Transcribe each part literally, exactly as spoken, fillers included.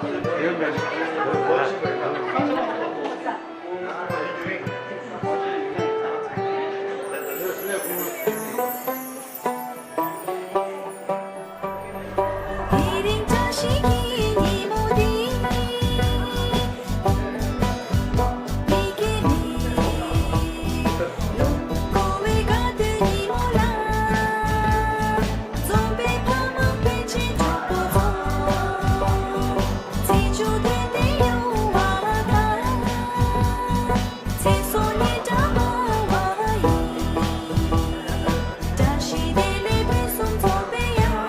དེ་རིང་བཀྲ་ཤིས་ཀྱི་ཉིན་མོ་འདི། མི་སྐྱེ་མེད། འཁོར་བའི་དགའ་སྟོན་ཉིན་མོ་ལ། འཛོམས་པའི་ཕ་མ་སྤུན་མཆེད་གྲོགས་པོ་ཚོ། ཚེས་བཅུ་དོན་ལྡན་ཡོང་བ་དང་། ཚེ་སྲོག་སྙིང་བྲལ་མང་བ་ཡིན། བཀྲ་ཤིས་བདེ་ལེགས་ཕུན་སུམ་ཚོགས་པའི་ཡང་།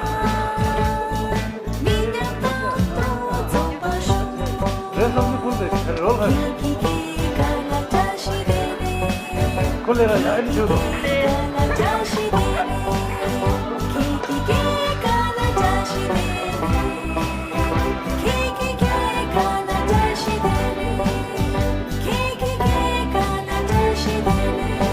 མི་མཉམ་དང་དུ་འཛོམས་པར་ཤོག་རེད། བསམ་ཚུལ་ཁུར་ཏེ་རོལ་ཧ། ཁྱེད་ཀྱི་སྐྱེས་སྐར་ལ་བཀྲ་ཤིས་བདེ་ལེགས། ཁོ་ལས་ར་ཡག་ཨེ་ཞུ་དོ། སྐྱེས་སྐར་ལ་བཀྲ་ཤིས་བདེ་ལེགས། ཁྱེད་ཀྱི་སྐྱེས་སྐར་ལ་བཀྲ་ཤིས་བདེ་ལེགས། ཁྱེད་ཀྱི་སྐྱེས་སྐར་ལ་བཀྲ་ཤིས་བདེ་ལེགས། ཁྱེད་ཀྱི་སྐྱེས་སྐར་ལ་བཀྲ་ཤིས་བདེ་ལེགས།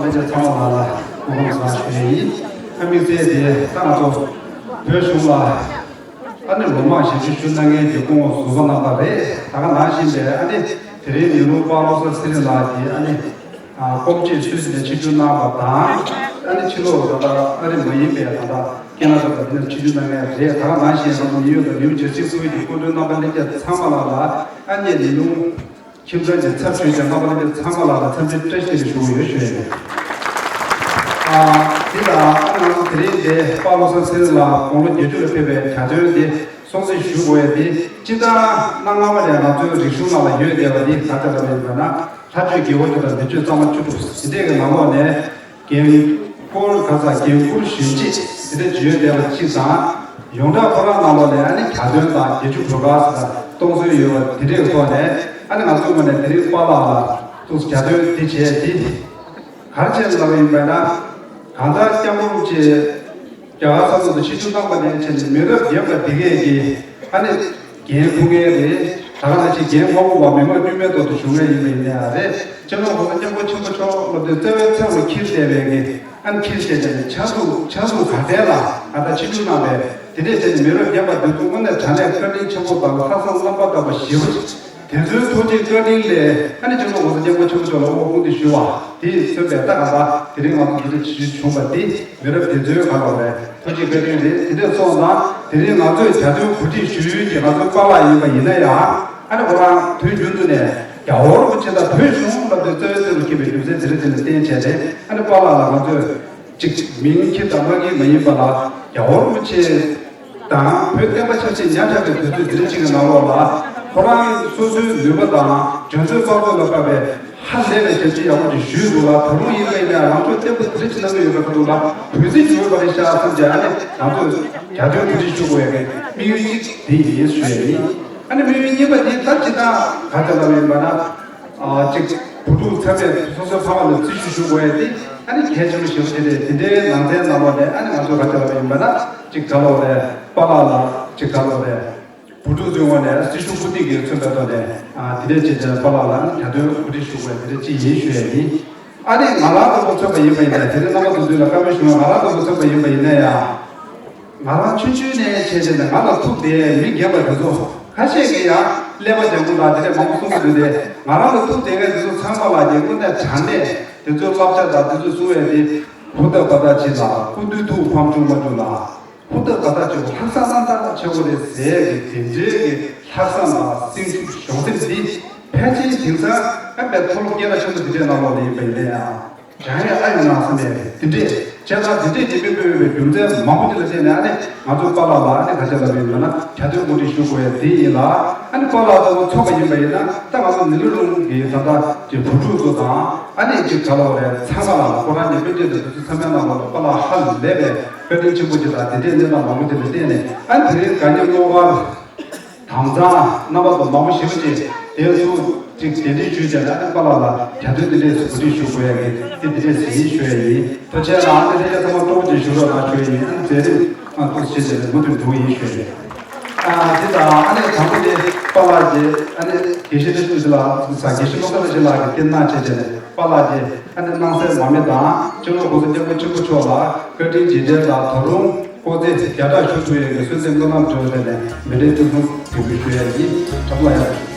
ལྷན་རྒྱས་ཚང་མ་ལ་ལ་སྐུ་ཁམས་བཟང་ཞུ་ཡས་ཡིན། ཨ་དམིགས་བསལ་དེ་ད་ང་ཚོ་བོད་གཞུང་ལ་ཨ་ནི་ལོ་མང་ཞབས་ཞུ་ཞུ་གནང་མཁན་གྱི་སྐུ་ངོ་ཟུར་པ་རྣམ་པ་རེད། ད་ག་ནང་བཞིན་པའི་ཨ་ནི་དེ་རིང་ཉིན་གུང་པཱ་ལོ་གསར་ཚེ་རིང་ལགས་ཀྱིས་ཨ་ནི་ཨ་སྐོམ་ཆེད་སུད་སི་ནས་ཆིབས་བསྒྱུར་གནང་བ་དང་། ཨ་ནི་ཕྱི་ལོགས་ད་ལྟ་ཨ་རི་མ་ཡིན་པའི་ད་ལྟ་ཁེ་ན་ཌ་ལ་དེ་ནས་ཆིབས་བསྒྱུར་གནང་མཁན་རེད། ད་ག་ནང་བཞིན་ང་ཚོ་ཉེ་ཡོད་དང་ཉེ་ཡོད་རྒྱལ་སྤྱིའི་ཁོར་ཡུག་གི་སྐུ་མགྲོན་རྣམ་པ་ལྷན་རྒྱས་ཚང་མ་ལ་ལ་ཨ་ནི་ཉིན་གུང་ཁྱིམ་ཚང་གི་ཚབ་ཞུས་ཀྱང་རྣམ་པ་ལྷན་རྒྱས་ཚང་མ་ལ་ལ་འཚམས་འདྲི་བཀྲ་ཤིས་བདེ་ལེགས་ཞུ་གི་ཡོད་ཞུ་ཡ་ཡིན། ཨ་འདི་ལ་ཨ་ང་ཚོ་དེ་རིང་འདི་པཱ་ལོ་གསར་ཚེ་རིང་ལགས་དགུང་ལོ་བརྒྱད་ཅུ་ལ་ཕེབས་པའི་གྱ་སྟོན་འདི་སྲུང་བརྩི་ཞུ་དགོས་ཡ་འདི་སྤྱིར་བཏང་གནའ་སྔ་མོ་ནས་ང་ཚོའི་རིག་གཞུང་ནང་ལ་ཡོད་བསྡད་པ་འདི་ག་ཚོད་ལ་ཡོད་པ་ན། ལྷ་ཆོས་དགེ་བ་བཅུ་དང་མི་ཆོས་གཙང་མ་བཅུ་དྲུག་འདི་འདྲས་ཀྱི་ནང་ལོགས་ནས། རྒན་བཀུར་ག་ས་རྒན་བཀུར་གཞོན་གཅེས་དེ་འདྲ་བརྗོད་བསྡད་པ་གཅིག་དང་། ཡོངས་གྲགས་ཁོ་རང་ནང་ལོགས་ནས་ཨ་ནི་གྱ་སྟོན་དང་བརྒྱད་ཅུ་གོ་སྐབས་ཟེར་གཏོང་སྲོལ་ཡོད་པ་དེ་འདྲའི་ཐོག་ནས། ཨ་ནི་ང་ཚོའི་ངོས་ནས་དེ་རིང་པཱ་ལགས་ལ་ཐུགས་གྱ་སྟོན་དེ་བྱས་ཏེ། ག་རེ་བྱས་ལབ་པ་ཡིན་པ་ན། གང་ལྟར་སྐྱབས་མགོན་རིན་པོ་ཆེ་རྒྱ་གར་ས་ཐོག་ཏུ་ཆིབས་བསྒྱུར་གནང་བ་ནས་བྱས་ནས་མི་རབས་རྒན་པ་འདི་གས་ཀྱིས་ཨ་ནི་འགན་འཁུར་མཁན་རེད། ད་ག་ནང་བཞིན་འགན་མ་འཁུར་བར་མི་མང་དཀྱུས་མའི་ཐོག་ཏུ་བཞུགས་མཁན་ཡིན་པ་ཡིན་ན་ཡང་རེད། སྤྱི་ནོར་༸གོང་ས་༸སྐྱབས་མགོན་ཆེན་པོ་མཆོག་སློབ་སྟོན་རྩ་བའི་མཚན་ལ་འཁྱེར་བསྡད་པའི་གི་ཨ་ནི་འཁྱེར་བསྡད་པའི་ཕྱག་ཟུང་ཕྱག་ཟུང་ག་ཐད་ལ་ང་ད་ཆིབས་བསྒྱུར་གནང་བའི་དེ་འདྲས་བྱས་ནས་མི་རབས་རྒན་པ་འདི་ཚོ་དངོས་གནས་དྲང་གནས་བཀའ་དྲིན་ཆེན་པོ་དང་ལྷག་བསམ་རྣམ་པར་དག་པ་ཞེ་པོ་ཅིག་དེ་ཚོའི་ཐུགས་རྗེ་བཀའ་དྲིན་ལས་ཨ་ནི་སྤྱི་ནོར་༸གོང་ས་༸སྐྱབས་མགོན་ཆེན་པོ་མཆོག་ལ་དབུ་དགོངས་ཏེ་ཞུ་བ་དེས་མཚོན་པའི་ད་ག་ད་དེ་རིང་ང་ཚོ་འདི་འདྲ་ཞིག་བྱུང་བ་འདི་མི་རབས་དེ་ཚོའི་ག་ལ་རེད། ཐུགས་རྗེ་བཀའ་དྲིན་རེད། དེ་འདྲ་སོང་ཙང་དེ་རིང་ང་ཚོས་གྱ་སྟོན་གོ་སྒྲིག་ཞུ་ཡུལ་གྱི་ང་ཚོའི་པཱ་ལགས་ཡིན་པ་ཡིན་ན་ཡང་། ཨ་ནི་ཁོ་རང་དུས་རྒྱུན་དུ་ནས་རྒྱལ་བ་རིན་པོ་ཆེ་དང་བོད་གཞུང་ལ་དོན་རྩ་བའི་རྩེ་རུ་འཁྱེར་བའི་རྒྱུ་མཚན་དེ་འདྲ་དེ་ལ་བརྟེན་བྱས་ཏེ། ཨ་ནི་པཱ་ལགས་ལ་ང་ཚོས་ཅིག་མིང་འཁྱེར་དང་མ་འཁྱེར་མ་ཡིན་པ་ལ་རྒྱལ་བ་རིན་པོ་ཆེ་དང་བོད་བསྟན་པ་ཆབ་སྲིད་ཉམས་ཆག་པའི་དུས་ཚོད་འདི་འདྲ་ཅིག་གི་ནང་ལོགས་ལ་ཁོ་རང་སོ་སོའི་ནུས་པ་དང་འཇོན་ཚོད་དཔག་ཚོད་ལ་དཔག་པའི་ཧ་ལས་པའི་ཞབས་ཕྱི་ཡག་པོ་ཅིག་ཞུས་འདུག་ལ། ད་རུང་ཡིན་པ་ཡིན་ན་ཡང་ང་ཚོས་བསྟན་པ་འདི་འདྲ་ཅིག་གནང་གི་ཡོད་པའི་ཁ་ཐུག་ལ་འབོད་ཚིག་ཞུ་དགོས་པ་རེད་ཤག་བསམ་བྱས། ཨ་ནི་ང་ཚོས་གྱ་སྟོན་གོ་སྒྲིག་ཞུ་དགོས་ཡ་གི་དམིགས་ཡུལ་གཅིག་དེ་ཡིན་ཞུ་ཡ་ཡིན། ཨ་ནི་དམིགས་ཡུལ་གཉིས་པ་དེ་ད་ཇི་ལྟར་ག་ཚོད་ལབ་ཡིན་པ་ན། ཨ་གཅིག་བུ་ཕྲུག་ཚང་མས་སོ་སོའི་ཕ་མ་ལ་བརྩི་ཞུ་ཞུ་དགོས་ཡ་དེ་ཨ་ནི་གལ་ཆེན་པོ་ཞེ་པོ་དེ་རེད། དེ་འདྲའི་ནང་ཚན་ནང་ལོགས་ནས་ཨ་ནི་ང་ཚོ་ག་ཚོད་ལབ་ཡིན་པ་ན་གཅིག་ག་ལོག་རེད། པཱ་ལགས་ལ་གཅིག་ག་ལོག་རེད། བུ་ཕྲུག་ཚོའི་ངོས་ནས་སྲི་ཞུ་བཀུར་སྟི་གི་མཚོན་པའི་ཐོག་ནས་ཨ་དེ་འདྲས་བྱས་ཙང་པཱ་ལགས་ལ་ནི་གྱ་སྟོན་གོ་སྒྲིག་ཞུ་དགོས་དེ་འདྲས་ཅིག་ཡིན་ཞུ་ཡ་ཡིན། ཨ་ནི་ང་རང་ཚོ་མཚོན་པ་ཡིན་པ་ཡིན་ན། དེ་རིང་རྣམ་པ་ཚོ་ཚོའི་ལ་བཀའ་མོལ་ཞུ་ན་ང་རང་ཚོ་མཚོན་པ་ཡིན་པ་ཡིན་ན་ཡང་། ང་རང་ཆུང་ཆུང་ནས་བྱས་བྱས་ནས་ང་ལ་ཐུག་བསྡད་མི་རྒན་པ་དེ་ཚོ་ཁ་ཤས་ཀྱིས་ཡང་ཀླད་པ་ལྗང་ཁུ་དང་དེ་འདྲས་མང་པོ་གསུང་གི་འདུག་སྟེ། ང་རང་ལ་ཐུག་བསྡད་མཁན་དེ་ཚོ་ཚང་མ་ལ་ཀྱི་དངོས་གནས་དྲང་གནས་དེ་ཚོའི་བསླབ་བྱ་དང་དེ་ཚོ་གསུང་བས་དེ་ཧུར་ཐག་པ་ཐག་བྱེད་ལ། སྐུ་མདུན་ཐུགས་ཕམ་བཅུག་མ་བཅུག་ལ། ཧུར་ཐག་པ་ཐག་ཆེ་བོ་ལྷག་བསམ་རྣམ་དག་ཆེ་བོ་རེད་ཟེར་གི་དེ་འདྲའི་གི་ལྷག་བསམ་དང་སེམས་ཤུགས་གཞོགས་འདེགས་འདི་ཕལ་ཆེར་དེང་སང་ཨ་པའི་མཐོ་སློབ་སྐད་གྲགས་ཆེན་པོ་འདི་འདྲའི་ནང་ལོགས་ལ་ཡིན་པ་ཡིན་ན་ཡང་སྦྱང་ཡས་ཨ་ཡོད་ན་བསམ་ཡས་རེད། དེ་འདྲས་བྱས་ཙང་དེ་འདྲས་དེ་འདྲས་སྤེལ་བའི་རྒྱུ་མཚན་མང་པོ་ཅིག་ལ་བརྟེན་ནས་ཨ་ནི་ང་ཚོའི་པཱ་ལགས་ལ་ཨ་ནི་ག་ཚོད་ལབ་པ་ཡིན་ན་གྱ་སྟོན་གོ་སྒྲིག་ཞུ་དགོས་ཡས་དེ་ཡིན་ལ། ཨ་ནི་པཱ་ལགས་ལྟ་བུ་ཚོགས་པ་ཡིན་པ་ཡིན་ན་ད་ང་ཚོ་ནི་ལི་རླུང་གི་ད་ལྟ་གི་བུ་ཕྲུག་ཚོ་དང་ཨ་ནི་ཅིག་ག་ལབ་རེད། ཚང་མ་ལ་ཁོ་རང་ཉིད་དཔེ་སྐྱིད་དང་དུས་ཚོད་ཚང་མའི་ནང་ལ་པཱ་ལགས་ཧ་ལས་པའི་བཀའ་དྲིན་ཆེན་པོ་ཅིག་དང་དེ་འདྲའི་གནས་སྟངས་མང་པོ་དེ་ལ་བརྟེན་ནས། ཨ་ནི་དེ་རིང་དགའ་ཉེ་བློ་དཀར་དྭངས་གཙང་རྣམ་པ་ཚོ་མང་པོ་ཞེ་པོ་ཅིག་དེ་ཚོ་ཅིག་གདན་འདྲེན་ཞུས་བྱས་ནས་ཨ་ནི་པཱ་ལགས་ལ་གྱ་སྟོན་འདི་འདྲས་སུ་གོ་སྒྲིག་ཞུ་དགོས་ཡ་གི་དེ་འདི་འདྲས་ཟིན་ཡིན་ཞུ་ཡ་ཡིན། ཐུགས་རྗེ་གནང་། ཨ་ནི་ལྷན་རྒྱས་ཚང་མ་སྤྲོ་པོ་ཅིག་བཞུགས་རོགས་གནང་ཞུ་ཡ་ཡིན། ཨ་ནི་མཛད་རིམ་ཨ་ཐུགས་རྗེ་ཆེ་ནས་མུ་མཐུད་འགྲོ་གི་ཡིན་ཞུ་ཡ་ཡིན། ཨ་དེ་དང་ཨ་ནི་དང་པོ་དེ་པཱ་ལགས་ཀྱི་ཨ་ནི་དགེ་བཤེས་བཀྲ་ཤིས་རིན་པོ་ཆེ་ལགས་ས་དགེ་བཤེས་བློ་བཟང་བཀྲ་ཤིས་ལགས་ཀྱིས་སྐད་གནང་བྱས་བྱས་ནས་པཱ་ལགས་ཀྱི་ཨ་ནི་སྣང་གསལ་མར་མེ་དང་སྤྱི་ནོར་༸གོང་ས་༸སྐྱབས་མགོན་ཆེན་པོ་མཆོག་ལ་བཀའ་དྲིན་རྗེས་དྲན་ལ་ད་རུང་སྐུ་ཚེ་བརྒྱ་ཕྲག་བཞུགས་ཐུབ་ཡས་ཀྱི་གསོལ་འདེབས་སྨོན་ལམ་འདྲ་བོ་དེ་ནས་མི་འདྲའི་ཐུགས་ཕན་གྱིས་འབུལ་ཞུ་ཡས་ཡིན། གྲྭ་པ་ལགས་ཡ།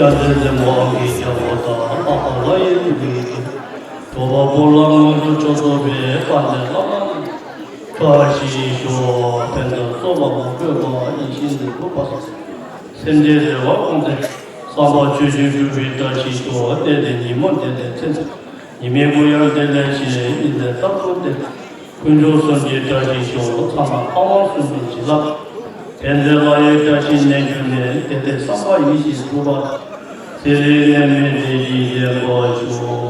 ཡ་ཛེ་ཛེ་མོ་གི་རྒྱལ་པོ་དང་ཨ་ཧ་ལ་ཡི་གི་གྲོགས་པོ་ལ་ངོ་སུ་ཆོས་ཚོགས་པའི་དཔལ་ལྡན་བླ་མ་བཀྲ་ཤིས་ཤོག་ཕན་དང་སྩོགས་པ་མ་གོས་པ་ཡིད་བཞིན་དུ་འགྲུབ་པ་སོགས་སེམས་ཅན་བདེ་བ་སྐོང་སྟེ་བསམ་པ་ཆོས་ཀྱི་འགྲུབ་པའི་བཀྲ་ཤིས་ཤོག་གནས་འདིར་ཉིན་མོ་འདི་ལ་ཚེ་ཚེ། ཉི་མའི་གུང་ཡང་དེ་ལས་ཤེས་ཡིན་ལས་རྟག་ཏུ་བདེ། དཀོན་མཆོག་གསུམ་གྱི་བཀྲ་ཤིས་ཤོག་ཚང་མ་ཨ་དབང་གསུམ་གྱི་བྱིན་རླབས། ཕན་བདེ་ལྷ་ཡི་བཀྲ་ཤིས་ནས་གྱུར་ནས་དེ་ལྟའི་བསམ་པ་ཡིད་བཞིན་འགྲུབ་པ། ཚེ་རིང་ནད་མེད་བདེ་སྐྱིད་ལྡན་པར་ཤོག་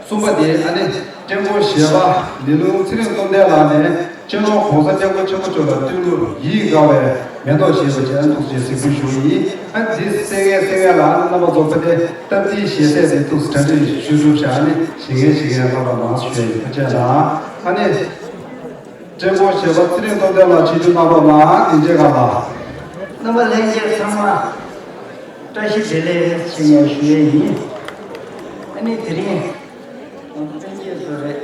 གསུམ་པ་དེ་ཨ་ནི་ཀྲེང་ཀོ་བཞད་པ་ལི་ལུང་ཚེ་རིང་སྟོབས་ལྡན་ལགས་ནས་སྤྱི་ནོར་༸གོང་ས་༸སྐྱབས་མགོན་ཆེན་པོ་མཆོག་ལ་བསྟོད་གླུ་ཡིད་དགའ་བའི་མེ་ཏོག་བཞད་པ་ཅན་ཐུགས་རྗེ་གཟིགས་འབུལ་ཞུ་ཡིན། ཨ་འདི་གསན་མཁན་གསན་མཁན་ལ་རྣམ་པ་ཚོ་ཕ་དེ་སྟབས་བདེའི་ཞལ་ཟས་དེ་ཐུགས་གྲ་སྒྲིག་ཞུ་གྲུབ་བྱ་ནི་ཞིག་ངན་ཞིག་ངན་ལྷག་པ་མང་ཞུ་ཡིན། ཕ་ཆད་ལ་ཨ་ནི། ཀྲེང་ཀོ་བཞད་པ་ཚེ་རིང་སྟོབས་ལྡན་ལགས་ཆིབས་བསྒྱུར་གནང་རོགས་གནང་། དེ་རྗེས་ག་ལ། རྣམ་པ་ལྷན་རྒྱས་ཚང་མ་བཀྲ་ཤིས་བདེ་ལེགས་ཞེས་ངས་ཞུ་ཡས་ཡིན། ཨ་ནི་དེ་རིང་ང་ཚོ་བསྟན་རྒྱས་ཚོ་རེད།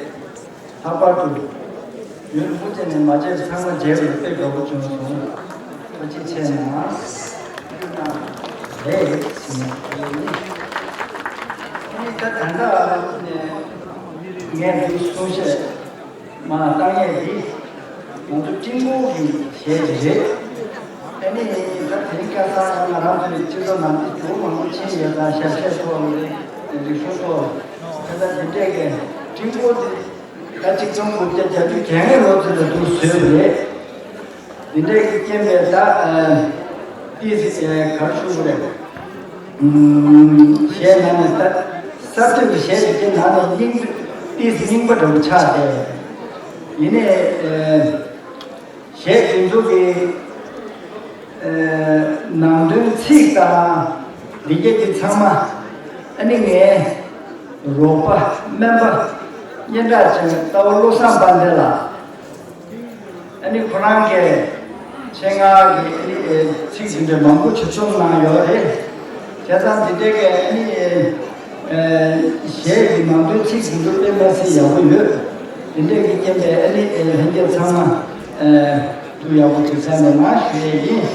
ལྷག་པར་དུ་ཡུལ་ཧྥུ་ཅན་ནས་མ་བརྗེད་ཚང་མ་མཇལ་བར་དཔེ་དགའ་པོ་བྱུང་སོང་། ཐུགས་རྗེ་ཆེ་གནང་། རེད་ཞེས་ངས་ཞུ་ཡས་ཡིན། ཨ་ནི་ད་ད་ལྟ་ནས་ངས་འདི་གསུང་བཤད། མ་བཏང་ཡས་འདི་ང་ཚོ་ཀྲིན་ཀོ་གི་གཞས་ཅིག་རེད། ཨ་ནི་ད་དེ་རིང་ཁ་སང་ང་རང་ཚོའི་སྤྱི་ཚོགས་ནང་དུ་ཇོ་མང་པོ་ཕྱིན་ཡོད་ཙང་ཞབས་གཞས་ཐོག་ལ་རེད། རིག་གཞུང་ཐོག་ལ་ད་ལྟ་འདི་འདྲས་ཀྱི་ཀྲིན་ཀོ་འདི་ད་ཆིག་སྟོང་དགུ་བརྒྱ་བརྒྱད་ཅུ་གྱ་ལྔ་ལོ་ཚོད་ལ་འདུག་བཟོས་པ་རེད། འདི་འདྲས་ཀྱི་རྐྱེན་པས་ད་ཨ་ཏི་སི་ཨ་ག་རེ་ཞུ་དགོས་རེད། ཨུམ་གཞས་ནང་ནས་ད་གསར་གཏོད་ཀྱི་གཞས་ཀྱི་རྐྱེན་ནང་ནས་རྙིང་ཏི་སི་རྙིང་པ་འདྲ་པོ་ཆགས་ཏེ། ཡིན་ནའི་ཨ་གཞས་འདི་ཚོ་གི་ཨ་ནང་དོན་ཚིག་དང་འདི་གྱད་ཀྱི་ཚང་མ་ཨ་ནི་ངའི་རོགས་པ་སྨན་པ་སྙན་གྲགས་ཅན་རྟ་བོ་བློ་བཟང་དཔལ་ལྡན་ལགས། ཨ་ནི་ཁོ་རང་གིས་ཆེད་མངགས་ཀྱིས་ཨ་ནི་ཚིག་འདི་འདྲ་མང་པོ་ཅིག་རྩོམ་གནང་ཡོད་རེད། བྱས་ཙང་འདི་འདྲའི་གི་ཨ་ནི་གཞས་ཀྱི་ནང་དོན་ཚིག་འདི་འདྲ་དཔེ་མ་སྲིད་ཡག་པོ་ཡོད། འདི་འདྲའི་གི་རྐྱེན་པས་ཨ་ནི་ལྷན་རྒྱས་ཚང་མ་ཐུགས་ཡག་པོ་ཅིག་གསན་རོགས་གནང་ཞུ་ཡས་ཡིན།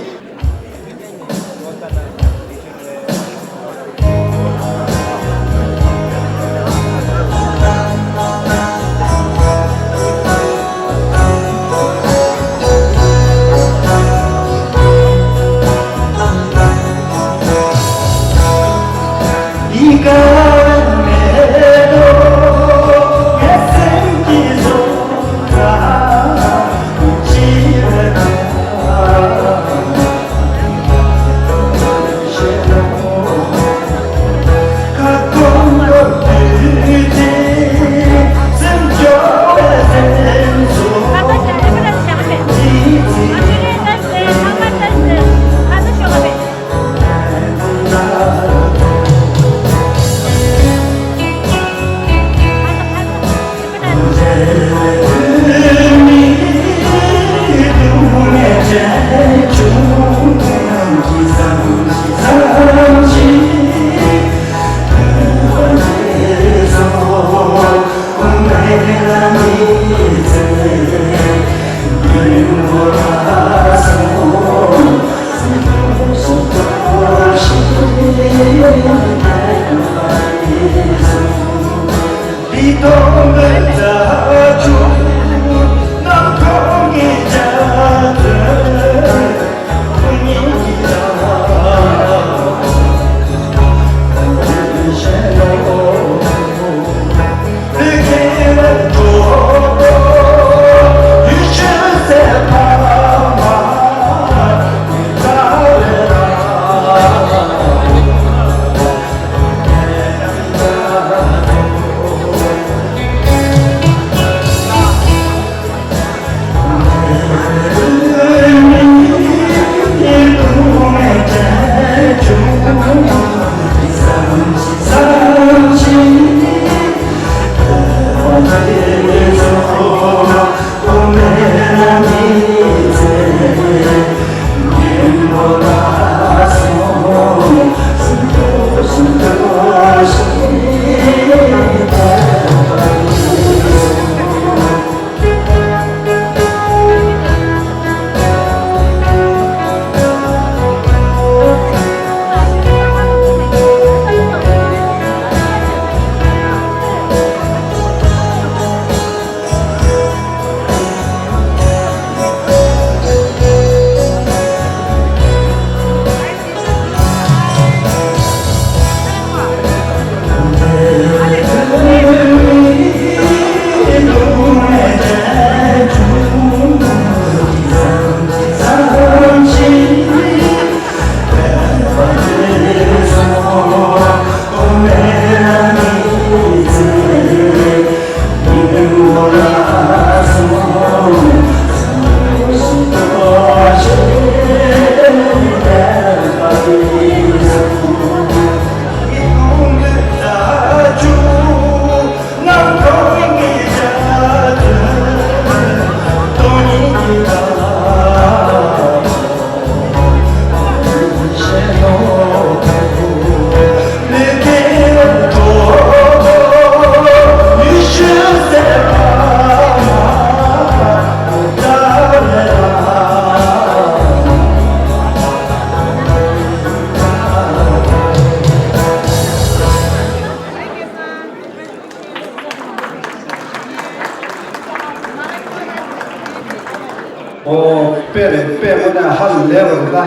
ཨོ། དཔེ་རེད། དཔེ་དངོས་གནས་ཧ་ལས་པ་རེད་ད།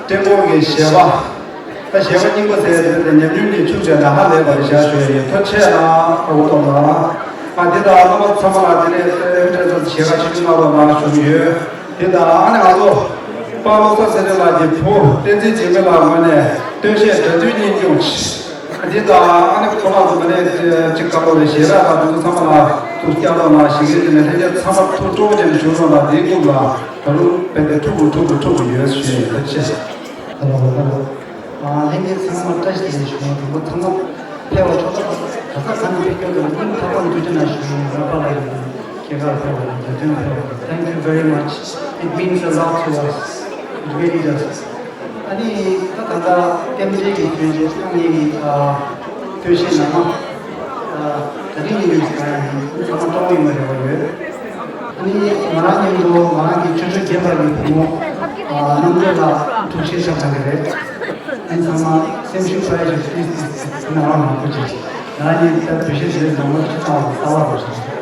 ཏྲེ་མོ་གི་གཞས་པ། ད་གཞས་པ་རྙིང་པ་ཟེར་དེ་ཉམས་མྱོང་གི་ཆུ་ཚད་ལ་ཧ་ལས་པ་རེད་བཞག་ཞུ་ཡ་ཡིན། ཐུགས་རྗེ་ཆེ་གནང་། ཨ་ཁུ་སྟོབས་ལགས། ཨ་འདི་དང་རྣམ་པ་ཚང་མ་ལ་དེ་ནས་ཨེ་ཕྲེང་ཚོགས་ཀྱི་ཞལ་བཀའ་ཆེ་ཆུང་གནང་རོགས་གནང་ཞུ་གི་ཡོད། དེ་དང་ཨ་ནི་ང་ཚོ་དཔའ་བློ་བཟང་ཚེ་རིང་ལགས་ཀྱི་བུ་བསྟན་འཛིན་འཇིགས་མེད་ལགས་ངོས་ནས་སྟོད་གཞས་སྒྲ་སྡུད་གཉིས་སྐྱོང་། འདི་དང་ཨ་ནི་ཁོ་རང་ཚོ་མ་ནས་ཅིག་དཀར་པོ་རེད། ཞལ་རས་དང་དེ་ཚོ་ཚང་མ་ལ་ཐུགས་སྐྱབས་རོགས་གནང་ཞིག་གིས་དེ་ནས་ལྷན་རྒྱས་ཚང་མ་ཐུགས་སྤྲོ་བོ་ཅན་ཞུ་རོགས་གནང་། དེའི་རྐུབ་ལ་ད་རུང་དཔེ་དེ་ཕྲུ་གུ་ཕྲུ་གུ་ཕྲུ་གུ་ཡོད་ཞུ་ཡིན། ཐུགས་རྗེ་ཆེ། ཨ་ལྷན་རྒྱས་ཚང་མ་བཀྲ་ཤིས་བདེ་ལེགས་ཞུ་ཡིན། དང་པོ་ཚང་མ་ཕེབས་པ་ཐོག་ཐོག་ག་ས་ག་ནས་ཕེབས་སྐྱོད་དང་སྙིང་ཐག་པ་ནས་ཐུགས་རྗེ་གནང་ཞུ་ཡིན། རོགས་པ་ལ་ཡིན། ཁྱེད་ཀར་ཕེབས་པ་དང་རྒྱལ་སྤྱིའི་ཕེབས་པ་དང་། Thank you very much. It means a lot to us. It really does. ཨ་ནི་ད་ད་ལྟ་རྟེན་འབྲེལ་གྱི་སྐྱོན་ཅན་ཨ་ནི་ཨ་སྟོད་གཞས་ནང་མ་ཨ་ད་རིང་ཉིན་ནས་གང་ཡིན་ཚང་མ་སྤྲོ་བོ་ཡིན་པ་རེ་བ་ཡོད། ཨ་ནི་ང་རང་མཉམ་དུ་ང་རང་གི་ཆུང་ཆུང་རྒན་པ་གི་བུ་མོ་ཨ་རྣམ་གྲོལ་ལགས་ཐུགས་རྗེ་ཆེ་ཞུ་གི་རེད། ཨ་ནི་ཚང་མ་སེམས་ཤུགས་སྤར་ཞིག་པི་ལིས་པི་ལིས་ང་རང་མང་པོ་ཅིག་ང་རང་གཉིས་ད་འདུ་ཤེས་བྱེད་ནང་མ་ཅིག་བཏང་བ་གི་རྩ་བ་རུ་བྱུང་།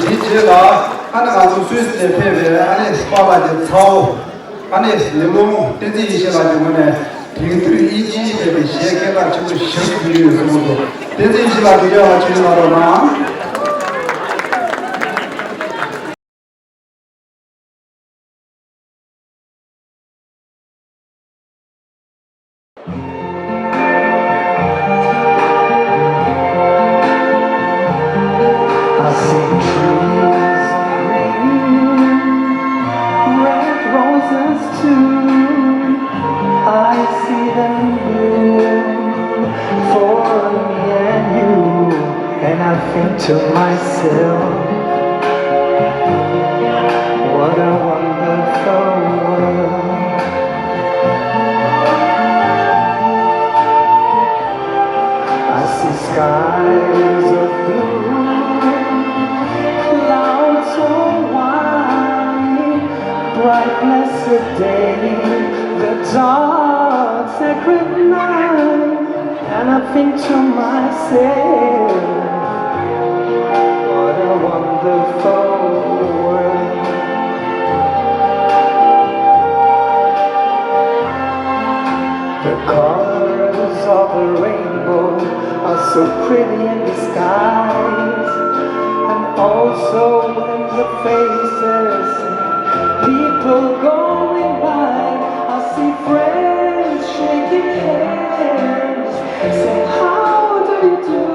དེའི་རྗེས་ལ་ཨ་ནི་ང་ཚོ་སུད་སི་ནས་ཕེབས་པའི་ཨ་ནི་སྤ་ལགས་ཀྱི་ཚ་བོ། ཨ་ནི་ལས་རླུང་བསྟན་འཛིན་ཡེ་ཤེས་ལགས་ཀྱི་ངོས་ནས་དེང་དུས་དབྱིན་ཇིའི་སྐད་དེ་གཞས་སྐད་གྲགས་ཆེན་པོ་ཞེ་པོ་ཅིག་ཡོད་ཟེར་གྱི་འདུག་བསྟན་འཛིན་ཡེ་ཤེས་ལགས་མཇལ་ཡོང་བ་བྱེད་མ་རོགས་གནང་། I see trees of green, red roses too. I see them bloom for me and you. And I think to myself, what a wonderful world. I see skies of blue, clouds so white, bright blessed day, the dark sacred night. And I think to myself, what a wonderful world. The colors of the rainbow are so pretty in the skies, and also in the faces of people going by. I see friends shaking hands. Say, "How do you do?"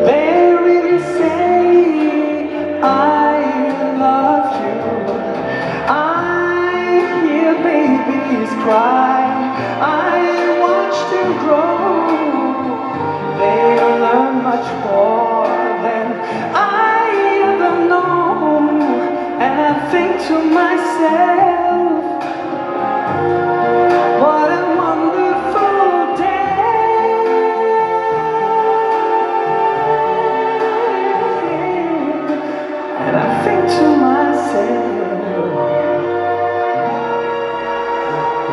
They really say, "I love you." I hear babies cry. I watch them grow. They learn much more than I ever know. And I think to myself, what a wonderful day. And I think to myself,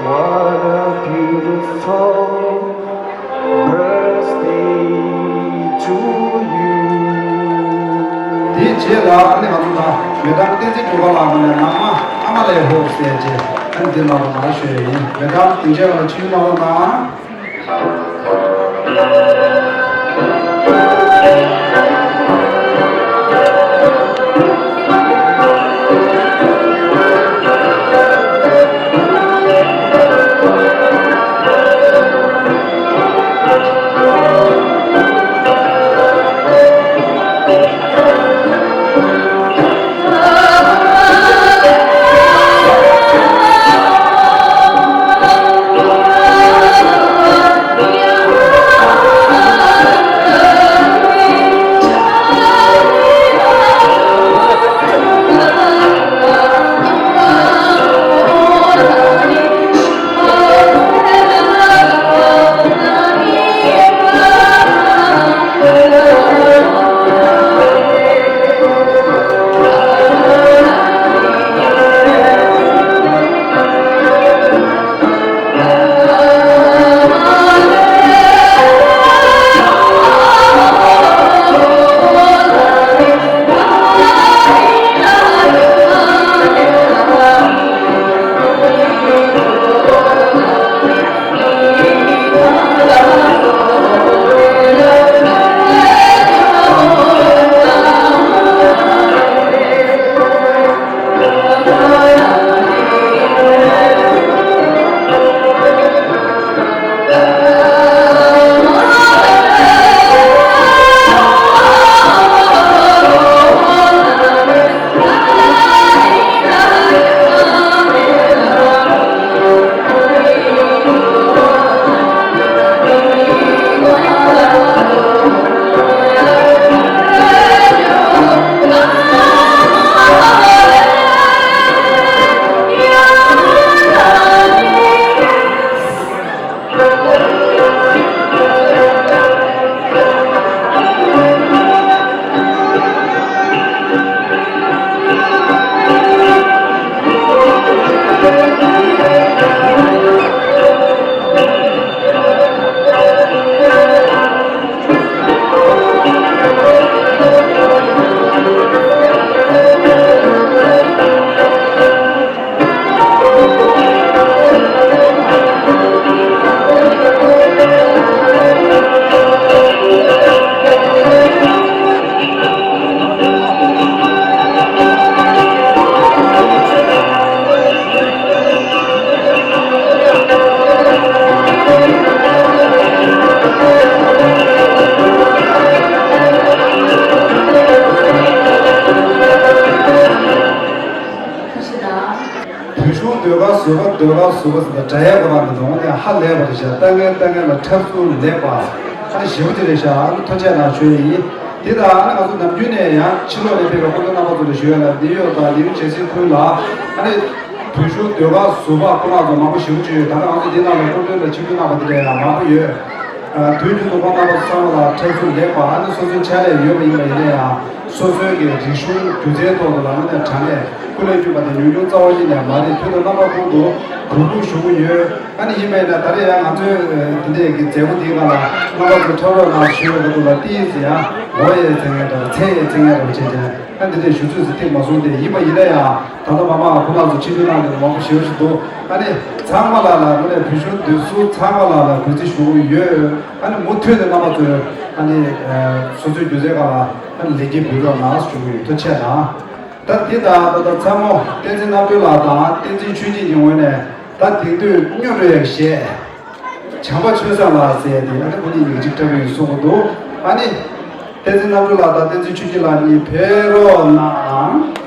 what a beautiful birthday to you. དེའི་རྗེས་ལ་ཨ་ནི་ང་ཚོ་དང་མེ་ཏམ་བསྟན་འཛིན་སྒྲོལ་དཀར་ལགས་ནས་ནང་མ་ཨ་མ་ལས་ཧོབ་ཟེར་རྗེས་ཨ་ནི་འདི་ལ་མ་ཞུ་ཡ་ཡིན། མེ་ཏམ་སྡིངས་ཆའི་ནང་ལ་ཕྱིན་གནང་རོགས་གནང་། ཟློས་གར་བཟོད་པ་ཟློས་གར་བཟོད་པ་ཟེར་ན་སྒྲ་ཡལ་གོ་རང་གི་ནང་ནས་ཧ་ལས་པ་རེད་ཤག་ལྟ་ངན་ལྟ་ངན་ལ་འཁྲབ་ཚུལ་ལེགས་པ་ཨ་ནི་ཞེ་པོ་ཅིག་རེད་ཤག་ཨ་ནི་ཐུགས་རྗེ་གནང་ཞུ་ཡས་ཡིན། དེ་དང་ཨ་ནི་ང་ཚོ་ནམ་རྒྱུན་ནས་ཡང་ཕྱི་ལོགས་ནས་ཕེབས་པའི་སྐུ་མགྲོན་རྣམ་པ་ཚོ་ལ་ཞུ་ཡས་ལ་ནིའུ་ཡོག་དང་ནིའུ་ཇེར་སི་ཁུལ་ལ་ཨ་ནི་བོད་གཞུང་ཟློས་གར་བཟོད་པ་ཁོ་རང་ཚོ་མང་པོ་ཞེ་པོ་ཅིག་ཡོད། ད་ལྟ་ང་ཚོ་འདི་ནང་ལ་སྐུ་མགྲོན་དང་ཆིབས་བསྒྱུར་གནང་བ་དེ་འདྲ་ཡང་མང་པོ་ཡོད། དུས་རྒྱུན་དུ་ཁོང་རྣམ་པ་ཚོ་ཚང་མ་ལ་འཁྲབ་ཚུལ་ལེགས་པ་ཨ་ནི་སོ་སོའི་ཕྱག་ལས་ཡོད་པ་ཡིན་པ་ཡིན་ན་ཡང་། སོ་སོའི་གི་རིག་གཞུང་སྒྱུ་རྩལ་ཐོག་ཏུ་ལ་ང་ནས་དྲང་གནས་སྐུ་ལས་བསྐྱོན་པ་དེ་ཉུང་ཉུང་རྩ་བ་ཉིད་ནས་མ་རེད། དུས་དང་རྣམ་པ་ཀུན་ཏུ་གུས་བཀུར་ཞུ་གི་ཡོད། ཨ་ནི་ཡིན་པས་ན་ད་རེས་ཡང་ང་ཚོའི་འདི་འདྲའི་གི་མཛད་སྒོ་འདིའི་སྒང་ལ་རྣམ་པ་ཚོ་འཁྲབ་རོགས་གནང་ཞུ་བའི་སྐབས་དུ་ལ་ཏིས་ཡང་ངོ་ཡས་ཚེ་ངན་དང་ཚེ་ཡས་ཚེ་ངན་རོགས་བྱས་ཀྱང་ཨ་འདི་འདྲའི་ཞུ་ཚོད་ཟིན་ཐེངས་མ་སོང་སྟེ། ཡིན་པ་ཡིན་ན་ཡང་ད་ལྟ་མ་མང་ཁོ་རྣམ་ཚོ་ཕྱི་འབྲེལ་གནང་མཁན་མང་པོ་ཞེ་པོ་ཞིག་འདུག་ཨ་ནི་ཚང་མ་ལ་ལ་ངོ་ནས་བོད་གཞུང་འདི་ཚོ་ཚང་མ་ལ་ལ་གུས་བརྩི་ཞུ་གི་ཡོད། ཨ་ནི་མུ་མཐུད་ནས་རྣམ་པ་ཚོས་ཨ་ནི་སོ་སོའི་སྒྱུ་རྩལ་སྒང་ལ་ཨ་ནི་ལེགས་སྐྱེས་འབུལ་རོགས་གནང་ཞུ་གི་ཡོད། ཐུགས་རྗེ་གནང་། ད་འདི་ད་ད་ད་ཚ་མོ་བསྟན་འཛིན་རྣམ་གྲོལ་ལགས་དང་བསྟན་འཛིན་ཆོས་སྐྱིད་ཀྱི་ངོས་ནས་ད་དེང་དུས་སྨྱོ་འགྲོ་ཡག་གཞས་བྱམས་པ་ཆོས་བཟང་ལགས་ཟེར་ཏེ་ཨ་ནི་ཁོ་གཉིས་ཡིག་གཅིག་འཁྲབ་ཡོད་གསུང་གི་འདུག་ཨ་ནི་བསྟན་འཛིན་རྣམ་གྲོལ་ལགས་དང་བསྟན་འཛིན་ཆོས་སྐྱིད་ལགས་གཉིས་ཕེབས་རོགས་གནང་།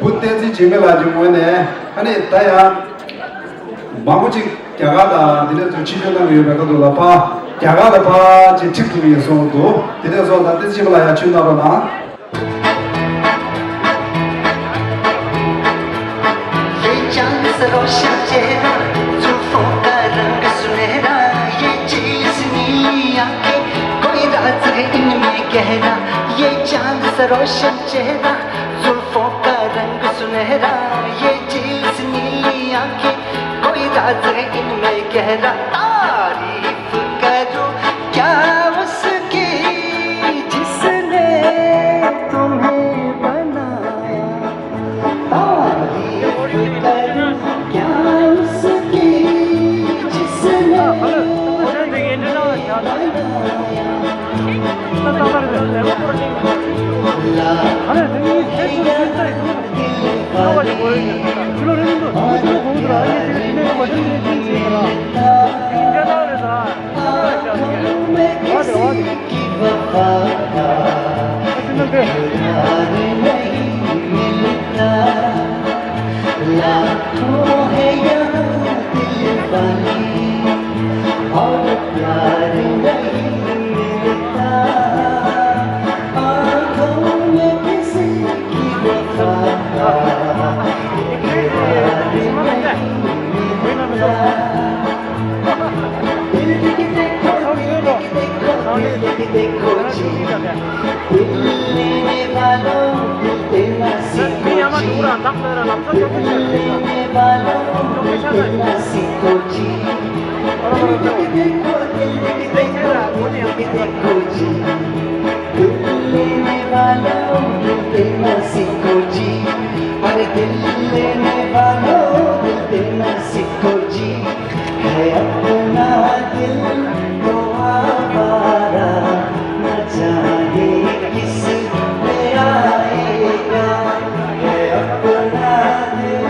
བུ་བསྟན་འཛིན་འཇིགས་མེད་ལགས་ཀྱི་ངོས་ནས་ཨ་ནི་ད་ཡང་མང་པོ་ཅིག་རྒྱ་གར་དང་འདི་འདྲ་ཚོ་ཕྱི་སྐྱོད་གནང་གི་ཡོད་པའི་སྐབས་དུ་ལ་ཕ་རྒྱ་གར་ལ་ཕ་ཅིག་ཁྲིད་ཐུབ་ཀྱི་ཡོད་གསུངས་འདུག་དེ་འདྲ་སོང་ཙང་བསྟན་འཛིན་འཇིགས་མེད་ལགས་ཡང་ཆོས་གནང་རོགས་གནང་། इनमें गहरा तारीफ करूं क्या उसकी, जिसने तुम्हें बनाया। तारीफ करूं क्या उसकी, जिसने तुम्हें बनाया। लाखों है यार दिल वाले, और प्यार नहीं मिलता। आंखों में किसी की वफा का इकरार नहीं मिलता। लाखों है यहाँ दिल वाले, और प्यार नहीं मिलता। आंखों में किसी की वफा का इकरार नहीं मिलता। दिल दिख देखो, दिल दिख देखो, दिल दिख देखो जी। दिल लेने वालों, दिल देना सीखो जी। दिल लेने वालों, दिल देना सीखो जी। दिल दिख देखो, दिल दिख देखो, दिल दिख देखो जी। दिल लेने वालों, दिल देना सीखो जी। अरे दिल लेने वालों, दिल देना सीखो जी। है अपना दिल तो आवारा, न जाने किस पे आएगा। है अपना दिल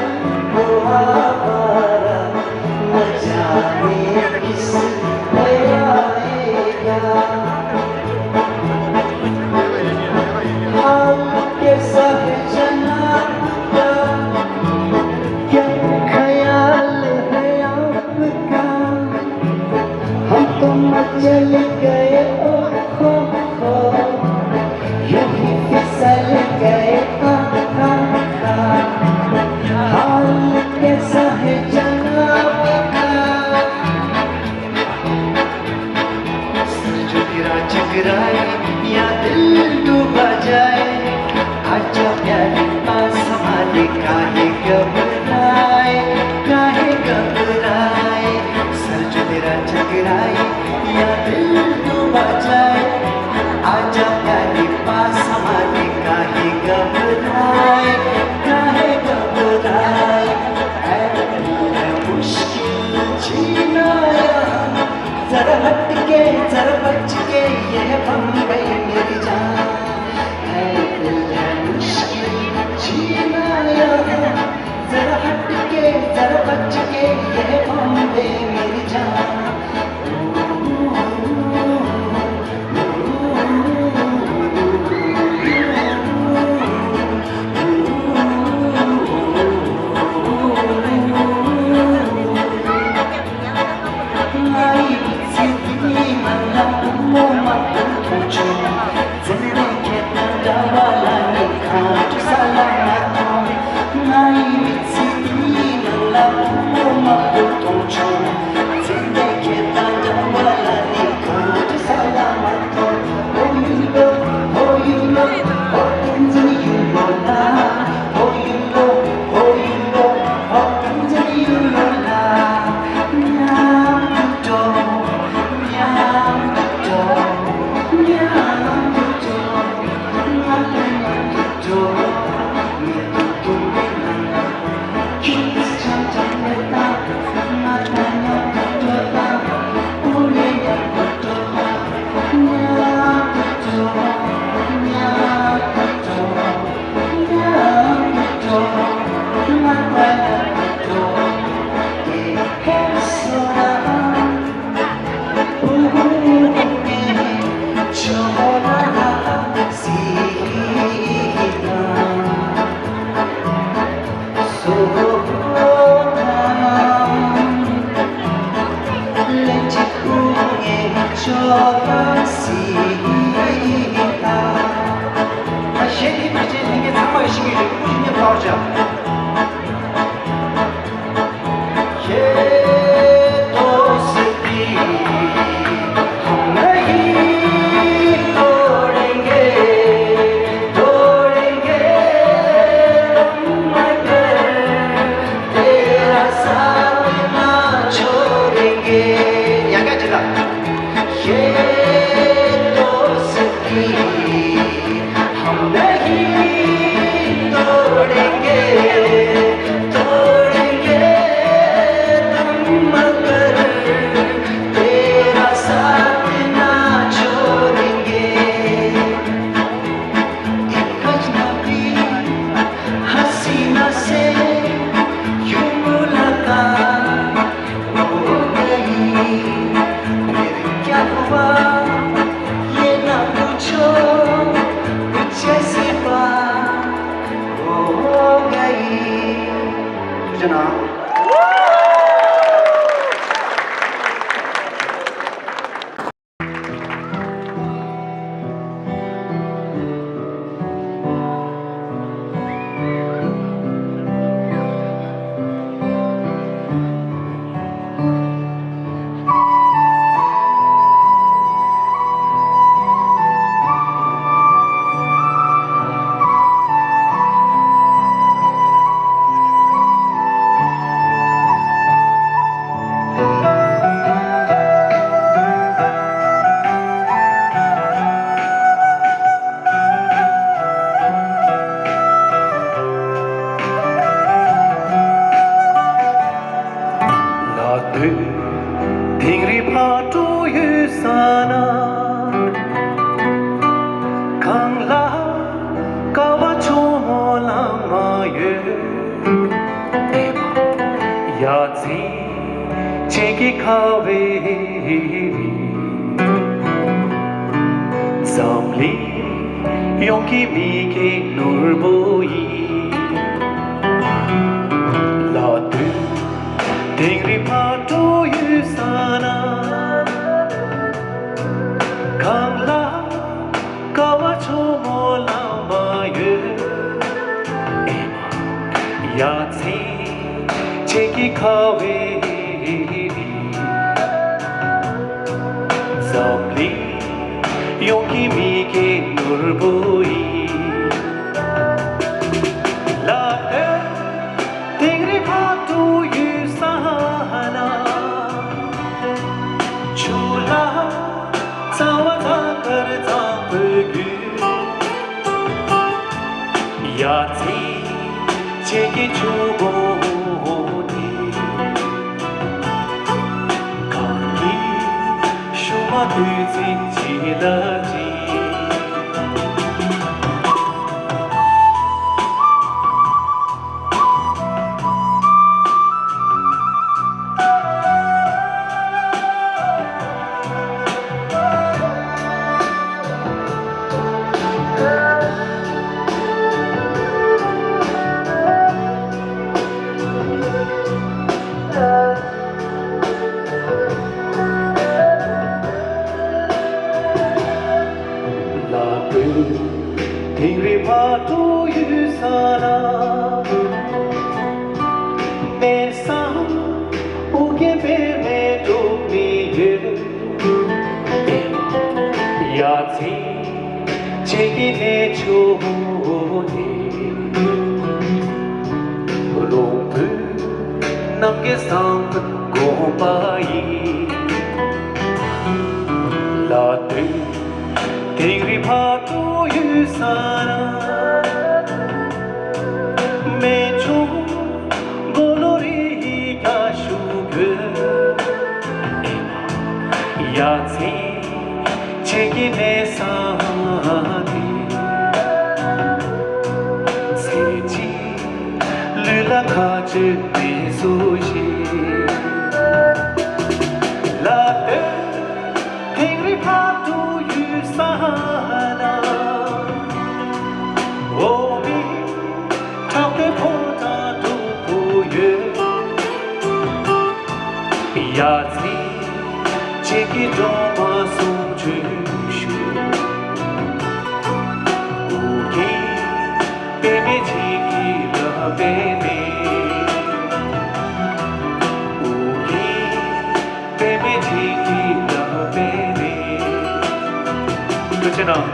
तो आवारा, न जाने किस पे आएगा। हाल कैसा है जनाब का, क्या ख्याल है आपका? हम तो मचल गए, ओ हो हो, यूं ही फिसल गए, आ, आ, आ। हाल कैसा है जनाब का? सर जो तेरा चकराए या दिल डूबा जाए, आजा प्यारे पास हमारे, काहे घबराए, काहे घबराए। सर जो तेरा चकराए या दिल डूबा जाए, आजा प्यारे पास हमारे, काहे घबराए, काहे घबराए। ऐ दिल है मुश्किल जीना यहाँ, जरा हट के, जरा बच के, ये है बम्बई मेरी जान। है दिल है मुश्किल जीना यहाँ, जरा हट के, जरा बच के, ये है बम्बई मेरी जान। ཅེ་ན། ལ་སྟོད་དིང་རི་ཕ་གྲུ་ཡོད་ས་ན། གངས་ལྷ་ཀ་བ་ཇོ་མོ་གླང་མ་ཡོད། ཡ་མཚན་ཅན་གྱི་ཁ་བའི་རི། འཛམ་གླིང་ཡོངས་ཀྱི་མིག་གི་ནོར་བུ་ཡིན། ལ་སྟོད་དིང་རི་ཕ་གྲུ་ཡོད་ས་ན། གངས་ལྷ་ཀ་བ་ཇོ་མོ་གླང་མ་ཡོད། ཡ་མཚན་ཅན་གྱི་ཁ་བའི་རི། འཛམ་གླིང་ཡོངས་ཀྱི་མིག་གི་ནོར་བུ་ཡིན། ལ་སྟོད་དིང་རི་ཕ་གྲུ་ཡོད་ས་ན། ཆུ་ལྷ་ཚ་བ་ཚ་དཀར་གཙང་པོའི་རྒྱུད། ཡ་མཚན་ཅན་གྱི་ཆུ་བོ་ནི། གངས་ཀྱི་ཤུལ་མ་དུས་ཚིགས་ཅི་ལ་ཅི། ལ་སྟོད་དིང་རི་ཕ་གྲུ་ཡོད་ས་ན། སྨན་བཟང་ཨོ་རྒྱན་པད་མའི་འབྲུ་བརྙན་ཡོད། ཡ་མཚན་ཅན་གྱི་གནས་མཆོག་ནི། རོང་པོའི་རྣམ་རྒྱལ་བཟང་པོའི་དགོན་པ་ཡིན། ལ་སྟོད་དིང་རི་ཕ་གྲུ་ཡོད་ས་ན། སྨན་ཆུང་མགོ་ལོག་རི་རྒྱ་ཤུག་དགོས། ཡ་མཚན་ཅན་གྱི་གནས་ས་དེ། ཚེ་གཅིག་ལུས་ལ་ཁ་ཆེ་མི་བཟོ་ཞིག་ལ་སྟོད་དིང་རི་ཕ་གྲུ་ཡོད་ས་ན། འོ་མི་ཁྲག་པའི་ཕོ་བྲང་སྟུག་པོ་ཡོད། ཡ་མཚན་ཅན་གྱི་སྒྲོལ་མ་གསུང་ཆོས་ཞུ། ཨོ་རྒྱན་པད་མའི་འཇིགས་ཀྱི་ལྷ་པད་མ། ཨོ་རྒྱན་པད་མའི་འཇིགས་ཀྱི་ལྷ་པད་མ། ཐུགས་རྗེ་གནང་།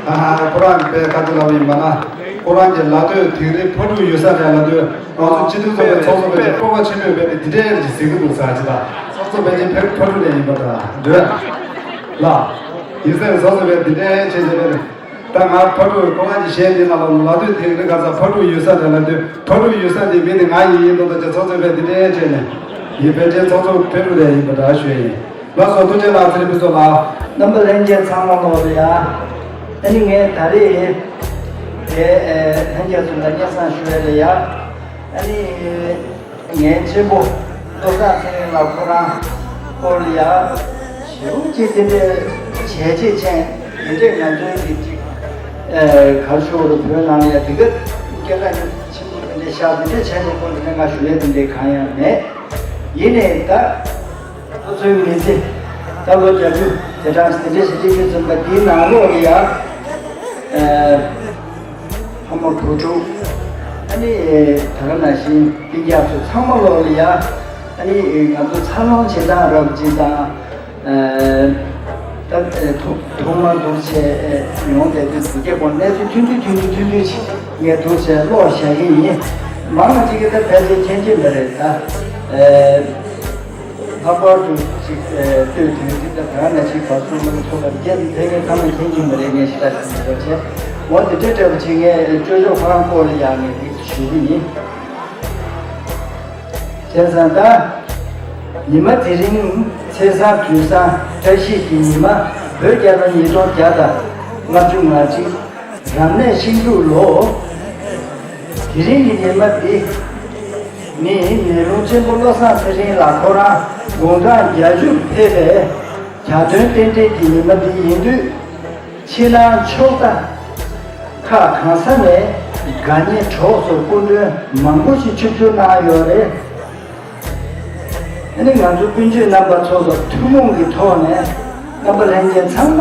ཨ་ཧ། ཁོ་རང་གིས་དཔེ་ག་ཚོད་ལབ་ཡིན་པ་ན། ཁོ་རང་གིས་ལ་སྟོད་དིང་རི་ཕ་གྲུ་ཡོད་ས་རེད་ལབ་དུས། ང་ཚོ་སྤྱི་འཐུས་ཚོགས་པའི་ཚོགས་གཙོ་བས་ཀྱི་སྤོབས་པ་ཆེན་པོས་དཔེ་དེ་འདི་འདྲའི་རེད་ཅེས་ཟེར་གྱི་འདུག་ཟེར་གྱི་ད། ཚོགས་གཙོ་བས་ཀྱི་ཕ་གྲུ་ནས་ཡིན་པ་འདྲ་འདོད། ལགས། ཡིན་ཟེར་ཚོགས་གཙོ་བས་འདི་འདྲའི་བྱས་བྱས་པས། ད་ང་ཕ་གྲུ་ཁོ་རང་གི་གཞས་འདི་ནང་ལ་ལ་སྟོད་དིང་རི་ག་ས་ཕ་གྲུ་ཡོད་ས་རེད་ལབ་དུས། ཕ་གྲུ་ཡོད་ས་འདི་མི་དེ་ང་ཡིན་ཡིན་མདོག་མདོག་བྱས་ཚོགས་གཙོ་བས་འདི་འདྲའི་བྱས་ནས། ཡིན་ཕལ་ཆེར་ཚོགས་གཙོ་ཕ་གྲུ་ནས་ཡིན་པ་འདྲ་ཞུ་ཡ་ཡིན། ལགས་སོ། ཐུགས་རྗེ་ལགས། ཚེ་རིང་ཕུན་ཚོགས་ལགས། རྣམ་པ་ལྷན་རྒྱས་ཚང་མ་ལོག་རེད་ཡ། ཨ་ནི་ངས་ད་རེས་དེ་ལྷན་རྒྱས་ཚོ་ལ་སྙན་སེང་ཞུ་ཡ་རེད་ཡ། ཨ་ནི་ངའི་གཅེན་པོ་བློ་བཟང་ཚེ་རིང་ལགས་ཁོ་རང་སྐོར་ལ་ཡ། ཞེ་པོ་ཅིག་དེ་འདྲའི་བྱས་རྗེས་ཅན། དེ་འདྲའི་ང་ཚོའི་གི་ཅིག་ གར་ཤོར་བོད་ནང་ལ་ཡ་དེ་ག་སྐད་གྲགས་ཆེན་པོ་དེ་འདྲའི་ཤག་དེ་འདྲའི་བྱས་ནས་ཁོང་དེ་འདྲ་ང་ཞུ་ལས་དེ་འདྲའི་གང་ཡང་མེད། ཡིན་ནའི་ད་ཁོ་ཚོའི་མི་ཚེ་ད་ལོ་བརྒྱད་ཅུ་དེ་གྲངས་དེ་འདྲའི་ཞིག་སླེབས་ཀྱི་ཙམ་པ་དེའི་ནང་ལོགས་ལ་ཡ། ཕ་མ་བུ་ཕྲུག་ཨ་ནི་ད་ག་ནང་བཞིན་སྤུན་ཀྱག་ཚོ་ཚང་མ་ལོགས་ལ་ཡ། ཨ་ནི་ང་ཚོ་འཚར་ལོངས་བྱེད་སྟངས་རབ་ཅིག་དང་། ད་ཐོག་ཐོག་མ་འདུག་བྱས་ཡོང་བསྡད་དུས་དེ་གའི་སྐོར་གནས་ཚུལ་ཐུང་ཐུང་ཐུང་ཐུང་ཐུང་ཅིག་ངས་འདུག་བྱས་ཀློག་བཞག་གི་ཡིན། མང་ང་ཅིག་གིས་ད་ཕལ་ཆེར་མཁྱེན་གྱི་མ་རེད་ད། ལྷག་པར་དུ་ཅིག་ལྟོས་དོན་ཅིག་ད་ག་ནས་ཅིག་བར་སོང་མ་ཐོག་པར་རྒྱ་དེ་ཕལ་ཆེར་ཚང་མས་མཁྱེན་གྱི་མ་རེད། ངས་ཞེ་དྲག་ཞིག་འདུག་བྱས་འོ་དེ་འདྲའི་འདྲ་པོ་ཅིག་ངས་ཅོ་ཅོ་ཁོ་རང་སྐོར་ལ་ཡང་ངས་འདི་ཞུ་གི་ཡིན། བྱས་ཙང་ད། ཉི་མ་དེ་རིང་ཚེས་བཟང་དུས་བཟང་བཀྲ་ཤིས་ཀྱི་ཉི་མ། བོད་རྒྱལ་ལོ་ཉིས་སྟོང་བརྒྱ་དང་ལྔ་བཅུ་ང་གཅིག་རབ་གནས་ཤིང་འབྲུག་ལོ། དེ་རིང་གི་ཉི་མ་འདི་ནི་ནེ་ལུང་གཅེན་པོ་བློ་བཟང་ཚེ་རིང་ལགས་ཁོ་རང་དགུང་གྲངས་བརྒྱད་ཅུར་ཕེབས་པའི་གྱ་སྟོན་རྟེན་འབྲེལ་གྱི་ཉི་མ་འདི་ཡིན་དུས། ཕྱི་ནང་ཕྱོགས་མཐའ་ཁག་གང་ས་ནས་དགའ་ཉེ་གྲོགས་ཚོ་སྐུ་མགྲོན་མང་པོ་ཞིག་ཆིབས་བསྒྱུར་གནང་ཡོད་རེད། ཨ་ནི་ང་ཚོ་སྤུན་མཆེད་རྣམ་པ་ཚོ་ལ་ཐུན་མོང་གི་ཐོག་ནས་རྣམ་པ་ལྷན་རྒྱས་ཚང་མ་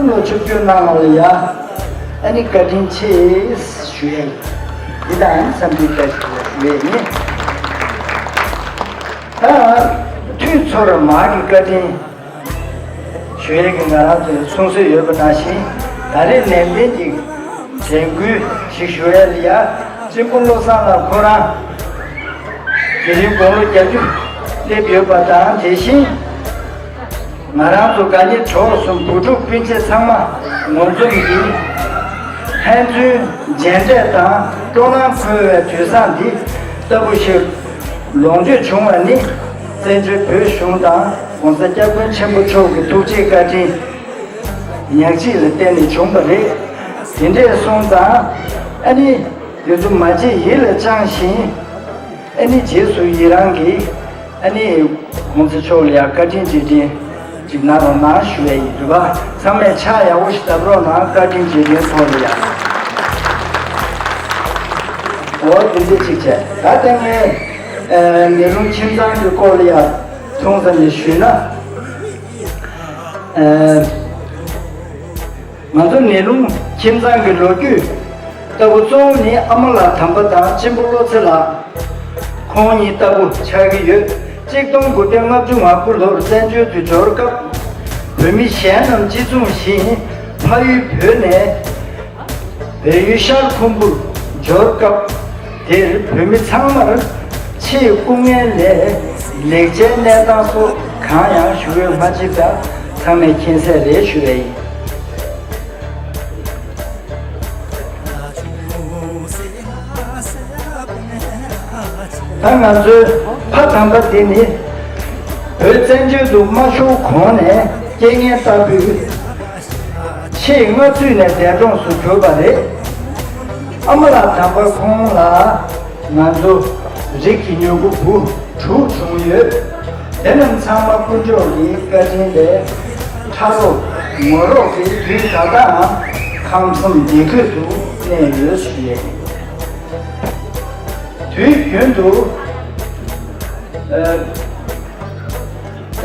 ལ་ཆིབས་བསྒྱུར་གནང་བ་ལ་ཡ། ཨ་ནི་བཀའ་དྲིན་ཆེ་ཞུ་ཡ་ཡིན། འདི་དང་འཚམས་འདྲི་བཀྲ་ཤིས་ཞུ་ཡ་ཡིན། ད་དུས་ཚོད་མང་གི་བཀའ་དྲིན། ཞུ་ཡས་ཀྱི་ང་རང་ཚོའི་གསུང་སྲོལ་ཡོད་པ་ནང་བཞིན་ད་རེས་ནན་ཏན་གྱི་དྲན་སྐུལ་ཞིག་ཞུ་ཡས་ལ་ཡ། གཅེན་པོ་བློ་བཟང་ལགས་ཁོ་རང་དེ་རིང་དགུང་ལོ་བརྒྱད་ཅུ་སླེབས་ཡོད་པ་དང་། དེ་བཞིན་ང་རང་ཚོ་དགའ་ཉེ་གྲོགས་གསུམ་བུ་ཕྲུག་སྤུན་མཆེད་ཚང་མ་ངོ་འཛོམས་ཀྱིས་ཕན་ཚུན་མཇལ་འཕྲད་དང་སྤྲོ་སྣང་འཁོལ་བའི་དུས་བཟང་འདི་ལྟ་བུ་ཞིག་ལོངས་སྤྱོད་བྱུང་བ་ནི་བཙན་བྱོལ་བོད་གཞུང་དང་། ༸གོང་ས་༸སྐྱབས་མགོན་ཆེན་པོ་མཆོག་གི་ཐུགས་རྗེ་བཀའ་དྲིན་ཉག་གཅིག་ལ་བརྟེན་ནས་བྱུང་བ་རེད། དེ་འདྲས་སོང་ཙང་ཨ་ནི་དེ་ཚོ་མ་བརྗེད་ཡིད་ལ་བཅངས་ཤིང་། ཨ་ནི་རྗེས་སུ་ཡི་རང་གིས་ཨ་ནི་༸གོང་ས་མཆོག་ལ་ཡང་བཀའ་དྲིན་རྗེས་དྲན་ཅིག་གནང་རོགས་གནང་ཞུ་བས་ཡིན་རེད་པ། ཚང་མས་ཕྱག་ཡག་པོ་ཞིག་བརྡབ་རོགས་གནང་། བཀའ་དྲིན་རྗེས་དྲན་ཐོག་ལ་ཡང་། འོ་དེ་འདྲས་ཅིག་བྱས། ད་ལྟ་ངས་ནེ་ལུང་ཁྱིམ་ཚང་གི་སྐོར་ལ་ཡང་ཐུང་ཙམ་ཞིག་ཞུས་ན། ཨ། ང་ཚོ་ནེ་ལུང་ཁྱིམ་ཚང་གི་ལོ་རྒྱུས་ལྟ་བུ་གཙོ་བོ་ནི་ཨ་མ་ལགས་དམ་པ་དང་གཅེན་པོ་བློ་ཚེ་ལགས། ཁོང་གཉིས་ལྟ་བུ་ཆགས་ཀྱི་ཡོད། གཅིག་སྟོང་དགུ་བརྒྱ་ལྔ་བཅུ་ང་དགུ་ལོར་བཙན་བྱོལ་དུ་འབྱོར་སྐབས། བོད་མི་གཞན་རྣམས་གཅིག་མཚུངས་བཞིན་ཕ་ཡུལ་བོད་ནས། བལ་ཡུལ་ཤར་ཁུམ་བུར་འབྱོར་སྐབས་དེར་བོད་མི་ཚང་མར་ཆེས་སྐུ་ངལ་ལས་ལེགས་ཆའི་གནས་སྟངས་སོགས་གང་ཡང་ཞུ་འོས་མ་མཆིས་པ་ཚང་མས་མཁྱེན་གསལ་རེད་ཞུ་བ་ཡིན། ད་ང་ཚོའི་ཕ་དམ་པ་འདི་ནི་བོད་བཙན་བྱོལ་དུ་མ་ཤོར་གོང་ནས་རྐྱེན་ངན་ལྟ་བུའི་ཆེས་སྔ་ཚུད་ནས་འདས་གྲོངས་སུ་གྱུར་པ་རེད། ཨ་མ་ལགས་དམ་པ་ཁོང་ལ་ང་ཚོ་རིགས་ཀྱི་མྱུ་གུ་བུ་དྲུག་བྱུང་ཡོད། དེ་རྣམས་ཚང་མ་དཀོན་མཆོག་གི་བཀའ་དྲིན་ལས་ཕྲ་རོགས་ངོ་རོགས་ཀྱི་དུས་ད་ལྟའང་ཁམས་གསུམ་བདེ་འཁོད་དུ་གནས་ཡོད་ཞུ་ཡས་ཡིན། དུས་རྒྱུན་དུ། ཨ།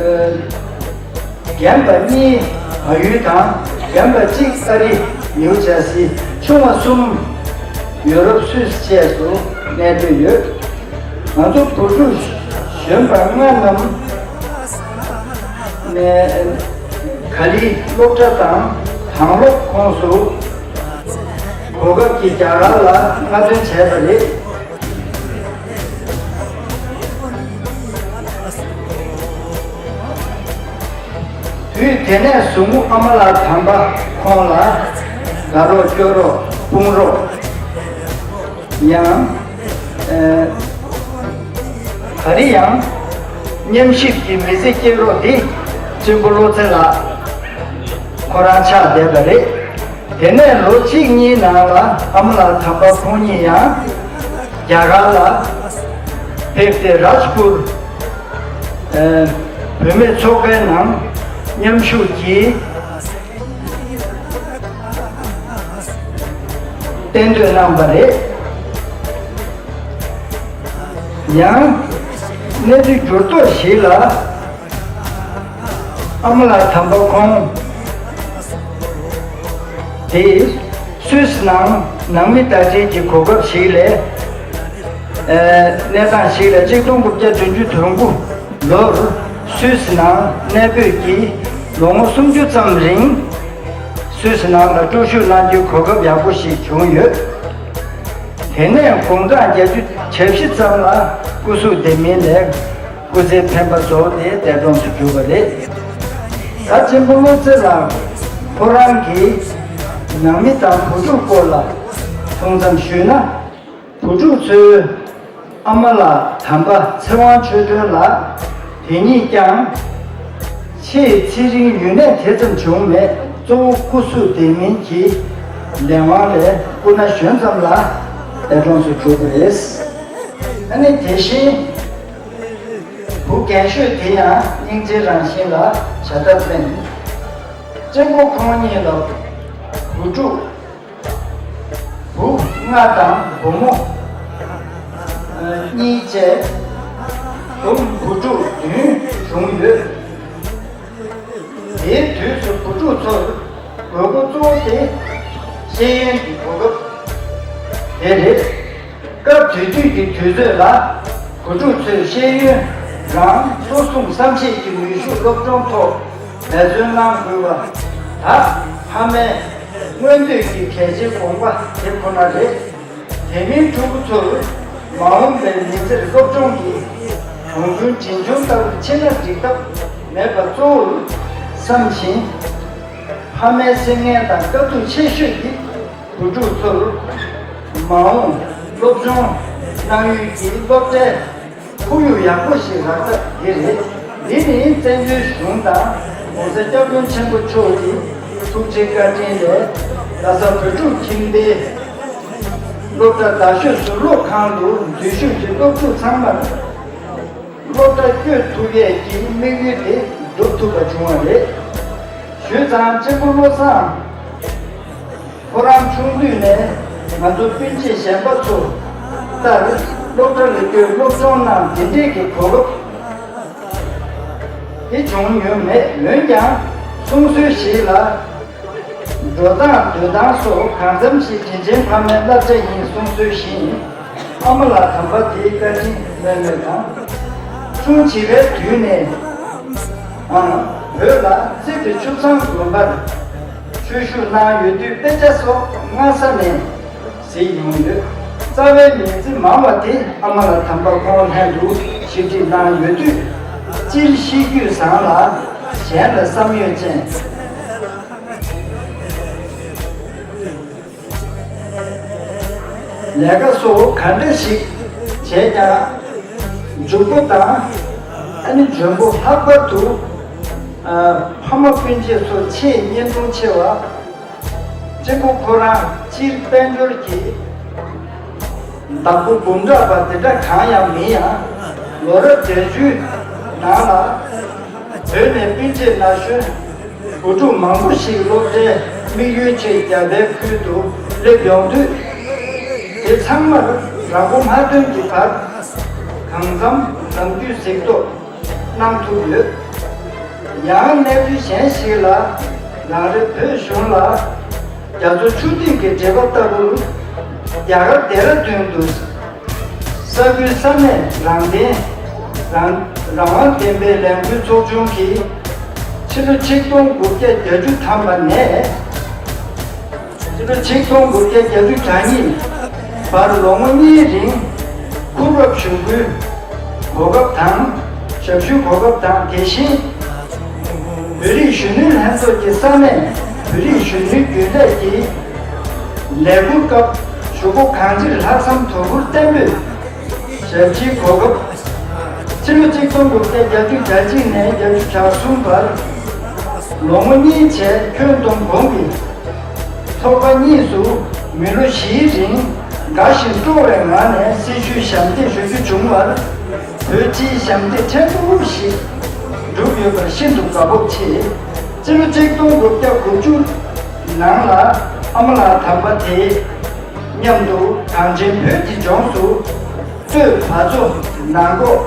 ཨ། རྒན་པ་གཉིས་བལ་ཡུལ་དང་། རྒན་པ་གཅིག་ཨ་རི་ནིའུ་ཇར་སི། ཆུང་བ་གསུམ་ཡོ་རོབ་སུད་སི་བཅས་སུ་གནས་སྡོད་ཡོད། ང་ཚོ་བུ་ཕྲུག་གཞོན་པ་ལྔ་རྣམས་ནས་ག་ལི་སློབ་གྲྭ་དང་དྭང་སློབ་ཁོངས་སུ་གོ་སྐབས་ཀྱིས་རྒྱ་གར་ལ་མངགས་ཐོན་བྱས་པ་རེད། དུས་དེ་ནས་བཟུང་ཨ་མ་ལགས་དམ་པ་ཁོང་ལ་དགའ་རོགས་སྐྱོ་རོགས་དཔུང་རོགས་ཡང་། ཨ། ག་རེ་ཡང་། མཉམ་གཤིབ་ཀྱི་མི་ཚེ་སྐྱེལ་རོགས་འདི་གཅེན་པོ་བློ་ཚེ་ལགས་ཁོ་རང་ཆགས་བསྡད་པ་རེད། དེ་ནས་ལོ་གཅིག་གཉིས་ནང་ལ་ཨ་མ་ལགས་དམ་པ་ཁོང་ཉིད་ཡང་རྒྱ་གར་ལ་ཕེབས་ཏེ་རཱཇ་པུར་བུད་མེད་ཚོགས་པའི་ནང་མཉམ་ཞུགས་ཀྱིས། གཏན་སྡོད་གནང་བ་རེད། ཡང་གནས་ཚུལ་འགྱུར་ལྡོག་ཞིག་ལ། ཨ་མ་ལགས་དམ་པ་ཁོང་དེ་སུད་སི་ནང་ནང་མི་དར་སྤེལ་གྱི་གོ་སྐབས་ཤིག་ལས། ཨ། གནས་སྟངས་ཤིག་ལ་ཆིག་སྟོང་དགུ་བརྒྱ་བདུན་ཅུ་དོན་དགུ་ལོར་སུད་སི་ནང་གནས་སྤོས་ཀྱིས་ལོ་ངོ་སུམ་ཅུ་ཙམ་རིང་སུད་སི་ནང་ལ་དཀྲུག་ཤིང་གནང་རྒྱུའི་གོ་སྐབས་ཡག་པོ་ཞིག་བྱུང་ཡོད། དེ་ནས་དགུང་གྲངས་བརྒྱད་ཅུ་གྱ་བཞི་ཙམ་ལ་སྐུ་གཟུགས་བདེ་མིན་ལས་སྐུ་ཚེ་འཕེན་པ་རྫོགས་ཏེ་འདས་གྲོངས་སུ་གྱུར་པ་རེད། ད་ཆེན་པོ་བློ་རྩེ་ལགས་ཁོ་རང་གིས་ནང་མི་དང་བུ་ཕྲུག་སྐོར་ལ་གསུང་མཚམས་ཞུས་ན། བུ་ཕྲུག་ཚོས་ཨ་མ་ལགས་དམ་པ་ཚེ་དབང་ཆོས་སྒྲོན་ལགས་དེ་ཉིད་ཀྱང་ཆེས་ཚེ་རིང་ཡུན་གནས་དེ་ཙམ་བྱུང་མེད། གཙོ་བོ་སྐུ་གཟུགས་བདེ་མིན་གྱི་ལས་དབང་ལས་སྐུ་ན་གཞོན་ཙམ་ལ་འདས་གྲོངས་སུ་གྱུར་པ་རེད། ཨ་ནི་དེ་བཞིན་བུ་རྒན་ཤོས་དེ་ཡང་སྙིང་རྗེའི་རང་བཞིན་ལ་བྱ་ཐབས་མེད། གཅེན་པོ་ཁོང་གཉིས་ལ་བུ་ཕྲུག་བུ་ལྔ་དང་བུ་མོ་གཉིས་བཅས་བུ་བུ་ཕྲུག་བདུན་བྱུང་ཡོད། དེའི་དུས་སུ་བུ་ཕྲུག་ཚོར་དགོས་མཁོ་གཙོ་བོ་དེ་ཤེས་ཡོན་གྱི་གོ་སྐབས་དེ་རེད། སྐབས་དེ་དུས་ཀྱི་དུས་ཚོད་ལ་བུ་ཕྲུག་ཚོས་ཤེས་ཡོན་རང་གསོ་སྲུང་བསམ་ཤེས་ཀྱི་ནུས་ཤུགས་སློབ་སྦྱོང་ཐོག་འབད་བརྩོན་གནང་དགོས་པ་ད་ཕ་མའི་མངོན་འདོད་ཀྱི་གལ་ཆེའི་དགོངས་པ་དེ་ཁོ་ན་རེད། དེ་མིན་ཕྲུ་གུ་ཚོར་མ་འོངས་པའི་མི་ཚེར་སློབ་སྦྱོང་གི་གྲོང་ཚོའི་འཛིན་སྐྱོང་ལྟ་བུར་ཕྱིན་ན་འགྲིག་ཐབས་མེད་པ་གཙོ་བོར་བསམ་བཞིན། ཕ་མའི་སེམས་ངལ་དང་དཀའ་སྡུག་ཆེ་ཤོས་ཀྱི་བུ་ཕྲུག་ཚོར་མ་འོངས་སློབ་སྦྱོང་གནང་ཡུལ་གྱི་སློབ་གྲྭའི་ཁོར་ཡུག་ཡག་པོ་ཞིག་རག་ཐབས་དེ་རེད། འདི་ནི་བཙན་བྱོལ་གཞུང་དང་༸གོང་ས་༸སྐྱབས་མགོན་ཆེན་པོ་མཆོག་གི་ཐུགས་རྗེ་བཀའ་དྲིན་ལས། རྡ་ས་བོད་ཕྲུག་ཁྱིམ་སྡེའི་སློབ་གྲྭ་རྡ་ཤོད་ཟུར་སློབ་ཁང་དུ་འཛུལ་ཞུགས་ཀྱི་སློབ་ཕྲུག་ཚང་མར་སློབ་གྲྭ་བསྐྱོད་ཐུབ་ཡས་ཀྱི་དམིགས་ཡུལ་དེ་འགྲུབ་ཐུབ་པ་བྱུང་བ་རེད། ཞུས་ཙང་གཅེན་པོ་བློ་བཟང་ཁོ་རང་ཆུང་དུས་ནས་ང་ཚོ་སྤུན་མཆེད་གཞན་པ་ཚོ་ལྟར་སློབ་གྲྭ་ལ་བསྐྱོད་སློབ་སྦྱོང་གནང་། དེ་འདྲས་ཀྱི་གོ་སྐབས་དེ་བྱུང་མྱོང་མེད། འོན་ཀྱང་གསུང་སྲོལ་ཞིག་ལ། འགྲོ་སྟངས་སྡོད་སྟངས་སོགས་གང་འཚམ་ཞིག་དྲིན་ཆེན་ཕ་མའི་བསླབ་བྱ་ཡིན་གསུང་སྲོལ་བཞིན། ཨ་མ་ལགས་དམ་པ་དེའི་བཀའ་དྲིན་སྨོན་ལམ་དང་། ཆུང་བྱིས་པའི་དུས་ནས་ཨང་བོད་ལ་རྩེ་ཏེ་ཆུ་བཟང་དགོན་པར་ཆོས་ཞུགས་གནང་ཡོད་དུས་དཔེ་ཆ་སོགས་སྔ་ས་ནས་གཟིགས་མྱོང་ཡོད། རྩ་བའི་མི་ཚེ་མང་བ་དེ་ཨ་མ་ལགས་དམ་པ་ཁོང་ལྷན་དུ་ཞིབ་ཁྲིད་གནང་ཡོད་དུས། སྤྱིར་གཤིས་རྒྱུད་བཟང་ལ་གཞན་ལ་བསམ་ཡོད་ཅན། ལས་ཀ་སོགས་ག་འདྲ་ཞིག་བྱས་ཀྱང་། མགྱོགས་པོ་དང་ཨ་ནི་འཇོན་པོ། ལྷག་པར་དུ་ཨ་ཕ་མ་སྤུན་མཆེད་ཚོར་ཆེས་བརྙན་ཐུང་ཆེ་བ། གཅེན་པོ་ཁོ་རང་སྤྱིར་དཔལ་འབྱོར་གྱི་བདག་པོ་འབུམ་དྲག་པ་དེ་འདྲ་གང་ཡང་མིན་ཡང་། ལོ་རབས་བརྒྱད་ཅུའི་ནང་ལ་བོད་ནས་སྤུན་མཆེད་ན་གཞོན་བུ་ཕྲུག་མང་པོ་ཞིག་སློབ་གྲྭའི་དམིགས་ཡུལ་ཆེད་རྒྱ་བལ་ཁུལ་དུ་སླེབས་ཡོང་དུས། དེ་ཚང་མར་རང་མགོ་མ་ཐོན་གྱི་བར་གང་འཚམ་ནམ་རྒྱུན་གཟིགས་རྟོག་གནང་ཐུབ་ཡོད། ཡང་གནས་ཚུལ་གཞན་ཞིག་ལ། རང་རེ་བོད་གཞུང་ལ་རྒྱ་མཚོ་ཆུ་གཏེར་གྱི་འབྲེལ་བ་ལྟ་བུར་རྒྱ་གར་ལྡེ་ར་ལྡུན་དུ་ས་ཁུལ་ས་གནས་རང་བདེན་རང་རང་དབང་ལྡན་པའི་ལས་འགུལ་ཚོགས་ཆུང་གིས་ཕྱི་ལོ་ཆིག་སྟོང་དགུ་བརྒྱ་བརྒྱད་ཅུ་ཐམ་པ་ནས། སྤྱི་ལོ་ཆིག་སྟོང་དགུ་བརྒྱ་བརྒྱད་ཅུ་གྱ་གཉིས་བར་ལོ་ངོ་གཉིས་རིང་ཁུ་རབ་ཞུ་སྒོའི་གོ་སྐབས་དང་། ཞབས་ཞུའི་གོ་སྐབས་དང་། དེ་བཞིན་བོད་རིགས་གཞོན་ནུའི་ལྷན་ཚོགས་ཀྱི་ས་གནས་བོད་རིགས་གཞོན་ནུའི་རྒྱུན་ལས་ཀྱི་ལས་འགུལ་སྐབས་ཞུ་སྒོ་གང་ཅིར་ལྷག་བསམ་དོ་ཁུར་བརྟན་པོས་ཞབས་ཕྱིའི་གོ་སྐབས། ཕྱི་ལོ་ཆིག་སྟོང་དགུ་བརྒྱ་བརྒྱད་ཅུ་གྱ་གཅིག་ནས་བརྒྱད་ཅུ་གྱ་གསུམ་བར་ལོ་ངོ་གཉིས་བྱས། ཁྱོན་བསྡོམས་གོང་གི་ཚོགས་པ་གཉིས་སུ་མི་ལོ་བཞིའི་རིང་དགའ་ཞིང་སྤྲོ་བའི་ངང་ནས་སྲི་ཞུའི་ཞབས་འདེགས་ཞུ་རྒྱུ་བྱུང་བར། བོད་སྤྱིའི་ཞབས་འདེགས་ཕྲན་བུ་ཞིག་བསྒྲུབས་ཡོད་པར་ཤིན་ཏུ་དགའ་སྤོབས་ཆེ། སྤྱི་ལོ་ཆིག་སྟོང་དགུ་བརྒྱ་དགུ་བཅུ་ནང་ལ་ཨ་མ་ལགས་དམ་པ་དེ། མཉམ་དུ་གངས་ཅན་བོད་ཀྱི་ལྗོངས་སུ་སྟོད་བར་མཚོ་ནང་ཁོག་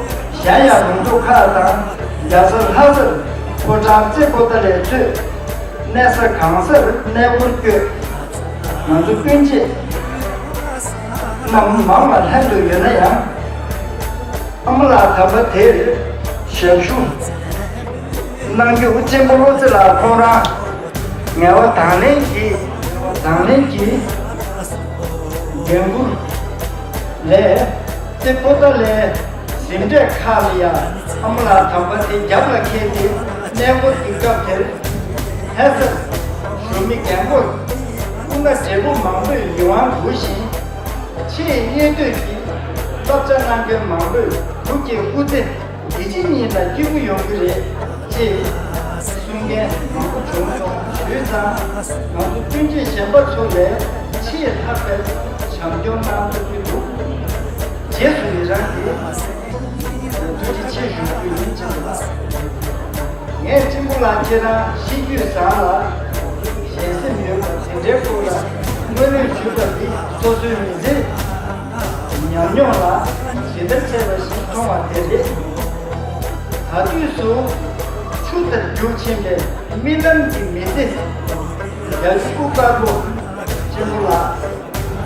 གཞན་ཡང་ལུང་ཕྱོགས་ཁག་དང་རྒྱ་བཟའ་ལྷ་སར་ཕོ་བྲང་རྩེ་པོ་ཏ་ལའི་གཙོས་གནས་ས་གང་སར་གནས་སྐོར་བསྐྱོད། ང་ཚོ་སྤུན་མཆེད་རྣམས་མང་བ་ལྷན་དུ་ཡོད་ན་ཡང་། ཨ་མ་ལགས་དམ་པ་དེར་ཞབས་ཞུ་གནང་རྒྱུ་གཅེན་པོ་བློ་རྩེ་ལགས་ཁོང་རང་ངལ་བ་དང་ལེན་གྱིས་དང་ལེན་གྱིས་འགན་འཁུར་ལས་ཏེ་པོ་ཏ་ལའི་གཟིམ་གྲལ་ཁག་ལ་ཡང་ཨ་མ་ལགས་དམ་པ་དེ་རྒྱབ་ལ་འཁྱེར་ཏེ་གནས་སྐོར་གྱི་སྐབས་དེར་ལྷ་སར་བཞུགས་མི་རྒན་གོག་སྐུ་ན་བགྲེས་པོ་མང་པོས་ཡིད་དབང་འགུག་བཞིན། ཆེས་སྙིང་འདོད་ཀྱི་བསླབ་བྱ་གནང་མཁན་མང་པོས་ཐུགས་བསྐྱེད་སྐུ་ཚེ་འདི་ཕྱི་གཉིས་ལ་སྐྱིད་པོ་ཡོང་གི་རེད་ཅེས་གསུང་མཁན་མང་པོ་བྱུང་སོང་། བྱས་ཙང་ང་ཚོ་སྤུན་མཆེད་གཞན་པ་ཚོ་ལས་ཆེས་ལྷག་པའི་བྱམས་སྐྱོང་གནང་ཐུབ་ཀྱི་འདུག་རྗེས་སུ་ཡི་རང་གིས་ཐུགས་རྗེ་ཆེ་ཞུ་རྒྱུ་ཡིན། ཅེས་ངས་གཅེན་པོ་ལགས་ཁྱེད་རང་ཤེས་རྒྱུད་བཟང་ལ་ཞན་སེམས་ཡོད་པ་དེ་འདྲའི་སྐོར་ལ་དངོས་གནས་ཞུས་པ་འདི་སོ་སོའི་མི་ཚེའི་ཉམས་མྱོང་ལ་ཇི་ལྟར་འཕྲད་པ་ཞིག་མཐོང་བ་དེ་རེད། ད་དུས་སུ་ཆུ་ལྟར་རྒྱུག་ཕྱིན་པའི་རྨི་ལམ་གྱི་མི་ཚེ་རྒྱ་ཆུ་དཀར་པོ་གཅེན་པོ་ལགས།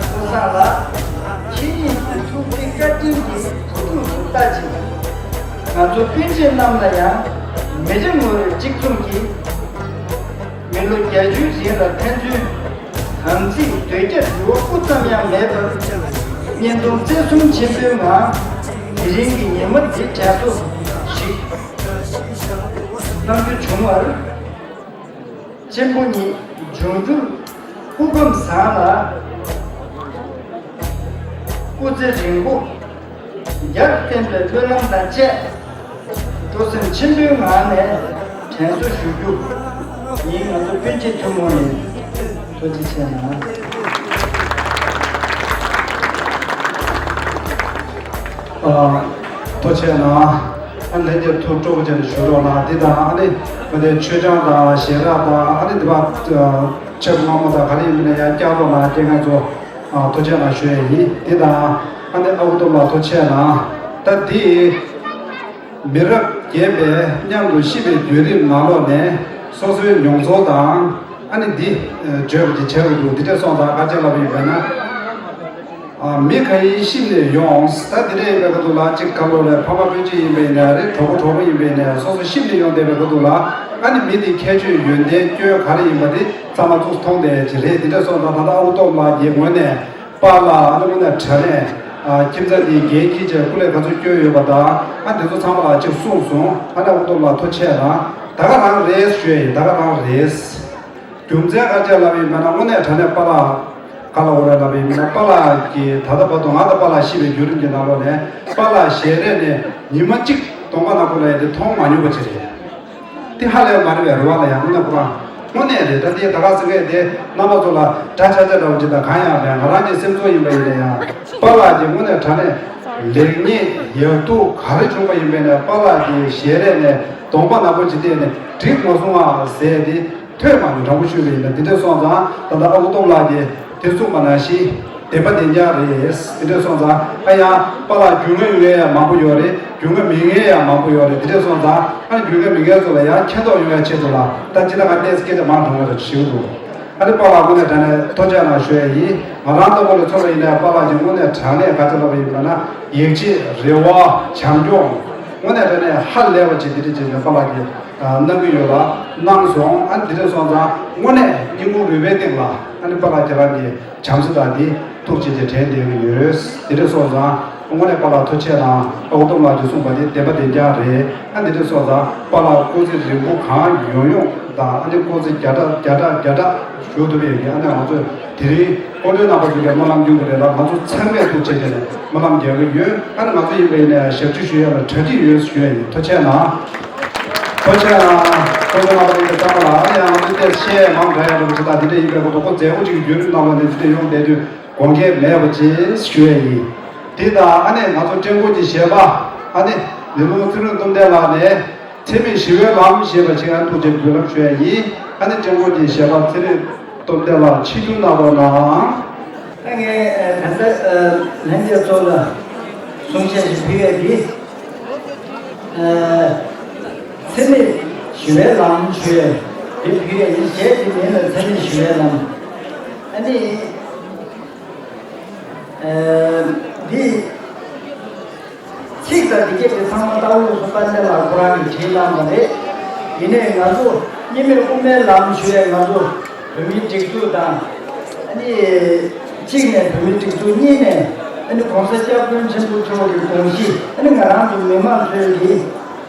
ཀུན་བཟང་ལགས། ཁྱེད་ཉིད་ཀྱི་ཐུགས་རྗེ་བཀའ་དྲིན་གྱི་བུ་ཕྲུག་ཏུ་ལྟ་ཅིང་། ང་ཚོ་སྤུན་མཆེད་རྣམས་ལ་ཡང་མི་རེ་ངོ་རེ་གཅིག་མཚུངས་ཀྱིས་མི་ལོ་བརྒྱད་ཅུའི་རིང་ལ་ཕན་ཚུན་དམ་ཚིག་འདོད་རྒྱ་འདྲུ་བ་སྤུ་ཙམ་ཡང་མེད་པར་བརྙན་ཐུང་བརྩེ་གསུམ་ཆེན་པོའི་ངང་དེ་རིང་གི་ཉི་མ་འདི་དྲན་གསོ་ཞིག་གནང་རྒྱུ་བྱུང་བར། གཅེན་པོ་ཉིད་འབྱུང་འགྱུར་སྐུ་ཁམས་བཟང་ལ། སྐུ་ཚེ་རིང་པོ་རྒྱར་བརྟན་པའི་སྨོན་ལམ་དང་བཅས། སྤྲོ་སེམས་ཆེན་པོའི་ངང་ནས་དྲན་གསོ་ཞུ་རྒྱུ་ཡིན། ང་ཚོ་སྤུན་མཆེད་ཐུན་མོང་ནས་ཐུགས་རྗེ་ཆེ་གནང་། ཨ། ཐུགས་རྗེ་ཆེ་གནང་། ཨ་ནི་ལྷན་རྒྱས་ཐུགས་སྤྲོ་པོ་ཅན་ཞུ་རོགས་གནང་། འདི་དང་ཨ་ནི་མི་དེ་མཆོད་ཆང་དང་ཞལ་རས་དང་ཨ་ནི་འདི་པ་ཆབ་མངར་མོ་དང་ག་རེ་ཡིན་མིན་ན་ཡང་བསྐྱར་དུ་གནང་། རྒན་ལགས་ཚོ་ཨ་ཐུགས་རྗེ་གནང་ཞུ་ཡས་ཡིན། འདི་དང་ཨ་ནི་ཨ་ཁུ་སྟོབས་ལགས་ཐུགས་རྗེ་གནང་། ད་འདི་མི་རབས་རྒན་པས་མཉམ་དུ་གཤིབ་པའི་བརྒྱུད་རིམ་ནང་ལོགས་ནས་སོ་སོའི་མྱོང་ཚོར་དང་ཨ་ནི་འདི་བརྗོད་པ་ཅིག་བྱས་པ་འདུག་འདི་འདྲས་སོང་ཙང་ག་ཅི་ལབ་ཡིན་པས་ན། ཨ། མི་ག་ཡིན་གཤིབ་ནས་ཡོང་། ད་འདི་འདྲས་ཡིན་པའི་ཁ་ཐུག་ལ་གཅིག་ག་ལོ་རེད། ཕ་མ་སྤུན་མཆེད་ཡིན་པ་ཡིན་ནའི་རེད། གྲོགས་པོ་གྲོགས་པོ་ཡིན་པ་ཡིན་ནའི་སོ་སོ་གཤིབ་ནས་ཡོང་བསྡད་པའི་ཁ་ཐུག་ལ་ཨ་ནི་མི་དེའི་ཁྱད་ཆོས་ཡོན་ཏན་སྐྱོན་ག་རེ་ཡིན་པ་དེ་ཚང་མ་ཚུར་མཐོང་བསྡད་ཡ་ཅིག་རེད། འདི་འདྲས་སོང་ཙང་ད་ལྟ་ཨ་ཁུ་སྟོབས་ལགས་ཀྱི་ངོས་ནས་པཱ་ལགས་ཨ་ནི་དངོས་གནས་དྲང་གནས་ཨ་ཁྱིམ་ཚང་འདིའི་འགན་འཁྱེར་བྱས་སྐུ་ལས་ག་ཚོད་བསྐྱོན་ཡོད་པ་དང་ཨ་འདི་ཚོ་ཚང་མ་ལ་གཅིག་གསུངས་སོང་། ཨ་ནི་ཨ་ཁུ་སྟོབས་ལགས་ཐུགས་རྗེ་གནང་། ད་ག་རང་རེད་ཞུ་ཡ་ཡིན། ད་ག་རང་རེད། རྒྱུ་མཚན་ག་ཅི་ལབ་ཡིན་མིན་ན་དངོས་གནས་དྲང་གནས་པཱ་ལགས་ག་ལ་འོ་རེད་ལབ་ཡིན་མིན་ན། པཱ་ལགས་ཀྱིས་ད་ལྟ་བར་དུ་ང་དང་པཱ་ལགས་གཤིབ་པའི་བརྒྱུད་རིམ་གྱི་ནང་ལོགས་ནས་པཱ་ལགས་ཞལ་རས་ནས་ཉི་མ་གཅིག་གདོང་པ་ནག་པོ་ལབ་ཡ་དེ་མཐོང་མ་མྱོང་པ་ཅིག་རེད། དེ་ཧ་ལས་མ་རེད་པས། རེད་བ་ལ་ཡང་དངོས་གནས་པཱ་ལགས་དངོས་གནས་རེད། ད་དེ་ད་ག་ཟེར་མཁན་དེ་རྣམ་པ་ཚོ་ལ་འདྲ་ཆགས་ཆགས་འདྲ་བོ་ཅིག་དང་གང་ཡང་མེད། ང་རང་གི་སེམས་ཚོར་ཡིན་པ་ཡིན་ན་ཡང་པཱ་ལགས་ཀྱི་དངོས་གནས་དྲང་གནས་ལེགས་ཉེས་ཡག་སྡུག་ག་རེ་བྱུང་པ་ཡིན་པས་ན་པཱ་ལགས་ཀྱི་ཞལ་རས་ནས་གདོང་པ་ནག་པོ་ཅིག་བལྟས་ནས་འགྲིག་མ་སོང་ཨ་ཟེར་ཏེ། ཐོས་མ་མྱོང་དྲང་པོ་ཞུས་པ་ཡིན་ན། འདི་འདྲས་སོང་ཙང་ད་ལྟ་ཨ་ཁུ་སྟོབས་ལགས་ཀྱིས་དེ་གསུངས་པ་ནང་བཞིན་བདེན་པ་བདེན་རྐྱང་རེད། འདི་འདྲས་སོང་ཙང་ཨ་ཡང་པཱ་ལགས་རྒྱུས་མངའ་ཡོད་ཡ་མང་པོ་ཡོད་རེད། རྒྱུས་མངའ་མི་ངེས་ཡ་མང་པོ་ཡོད་རེད། འདི་འདྲས་སོང་ཙང་ཨ་རྒྱུས་མངའ་མི་ངེས་ཚོ་ལ་ཡང་མཁྱེན་རྟོགས་ཡོང་ཡ་ཆེད་དུ་ལ་ད་ཅི་ད་ག་ཏེས་སྐད་ཆ་མང་དྲགས་ཡོད་རེད་ཞུ་གི་འདུག་ཨ་ནི་པཱ་ལགས་དངོས་གནས་དྲང་གནས་ཐུགས་རྗེ་གནང་ཞུ་ཡ་ཡིན། ང་རང་ལྟ་བུ་ལ་མཚོན་པ་ཡིན་ན་པཱ་ལགས་ཀྱིས་དངོས་གནས་དྲང་གནས་ག་ཚོད་ལབ་པ་ཡིན་པ་ན་ཡིད་ཆེས་རེ་བ་བྱམས་སྐྱོང་དངོས་གནས་དྲང་གནས་ཧ་ལས་པ་ཅིག་འདི་འདྲ་ཅིག་ནས་པཱ་ལགས་ཀྱིས་གནང་གི་ཡོད་ལ་གནང་སོང་། ཨ་ནི་འདི་འདྲ་སོང་ཙང་དངོས་གནས་སྙིང་ཁུང་རུས་པའི་གཏིང་ལ་ཨ་ནི་པཱ་ལགས་ཁྱེད་རང་གི་བྱམས་བརྩེ་དང་འདི་ཐུགས་རྗེ་ཆེ་དྲན་བསྡད་ཀྱི་ཡོད། འདི་འདྲ་སོང་ཙང་དངོས་གནས་པཱ་ལགས་ཐུགས་རྗེ་ཆེ་གནང་། ཨ་ཁུ་སྟོབས་ལགས་ཀྱིས་གསུངས་པ་འདི་བདེན་པ་བདེན་རྐྱང་རེད། ཨ་འདི་འདྲ་སོང་ཙང་པཱ་ལགས་སྐུ་ཚེ་རིང་པོ་གང་ཡོང་ཡོང་དང་ཨ་ནི་སྐུ་ཚེ་བརྒྱ་ཕྲག་བརྒྱ་ཕྲག་བརྒྱ་ཕྲག་བཞུགས་ཐུབ་པའི་ཡོད་ཀྱི་ཨ་ནི་ང་ཚོས་དེ་རིང་སྐུ་མགྲོན་རྣམ་པ་ཚོ་གིས་སྨོན་ལམ་རྒྱུག་གི་རེད་ལ་ང་ཚོ་ཚང་མས་ཐུགས་རྗེ་ཆེ་ནས་སྨོན་ལམ་རྒྱག་གི་ཡོད། ཨ་ནི་ང་ཚོ་ཡིན་པ་ཡིན་ནའི་ཞབས་ཕྱི་ཞུ་ཡ་ལ་གྲ་སྒྲིག་ཡོད་ཞུ་ཡ་ཡིན། ཐུགས་རྗེ་གནང་། ཐུགས་རྗེ་གནང་། སྐུ་མགྲོན་རྣམ་པ་ཚོ་གིས་བཀྲ་མ་ལ་ཨ་ནི་ང་ཚོ་ཏོག་ཙམ་བཤད་མང་དྲགས་ཡ་འདྲ་པོ་ཅིག་དང་འདི་འདྲ་ཡིན་པའི་སྐོར་དུ་ཁོ་མཛད་སྒོ་ཅིག་གི་བརྒྱུད་རིམ་ནང་ལ་ནས་འདི་འདྲ་ཡོང་བསྡད་དུས་དགོངས་འགལ་མེད་པ་ཅིག་ཞུ་ཡ་ཡིན། དེ་དང་ཨ་ནི་ང་ཚོ་ཀྲེང་ཀོ་གི་གཞས་པ་ཨ་ནི་ལི་ལུང་ཚེ་རིང་སྟོབས་ལྡན་ལགས་ནས། འཚེ་མེད་ཞི་བའི་ལམ་ཞེས་པ་ཞིག་ཨ་ཐུགས་རྗེ་འབུལ་ལམ་ཞུ་ཡ་ཡིན། ཨ་ནི་ཀྲེང་ཀོ་གི་གཞས་པ་ཚེ་རིང་སྟོབས་ལྡན་ལགས་ཆིབས་བསྒྱུར་གནང་རོགས་གནང་། ད་ངས་ད་ལྟ་ལྷན་རྒྱས་ཚོ་ལ་གསུང་བཤད་ཞིག་ཕུལ་ཡས་འདི། ཚད་མེད་ཞི་བའི་ལམ་ཞུ་ཡས་འདི་ཕུལ་ཡས་ཡིན། གཞས་འདི་མིང་ལ་ཚད་མེད་ཞི་བའི་ལམ། ཨ་ནི་འདི། ཚིག་དང་དེ་སྐད་དེ་ཚང་མ་ཏཱ་ལོ་སུ་པཎྜི་ཏ་ལགས་ཁོ་རང་གིས་བྲིས་གནང་བ་རེད། ཡིན་ནའི་ང་ཚོ་གཉིས་སྨན་དབུ་མའི་ལམ་ཞུ་ཡས་ང་ཚོ་བོད་མིའི་སྒྲིག་འཛུགས་དང་། ཨ་ནི་གཅིག་ནས་བོད་མིའི་སྒྲིག་འཛུགས། གཉིས་ནས་ཨ་ནི་༸གོང་ས་༸སྐྱབས་མགོན་ཆེན་པོ་མཆོག་གི་དགོངས་གཞི། ཨ་ནི་ང་རང་ཚོ་མི་མང་ཚོས་ཀྱིས་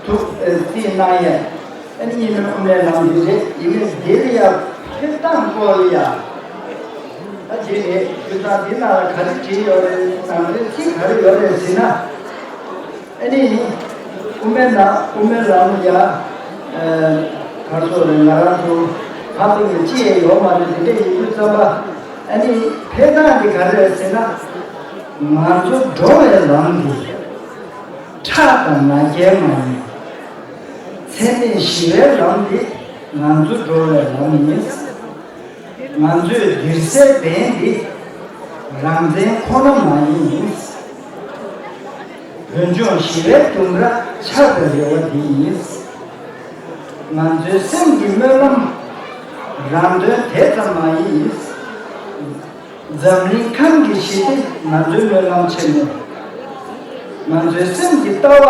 ཐུགས་བརྩིས་གནང་ཡས། ཨ་ནི་གཉིས་སྨན་དབུ་མའི་ལམ་འདི་རེད། ཡིན་ནའི་འདི་ལ་ཡ་ཕེབས་སྟངས་སྐོར་ལ་ཡ། ད་དེ་རེད། དུས་དང་འདི་ནང་ལ་ག་རེ་བྲིས་ཡོད་རེད་དང་། རེད། ཚིག་ག་རེ་ཡོད་རེད་ཟེར་ན། ཨ་ནི་དབུ་མའི་ནང་དབུ་མའི་ལམ་ཡ། ཨ། ག་རེ་ཟེར་རེད། ང་རང་ཚོ་ཕ་སྟེང་ནས་ཅི་ཡང་ཡོད་མ་རེད། དེ་འདྲ་ཡིན་དུས་ཙམ་པ། ཨ་ནི་ཕེབས་སྟངས་འདི་ག་རེ་རེད་ཟེར་ན། ང་ཚོ་འགྲོ་བའི་ལམ་འདི་ཁྲག་དང་ང་རྒྱལ་མ་ཡིན། ཚད་མེད་ཞི་བའི་ལམ་འདི་ང་ཚོ་འགྲོ་བའི་ལམ་ཡིན། ང་ཚོས་འདིར་གསལ་བན་འདི་རང་བཙན་ཁོ་ན་མ་ཡིན། བོད་ལྗོངས་ཞི་བའི་ལྡུམ་ར་ཆགས་པའི་རེ་བ་འདི་ཡིན། ང་ཚོའི་སེམས་ཀྱི་སྨོན་ལམ་རང་དོན་དེ་ཙམ་མ་ཡིན། འཛམ་གླིང་ཁམས་ཀྱི་ཞི་བདེ་ང་ཚོའི་སྨོན་ལམ་ཆེན་མོ། ང་ཚོའི་སེམས་ཀྱི་ལྟ་བ་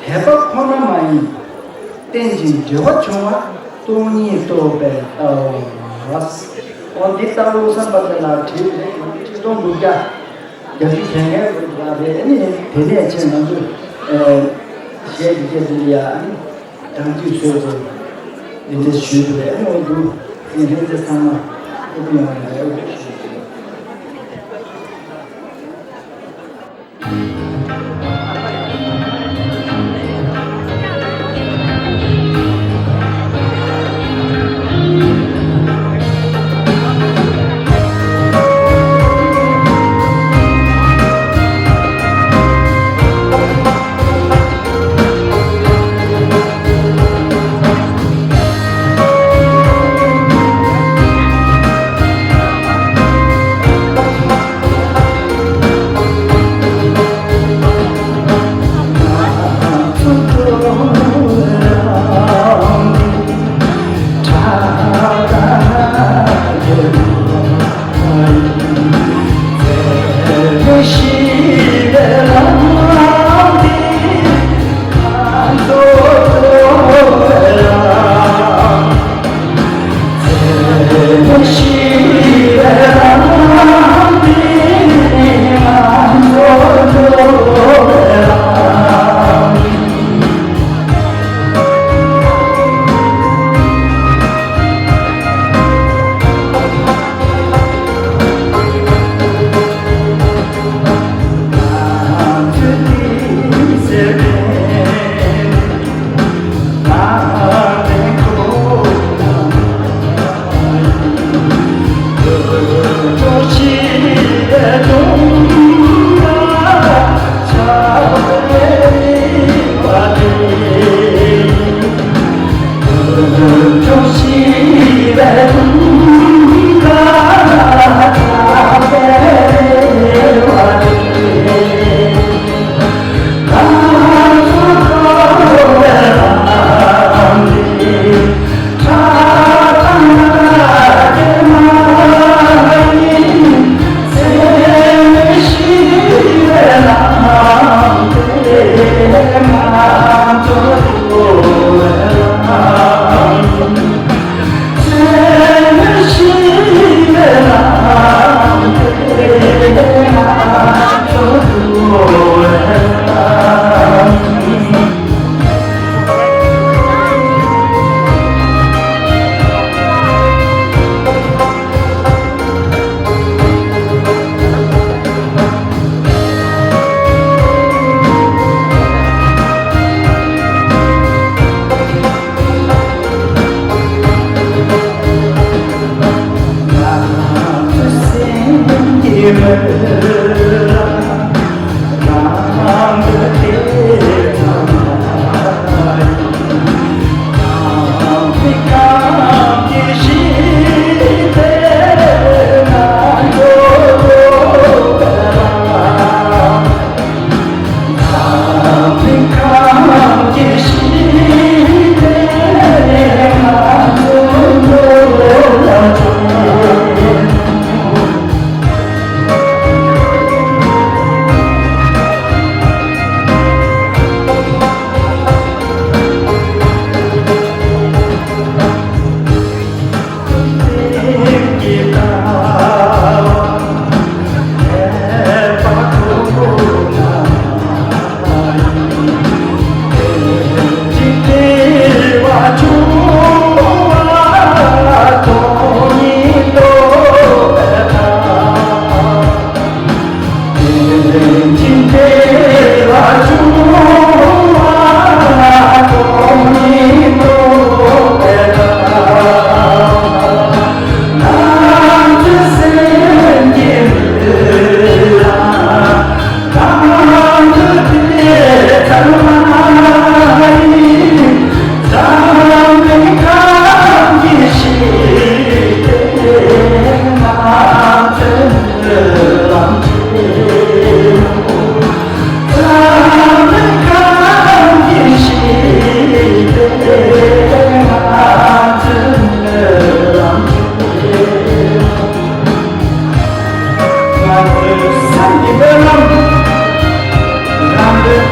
དད་པ་ཁོ་ན་མ་ཡིན། རྟེན་ཅིང་འབྲེལ་བ་འབྱུང་བ་སྟོང་ཉིད་རྟོགས་པའི་ལྟ་བ། འོ་འདི་ཏཱ་ལོ་སུ་པཎྜི་ཏ་ལགས་བྲིས་རེད། ཁྲི་སྟོང་དགུ་བརྒྱ་བརྒྱད་ཅུ་གྱ་ལྔའི་ལོ་ལ་རེད། ཨ་ནི་དེ་ནས་ཆེ་ང་ཚོས་གཞས་འདི་སྐད་འདི་ལ་ཡ་ཨ་ནི་དང་དུས་ཚོད་དུ་འདི་འདྲ་ཞུས་འདུག་ཨ་ནི་འོ་འདུག་ཨ་ནི་ལྷན་རྒྱས་ཚང་མ་སྐུ་ཁམས་ཡོང་བ་ཡག་པོ་ཞུ།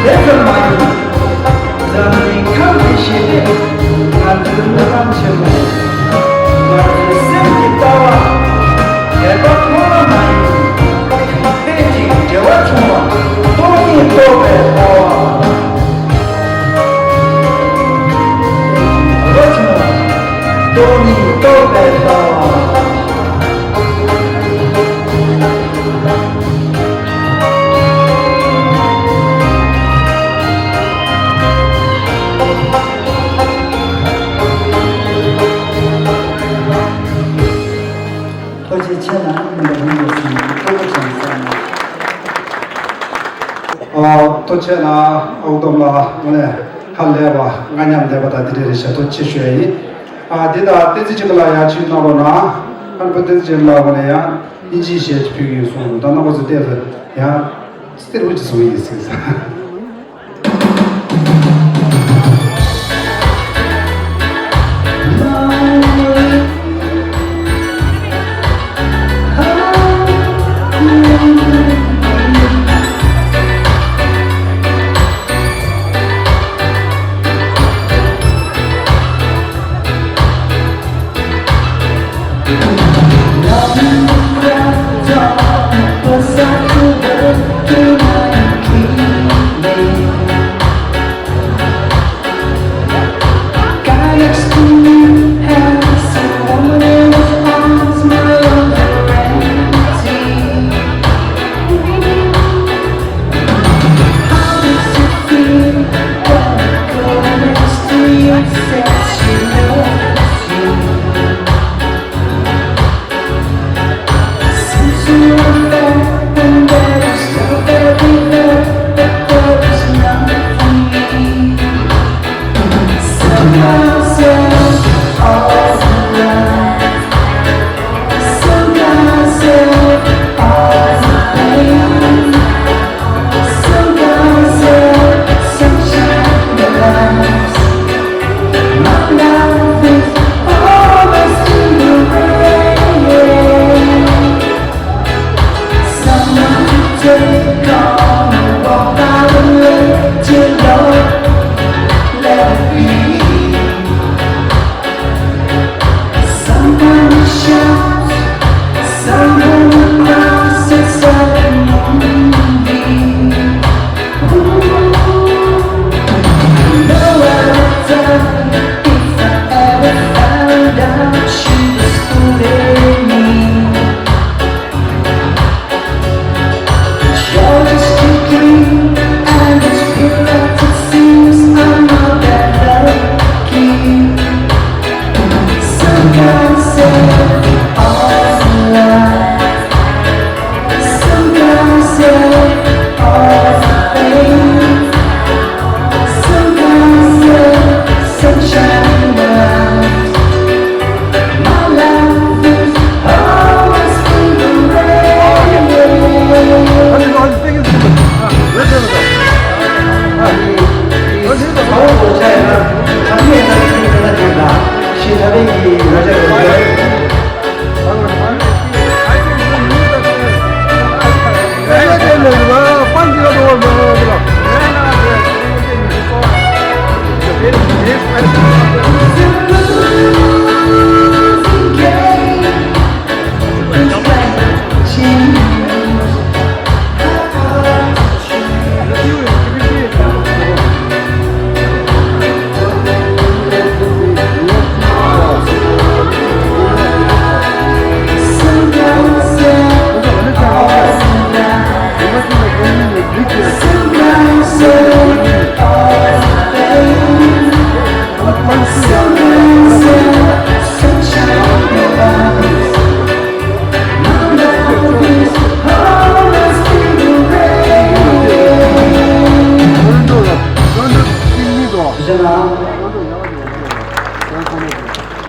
དེ་ཙམ་མ་ཡིན། འཛམ་གླིང་ཁམས་ཀྱི་ཞི་བདེ། ང་ཚོའི་སྨོན་ལམ་ཆེན་མོ། ང་ཚོའི་སེམས་ཀྱི་ལྟ་བ། དད་པ་ཕོངས་པ་མ་ཡིན། ལྷན་ཅིག་འབྲེལ་བ་བྱུང་བ། སྟོང་ཉིད་རྟོགས་པའི་ལྟ་བ། འབྲེལ་བ་བྱུང་བ། སྟོང་ཉིད་རྟོགས་པའི་ལྟ་བ། ཐུགས་རྗེ་ཆེ་གནང་། མི་འདྲ་མི་འདྲ་ཟིན་ཐུགས་རྗེ་ཆེ་གནང་། ཨ། ཐུགས་རྗེ་ཆེ་གནང་། ཨ་ཁུ་སྟོབས་ལགས་དངོས་གནས་ཧ་ལས་པ་དངོས་མཉམ་བསྡད་པ་དང་དེ་འདྲའི་རེ་ཞེ་ཐུགས་ཆེ་ཞུ་ཡ་ཡིན། ཨ། དེ་དང་བསྟན་འཛིན་ཆོས་འཕེལ་ལགས་ཡང་ཅིག་གནང་རོགས་གནང་། ཨ་ནི་བུ་བསྟན་འཛིན་ཆོས་འཕེལ་ལགས་ངོས་ནས་ཡང་དབྱིན་ཇིའི་གཞས་ཅིག་ཕུལ་གྱི་ཡོད་གསུངས་འདུག་ད་རྣམ་པ་ཚོ་བལྟས་ཚེ་ཡང་སྟེར་བུ་ཅིག་བཟོ་གི་ཡིན་ཟེར།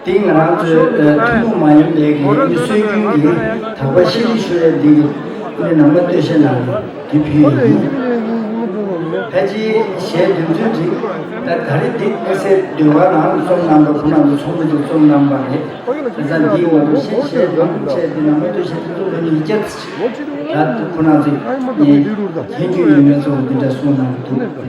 དེ་ང་རང་ཚོའི་ཐུན་མོང་མ་ཡིན་པའི་གི་སྲོལ་རྒྱུན་གྱི་དག་པ་ཤེས་རིག་ཤོད་ཡས་འདི་གི་ནང་མ་སྟོད་གཞས་ནང་གི་བུ་ཡིན། ཕལ་ཆེར་གཞས་འདོན་ཚུལ་འགྲིག་ད་ད་རེས་འདི་དམིགས་བསལ་འདོན་པ་ནང་རྩོམ་གནང་པ་ཁོང་རྣམ་ཚོ་ཚོགས་མི་ཚོ་རྩོམ་གནང་པ་རེད། དེ་ཚ་འདིའི་འོག་ཏུ་གཞས་གཞས་བཟང་པོ་བྱས་འདི་ནང་མི་ཚོ་གཞས་དེ་ཚོ་ལ་ནི་སྐྱབས་ད་ཁོང་རྣམ་ཚོས་ངས་མཁྱེན་རྒྱུ་ཡོད་མེད་ཚོ་འདི་འདྲ་གསུངས་གནང་གི་འདུག་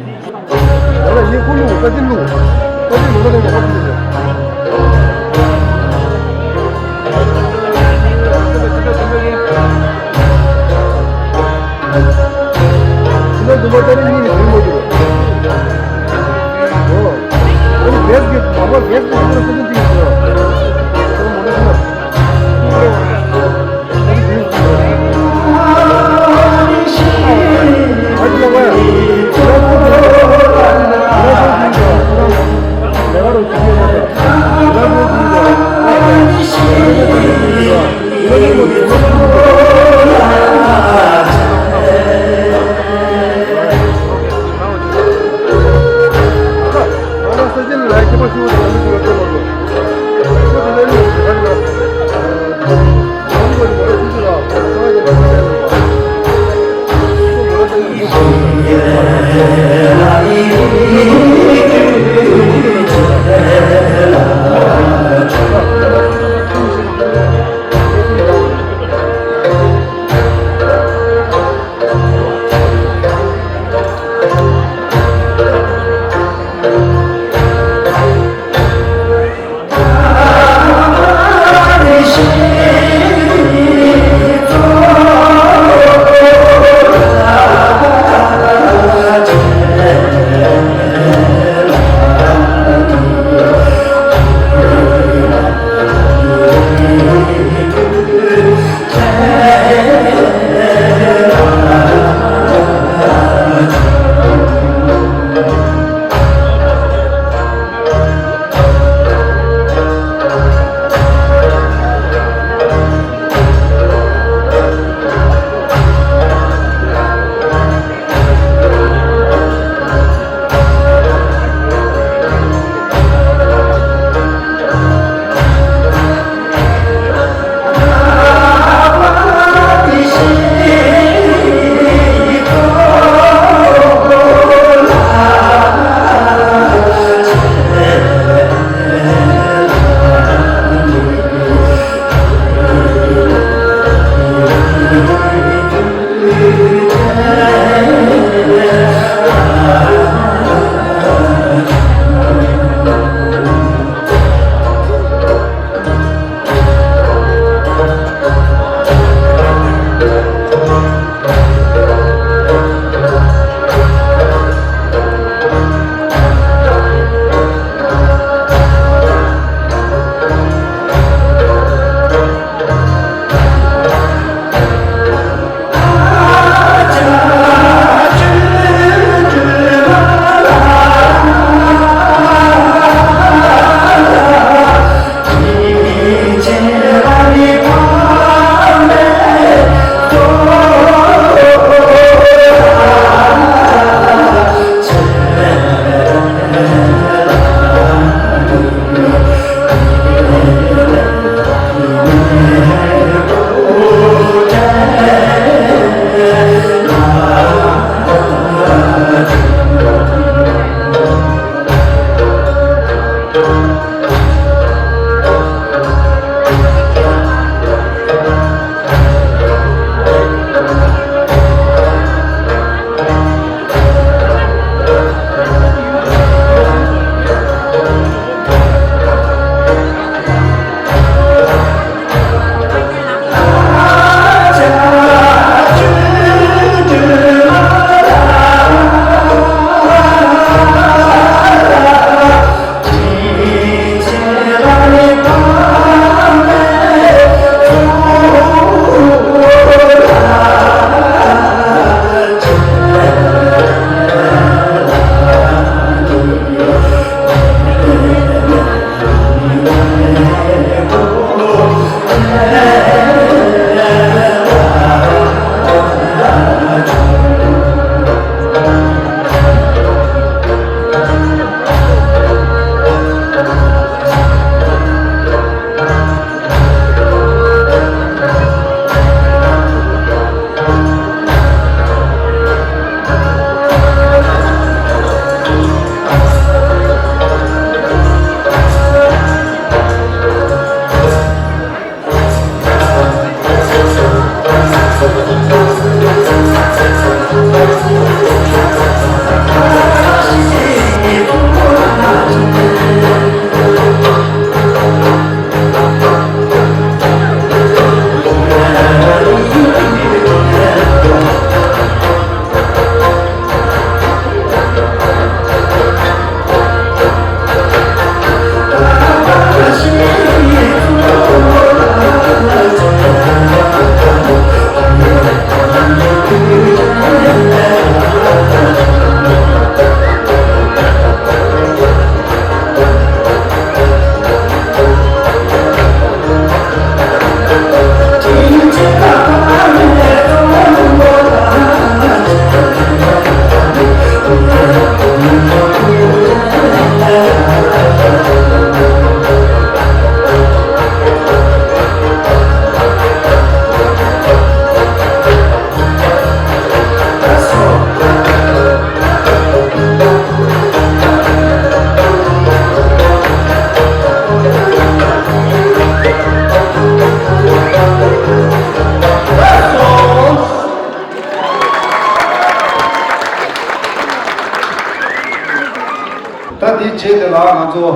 དེ་ལ་ང་ཚོ་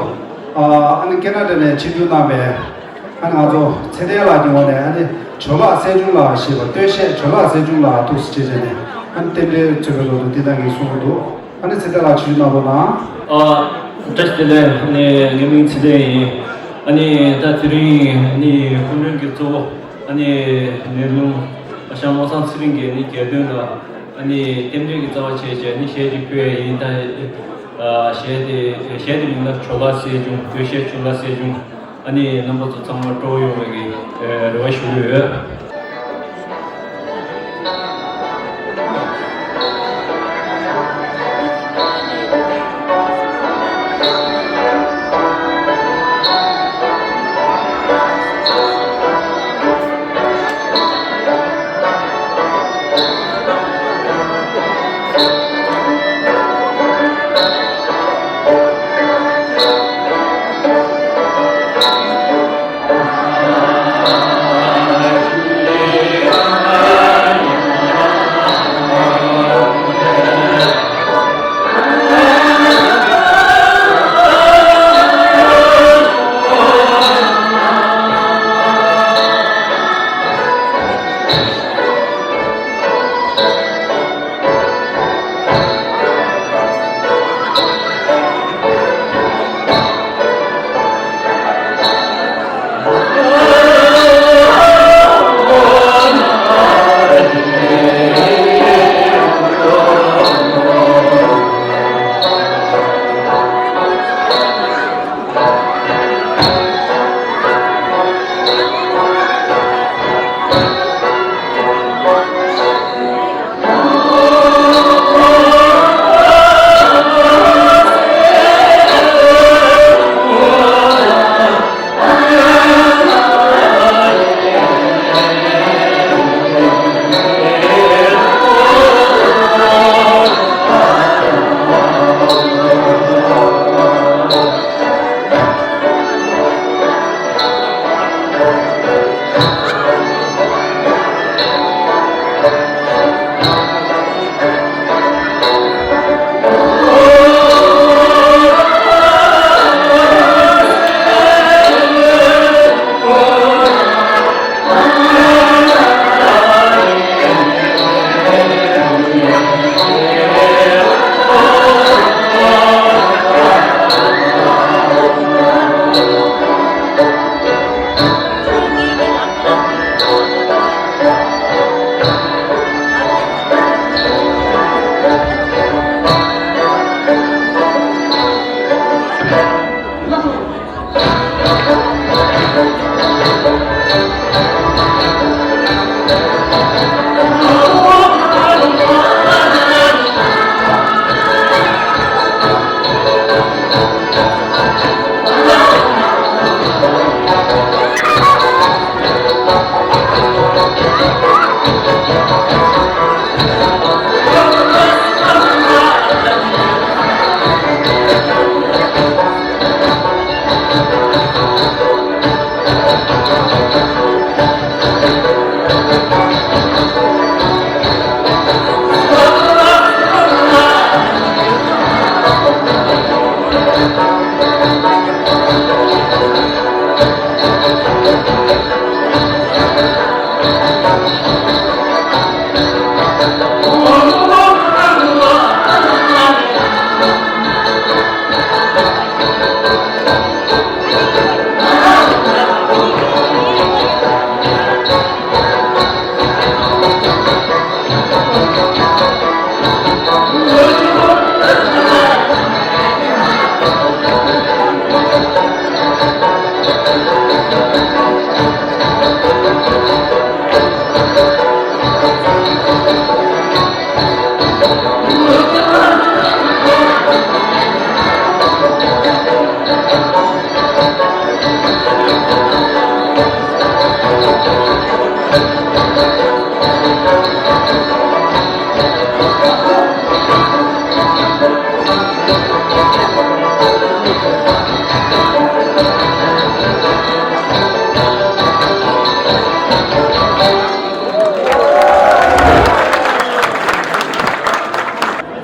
ཨ་ནི་ཁེ་ན་ཌ་ནས་ཆིབས་བསྒྱུར་གནང་བའི་ཨ་ནི་ང་ཚོ་ཚེ་བརྟན་ལགས་ཀྱི་ངོས་ནས་ཨ་ནི་ཇོ་ལགས་སྲས་ཆུང་ལགས་ཞེས་པ་སྟོད་གཞས་ཇོ་ལགས་སྲས་ཆུང་ལགས་ཐུགས་སུ་ཆེ་བྱས་ནས་ཨ་ནི་རྟེན་འབྲེལ་ཚོགས་པའི་ལོ་དུ་འདི་ལྟ་ངས་གསུང་གི་འདུག་ཨ་ནི་ཚེ་བརྟན་ལགས་ཆིབས་བསྒྱུར་གནང་རོགས་གནང་། ཨ། བཀྲ་ཤིས་བདེ་ལེགས། ཨ་ནི་ངའི་མིང་ཚེ་བརྟན་ཡིན། ཨ་ནི་ད་དེ་རིང་ཨ་ནི་སྐུ་མགྲོན་གྱི་གཙོ་བོ་ཨ་ནི་ནེ་ལུང་ཨ་ཞང་བློ་བཟང་ཚེ་རིང་གིས་ཨ་ནི་རྒྱལ་དོན་ལ་ཨ་ནི་རྟེན་འབྲེལ་གྱི་རྩ་བ་བྱས་བྱས་ཨ་ནི་གཞས་ཅིག་ཕུལ་ཡ་ཡིན། ད་ཨ་གཞས་དེ་གཞས་དེ་མིང་ལ་ཇོ་ལགས་སྲས་ཆུང་། སྟོད་གཞས་ཇོ་ལགས་སྲས་ཆུང་། ཨ་ནི་རྣམ་པ་ཚོ་ཚང་མ་སྤྲོ་པོ་ཡོང་བའི་གི་རེ་བ་ཞུ་གི་ཡོད།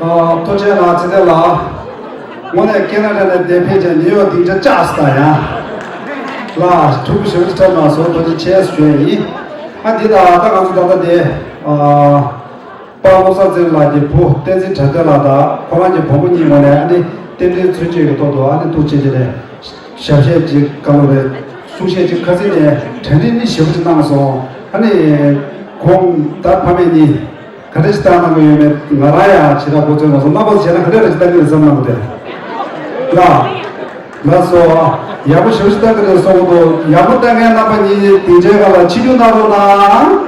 ཨ། ཐུགས་རྗེ་གནང་། ཚེ་བརྟན་ལགས། དངོས་གནས་ཁེ་ན་ཌ་ནས་འདིར་ཕེབས་བྱས་ནིའུ་ཡོག་སྡིངས་ཆ་བཅགས་སོང་ད་ཡ། ལགས་ཐུགས་ཁུར་ཞེ་པོ་ཅིག་འཁྲབ་གནང་སོང་། ཐུགས་རྗེ་ཆེ་ཞུ་ཡ་ཡིན། ཨ་འདི་ད་ད་ང་ཚོ་ད་ལྟ་དེ་ཨ། པ་བློ་བཟང་ཚེ་རིང་ལགས་ཀྱི་བུ་བསྟན་འཛིན་དྲ་ཐོག་ལགས་དང་ཁོ་རང་གི་བུ་མོ་གཉིས་ངོས་ནས་ཨ་ནི་རྟེན་འབྲེལ་མཚོན་བྱེད་ཀྱི་ཐོག་ཏུ་ཨ་ནི་ཐུགས་རྗེ་ཆེ་ནས་ཞབས་གཞས་ཅིག་བཀའ་སློབ་རེད། གསུང་བཤད་ཅིག་ཁ་སང་ནས་གྲ་སྒྲིག་ནི་ཞེ་པོ་ཅིག་གནང་སོང་། ཨ་ནི་ཁོང་ད་ཕ་མེས་གཉིས་ག་འདྲ་ཞིག་བཏང་གནང་གི་ཡོད་མེད། ང་རང་ཡང་ཇི་ལྟར་གོ་ཚོད་མ་སོང་། རྣམ་པ་ཚོ་བྱས་ན་ག་འདྲ་ཞིག་བཏང་གི་རེད་བསམ་གནང་གི་འདུག་ལ། ལགས་སོ། ཡག་པོ་ཞེ་པོ་ཞིག་བཏང་གི་རེད་བསམ་གི་འདུག་ཡག་པོ་བཏང་མཁན་རྣམ་པ་གཉིས་སྡིངས་ཆའི་སྒང་ལ་ཆིབས་བསྒྱུར་གནང་རོགས་གནང་།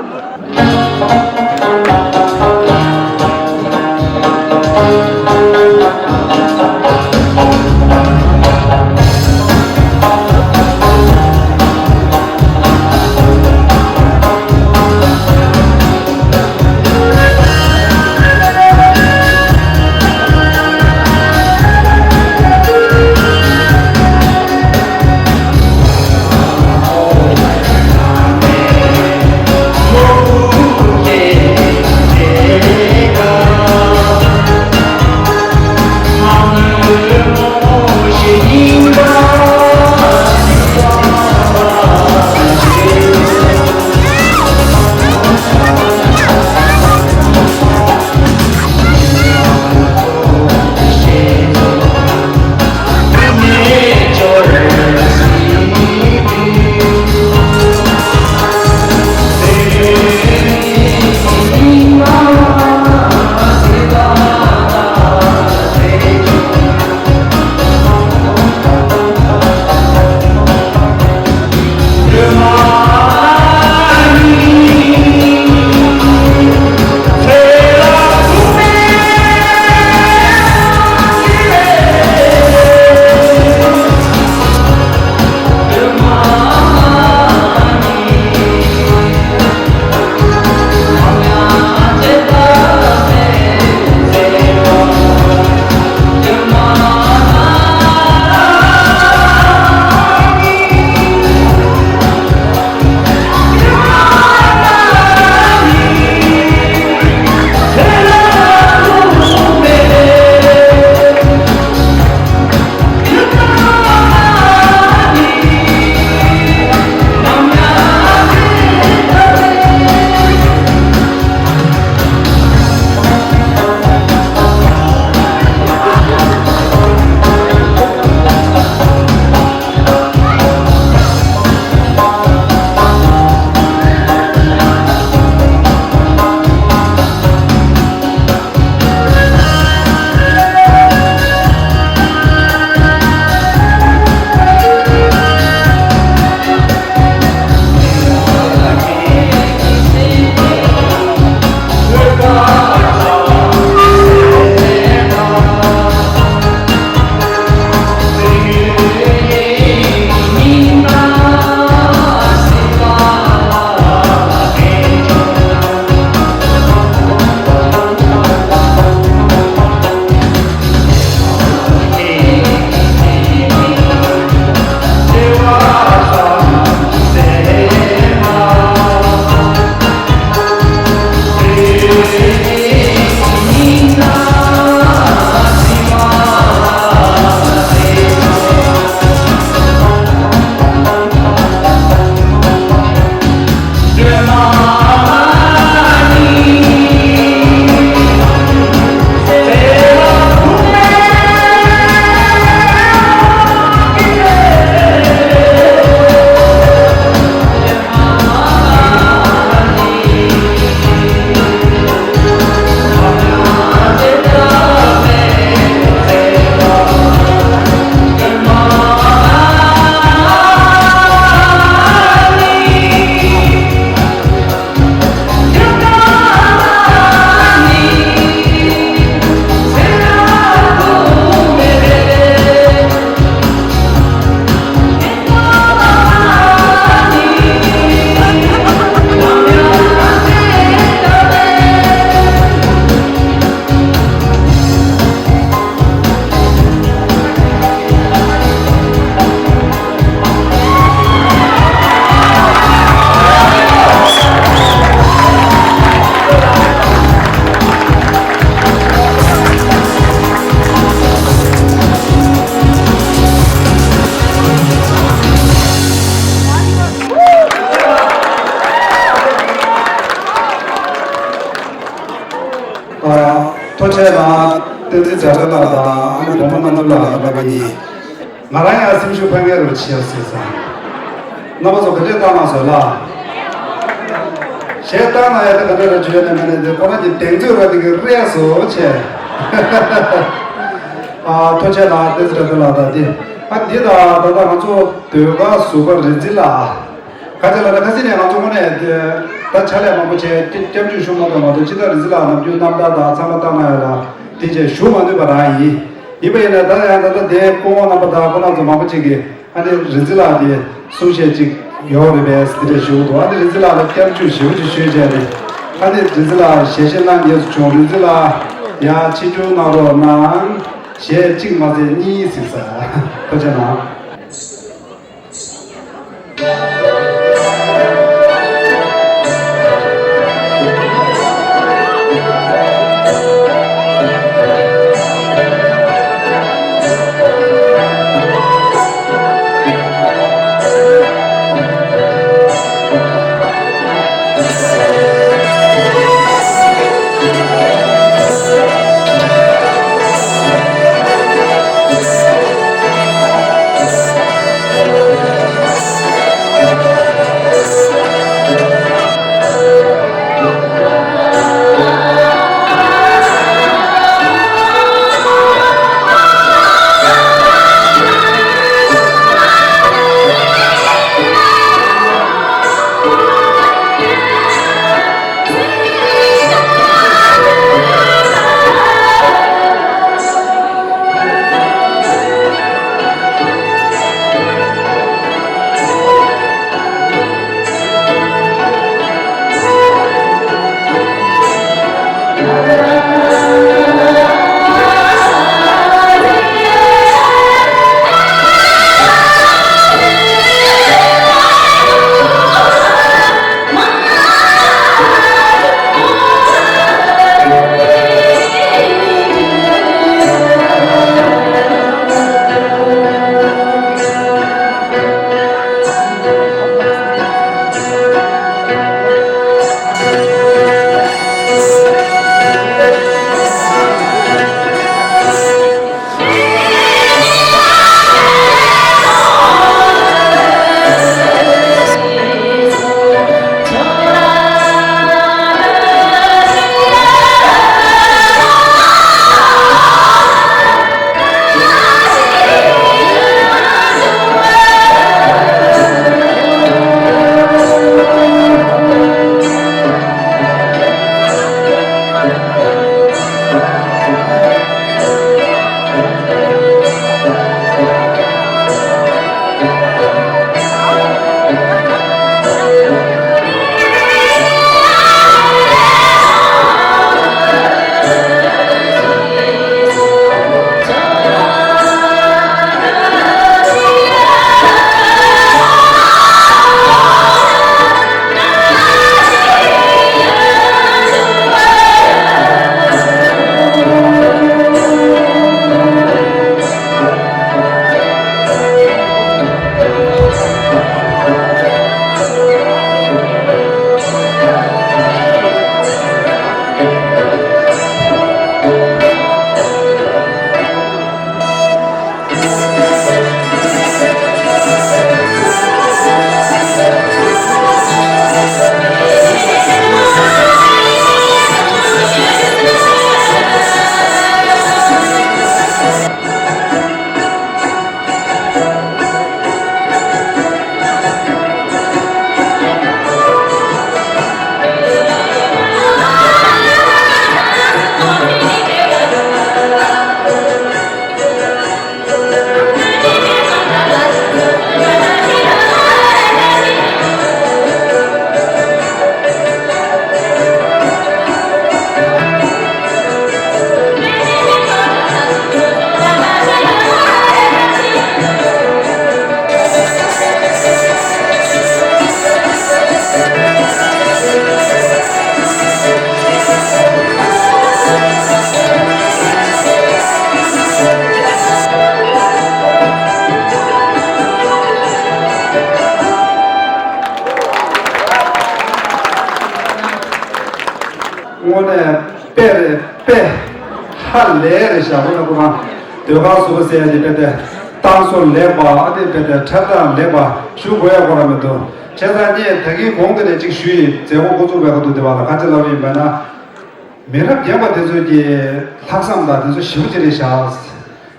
ཐུགས་རྗེ་གནང་། བསྟན་འཛིན་གྲགས་པ་ལགས་དང་ཨ་ནི་བུ་མོ་རྣམ་གྲོལ་ལགས་ལ་ཕ་གི་གཉིས། ང་རང་ཡང་སེམས་ཤུགས་འཕར་མཁན་རུ་ཆེ་ཟེར་ཙང་། རྣམ་པ་ཚོ་ག་འདྲས་བཏང་གནང་སོང་ལ། གཞས་བཏང་གནང་ཡ་དེ་ག་འདྲས་ར་བརྗོད་ནས་མེད་ནས་དེ་ཁོ་རང་གི་གདེང་ཚོད་ར་དེ་གི་རེད་སོ་ཆེ། ཨ་ཐུགས་རྗེ་གནང་། བསྟན་འཛིན་གྲགས་པ་ལགས་དང་དེ། ཨ་འདི་དང་ད་ལྟ་ང་ཚོ་ཟློས་གར་ཟུར་པ་རིག་འཛིན་ལགས། ག་ཅི་ལ་ན་ཁ་སང་ནས་ང་ཚོ་དངོས་གནས་དེ་ད་ཕྱག་ལས་མང་པོ་བྱས་སྐྱབས་འཇུག་ཞུ་མ་ཐུབ་མ་གཏོགས་ཕྱི་ཟླ་རིག་འཛིན་ལགས་ནམ་རྒྱུན་རྣམ་ཐར་དང་ཚང་མ་བཏང་གནང་ཡོད་ལ་དེ་བྱས་ཞུ་མ་ནུས་པ་རང་ཡིན། ཡིན་པ་ཡིན་ན་ད་ཡང་ད་ལྟ་དེ་སྐུ་ངོ་རྣམ་པ་དང་སྐུ་ངོ་ཚོ་མང་པོ་ཅིག་གིས་ཨ་ནི་རིག་འཛིན་ལགས་ཀྱི་གསུང་བཤད་ཅིག་ཡོད་རེད་པས་དེ་འདྲ་ཞུ་གི་འདུག་ཨ་ནི་རིག་འཛིན་ལགས་ལ་སྐྱབས་འཇུག་ཞེ་པོ་ཅིག་ཞུས་བྱས་ནས་ཨ་ནི་རིག་འཛིན་ལགས་ཞལ་བཞེས་གནང་མཁན་ཚོ་བྱུང་། རིག་འཛིན་ལགས་ཡང་ཆིབས་བསྒྱུར་གནང་རོགས་གནང་། གཞས་གཅིག་མ་ཟད་གཉིས་གཟིགས་ས། ཐུགས་རྗེ་གནང་། དངོས་གནས་དཔེ་རེད། དཔེ་ཧ་ལས་རེད་ཤག་ཁོ་ན་ཁོ་རང་ཟློས་གར་ཟུར་པ་ཟེར་ཡ་དེ་དཔེ་དེ་གཏམ་བཟོ་ལེགས་པ་ཨ་དེ་དཔེ་དེ་འཁྲབ་སྟངས་ལེགས་པ་ཞུ་དགོས་ཡ་ཁོ་རང་མི་འདུག་བྱས་ཙང་ངས་ད་གིན་གོང་དེ་ནས་ཅིག་ཞུས་ཡིན། མཛད་སྒོ་འགོ་འཛུགས་པའི་ཁ་ཐུག་དེ་བ་ལ་ག་ཅི་ལབ་ཡིན་པ་ན། མི་རབས་རྒན་པ་དེ་ཚོས་ཀྱི་ལྷག་བསམ་དང་དེ་ཚོ་ཞེ་པོ་ཅིག་རེད་ཤག་བྱས་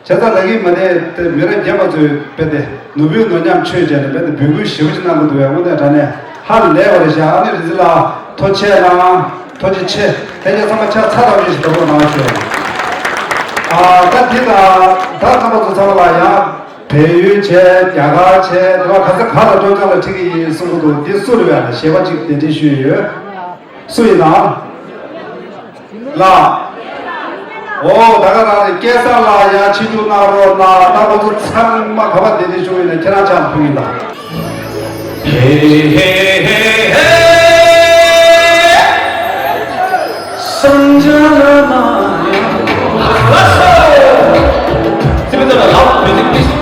ཙང་ད་གིན་མ་ནས་དེ་མི་རབས་རྒན་པ་ཚོས་དཔེ་དེ་ནོར་བུའི་ནོར་ཉམས་ཆོད་བྱས་ནས་དཔེ་དེ་འབོད་སྐུལ་ཞེ་པོ་ཅིག་གནང་གི་འདུག་བས། དངོས་གནས་དྲང་གནས་ཧ་ལས་པ་རེད་ཤག་ཨ་ནི་རི་ཛི་ལགས་ཐུགས་རྗེ་གནང་། ཐུགས་རྗེ་ཆེ། ལྷན་རྒྱས་ཚང་མ་ཕྱག་འཚལ་ཐབས་ཤིག་འདུག་གནང་ཞུ། ཨ་ད་འདི་དང་ད་རྣམ་པ་ཚོ་ཚང་མ་ལ་ཡང་བལ་ཡུལ་བྱས་རྒྱ་གར་བྱས་དེ་བ་ག་ས་ག་ལ་སྤྲོ་འཆམ་ལ་ཁྲིད་ཀྱི་ཡིན་གསུང་གི་འདུག་འདི་སུ་རེད་བས་ལ་ཞལ་པ་གཅིག་གདན་འདྲེན་ཞུས་ཡོད། སུ་ཡིན་ནམ། ལགས། འོ་ད་ག་རང་རེད། སྐལ་བཟང་ལགས་ཡར་ཆིབས་བསྒྱུར་གནང་རོགས་གནང་། ད་ཁོ་ཚོ་ཚང་མ་ག་པར་བསྡད་དེ་བྱུང་ཡིན་ན་ཁྱེད་རང་ཕྱག་ཕུལ་གྱིན་གདའ། ཧེ་ཧེ་ཧེ་ཧེ། སངས་རྒྱས་ལ་མ་ཡ། ལགས་སོ། Sing it to the Lord, music please.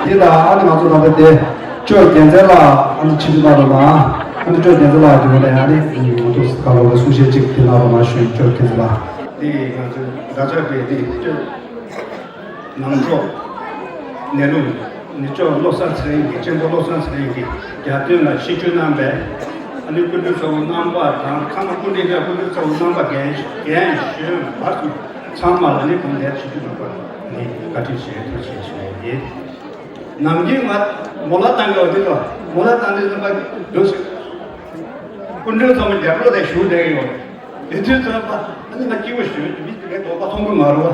འདི་ལ་ཨ་ནི་ང་ཚོ་ད་ལྟ་དེ་ཅོ་རྒྱལ་མཚན་ལགས་ཨ་ནི་ཆིབས་བསྒྱུར་གནང་རོགས་གནང་། ཨ་ནི་ཅོ་རྒྱལ་མཚན་ལགས་ཀྱིས་ང་ལ་ཨ་ནི་ང་ཚོ་ག་ལོ་ག་གསུང་བཤད་ཅིག་དེ་གནང་རོགས་གནང་ཞུ། ཅོ་རྒྱལ་མཚན་ལགས། འདི་ང་ཚོ་ཟླ་ཚེས་པའི་འདི་ཅོ་ནང་གྲོ་ནས་ལུང་ནི་ཅོ་བློ་བཟང་ཚེ་རིང་གི་གཅེན་པོ་བློ་བཟང་ཚེ་རིང་གི་རྒྱབ་རྟེན་ལ་ཤིས་བརྗོད་གནང་བས། ཨ་ནི་སྐུ་མདུན་ཚ་བོ་རྣམ་པ་དང་ཁམས་སྐུ་མདུན་ཚ་སྐུ་མདུན་ཚ་བོ་རྣམ་པ་རྒན་རྒན་གཞོན་བར་གསུམ་ཚང་མ་ལ་ནི་གུང་བསྡད་ཆིབས་བསྒྱུར་གནང་བ་ནི་བཀའ་དྲིན་ཆེ་ཐུགས་རྗེ་ཆེ་ཡིན། ནམ་རྒྱུན་ང་མོ་ལ་བཏང་གི་འོ་དེ་ལ་མོ་ལ་བཏང་དུས་ཙམ་པ་འདུག་ཟེར། སྐུ་མདུན་ཚང་མ་རྒྱབ་ལོགས་དེ་བཞུགས་བསྡད་ཀྱི་ཡོད་རེད། དེ་དུས་ཙམ་པ་ཨ་ནི་ང་སྐྱིད་པོ་ཞུ་དུས་མི་དེ་གའི་དོགས་པ་མཐོང་གི་མ་རེད་བ།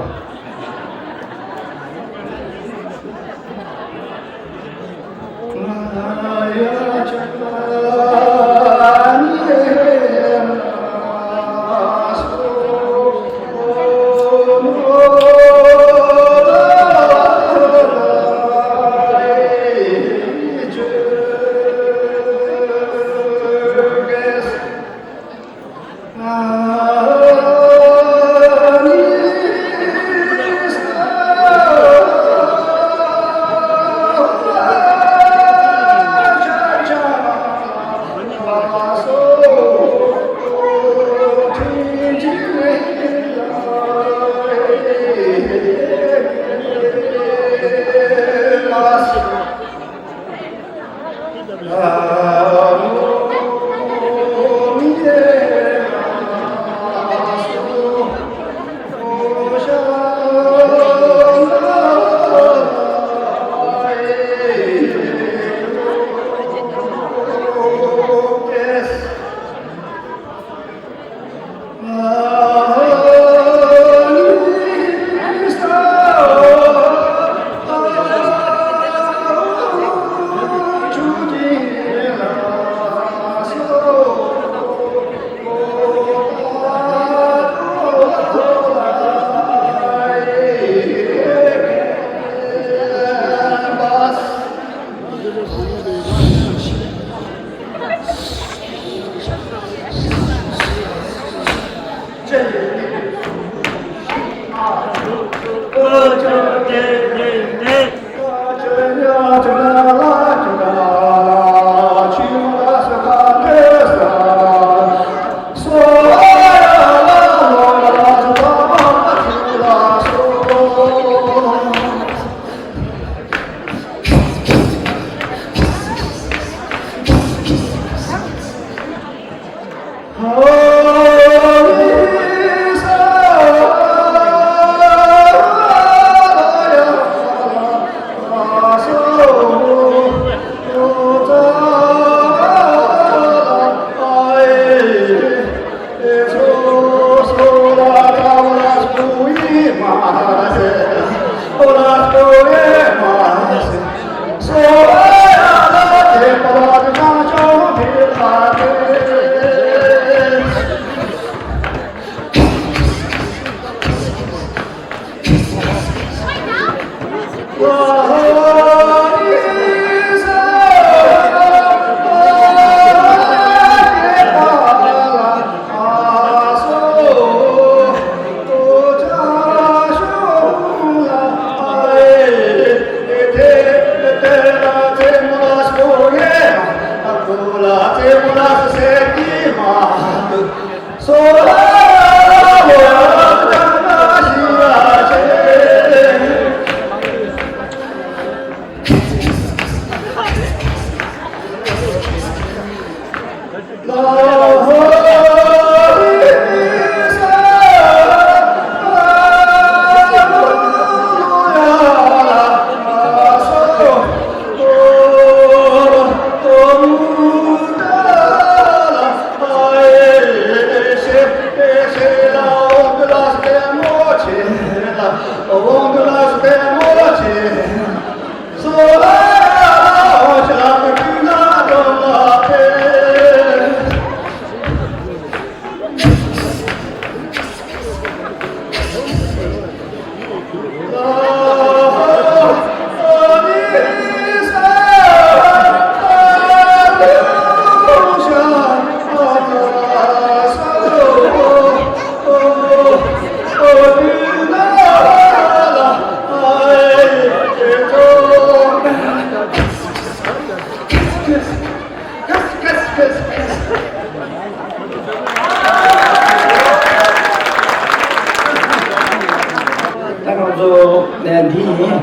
དེ་ཡིན།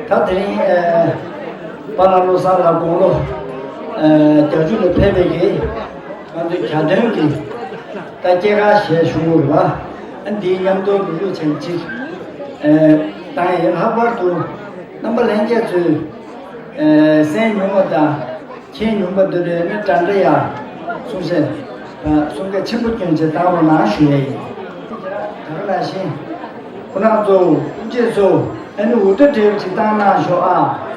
ད་དེ་རིང་ཨ་པཱ་ལགས་བློ་བཟང་ལགས་དགུང་ལོ་ཨ་བརྒྱད་ཅུ་ལ་ཕེབས་པའི་གི་ང་ཚོའི་གྱ་སྟོན་གྱི་ད་སྐྱེས་སྐར་ཞེས་ཞུ་དགོས་རེད་པ། ཨ་འདིའི་མཉམ་དུ་ལུས་ལུས་ཆེན་གཅིག་ཨ་བཏང་ཡིན། ལྷག་པར་དུ་རྣམ་པ་ལྷན་རྒྱས་ཚོས་ཨ་གསན་མྱོང་བ་དང་མཁྱེན་མྱོང་བ་འདི་ལས་ནི་འདྲ་འདྲ་ཡ་གསུང་བཤད་གསུང་སྐད་ཆེན་པོ་སྐྱོན་ཆེ་བཏང་རོགས་གནང་ཞུ་ཡས་ཡིན། ད་ག་ནང་བཞིན་ཁོང་རྣམ་ཚོ་སྐུ་མཆེད་ཚོ་ཨ་ནི་འུར་སྒྲ་འདྲ་བོ་ཅིག་བཏང་གནང་ཤོག་ཨ།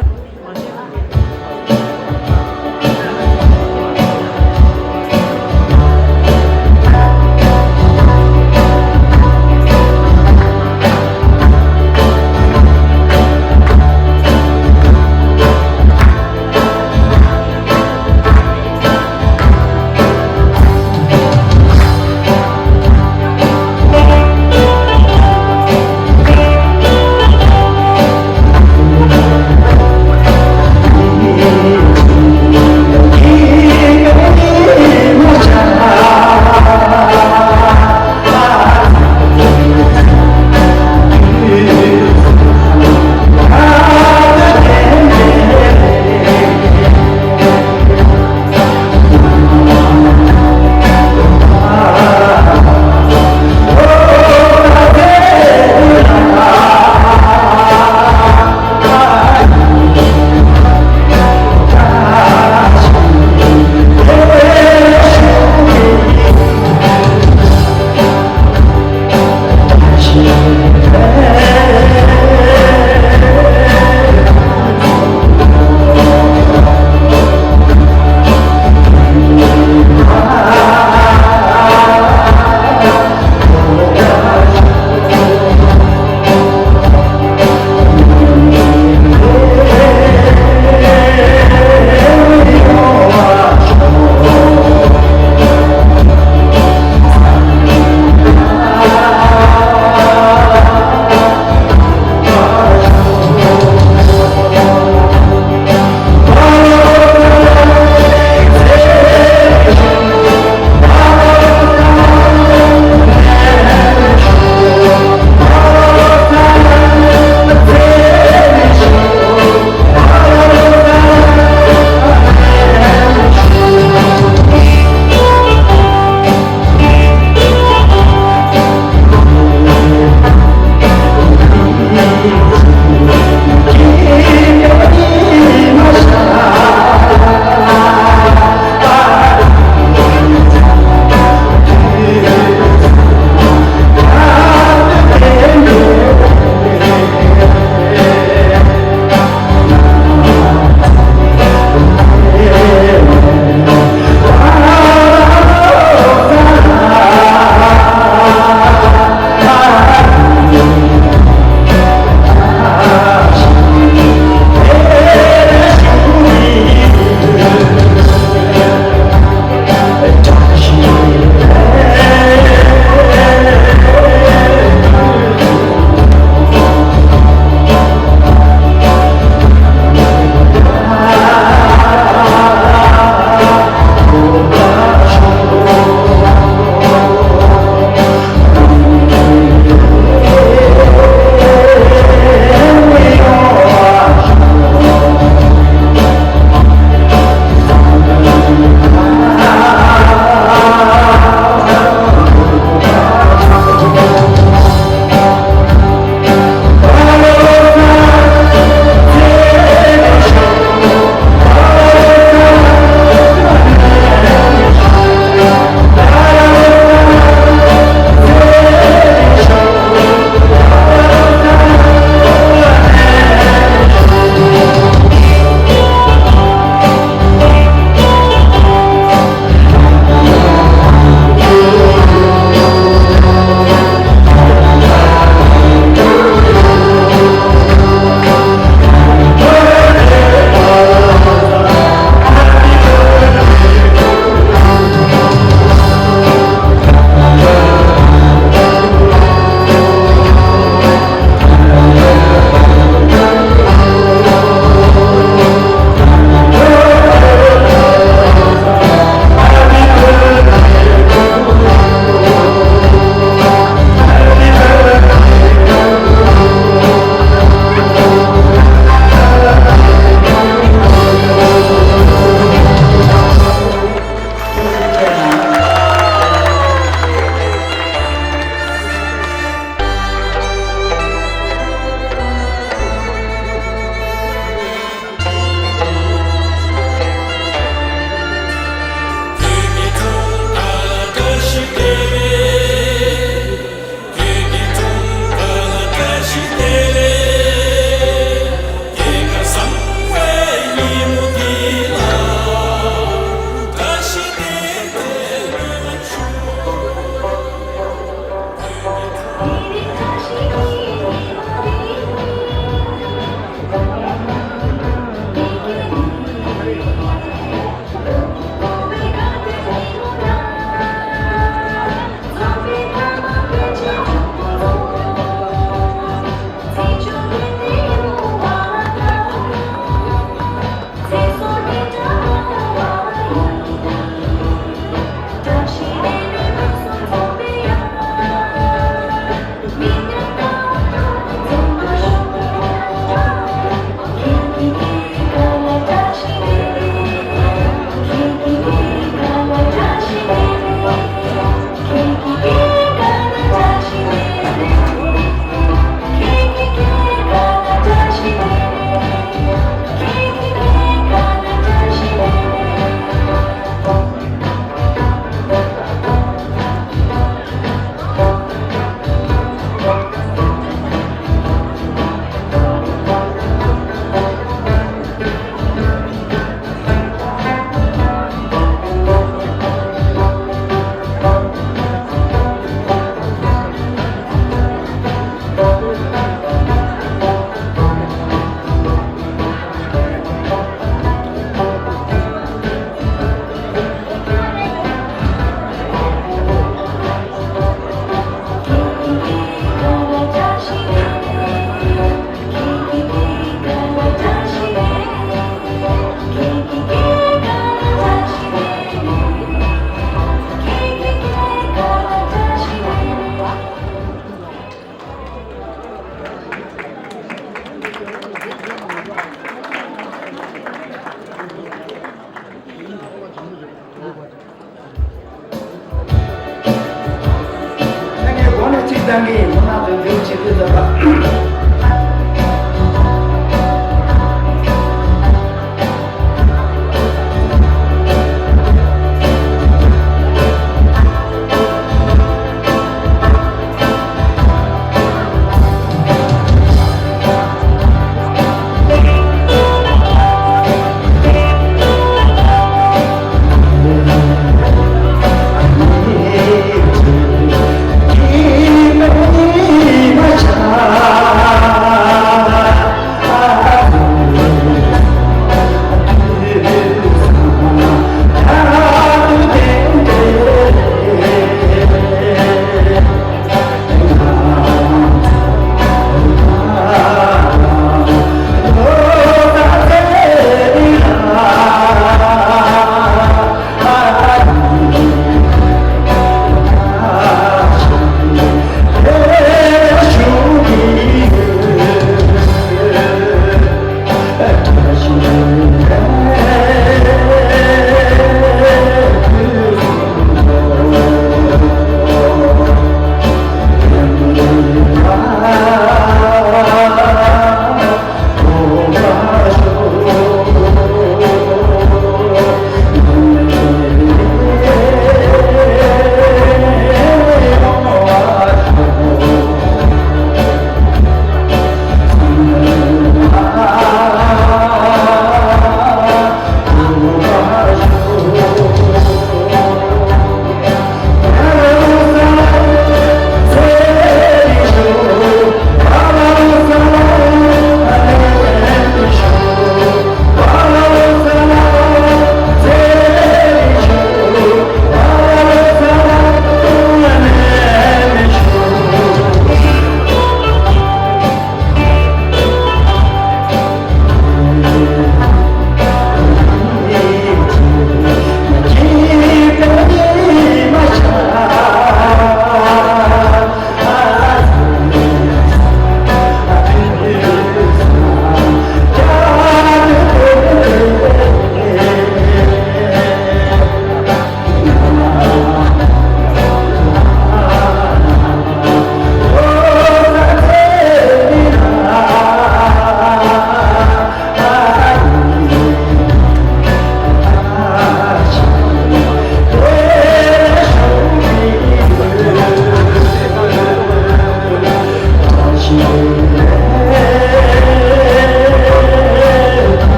སངས་རྒྱས་མུ་ན་དོན་འདུལ་བྱེད་དུས་ཙམ་པ།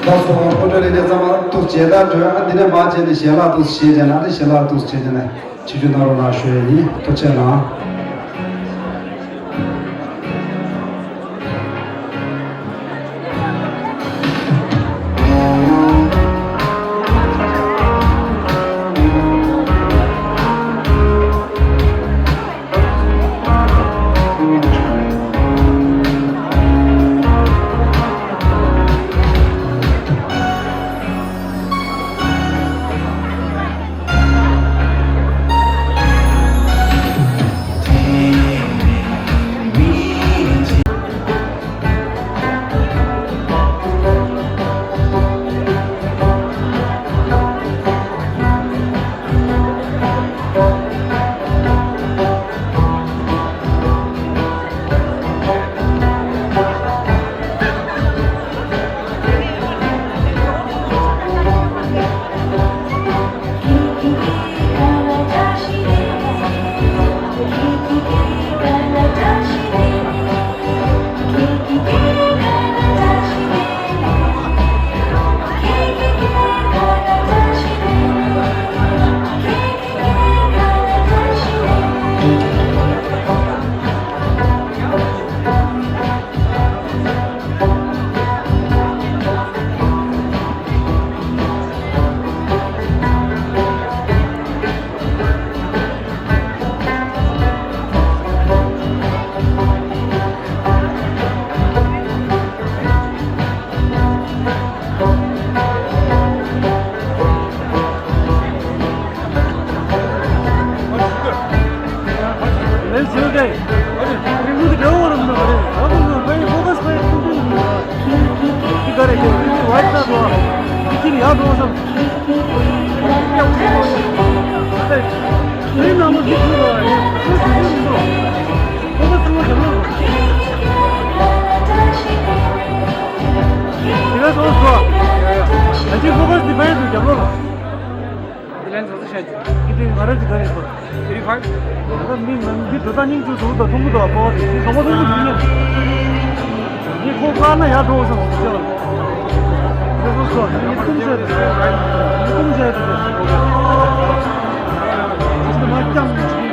ད་སོང་བ་ཕོ་བྲང་ལས་ཀྱང་གཙང་མ་ཐུགས་རྗེ་ད་འགྲོ། ཨ་འདི་ནས་མར་བྱས་ནས་ཞལ་ལག་ཏུ་བྱས་བྱས་ན། ཨ་ནི་ཞལ་ལག་ཏུ་བྱས་བྱས་ནས་ཆིབས་བསྒྱུར་གནང་རོགས་གནང་ཞུ་ཡས་ཡིན། ཐུགས་རྗེ་གནང་། ཀི་ཏི་ང་རང་གི་ག་རེ་ཟེར། ཨེ་ཊི་ཕའིབ། ད་མི་ང་མི་འགྲོ་ད་སྙིང་རྗེ་འདུག་ད་མཐོང་གི་འདུག་ཨ་ཕོ་དེ་ཞིག་གང་པོ་མཐོང་གི་མི་ཉན། ངས་ཁོ་བཀག་ན་ཡར་འགྲོ་བསམ་གྱི་ཆེ་བ། ཁོ་ཚོ་སོ་ངས་ཀུམ་བྱས་རེད། ངས་ཀུམ་བྱས་རེད། ཁྱེད་ཚོ་མ་སྐྱམ་གྱི་ཆེ།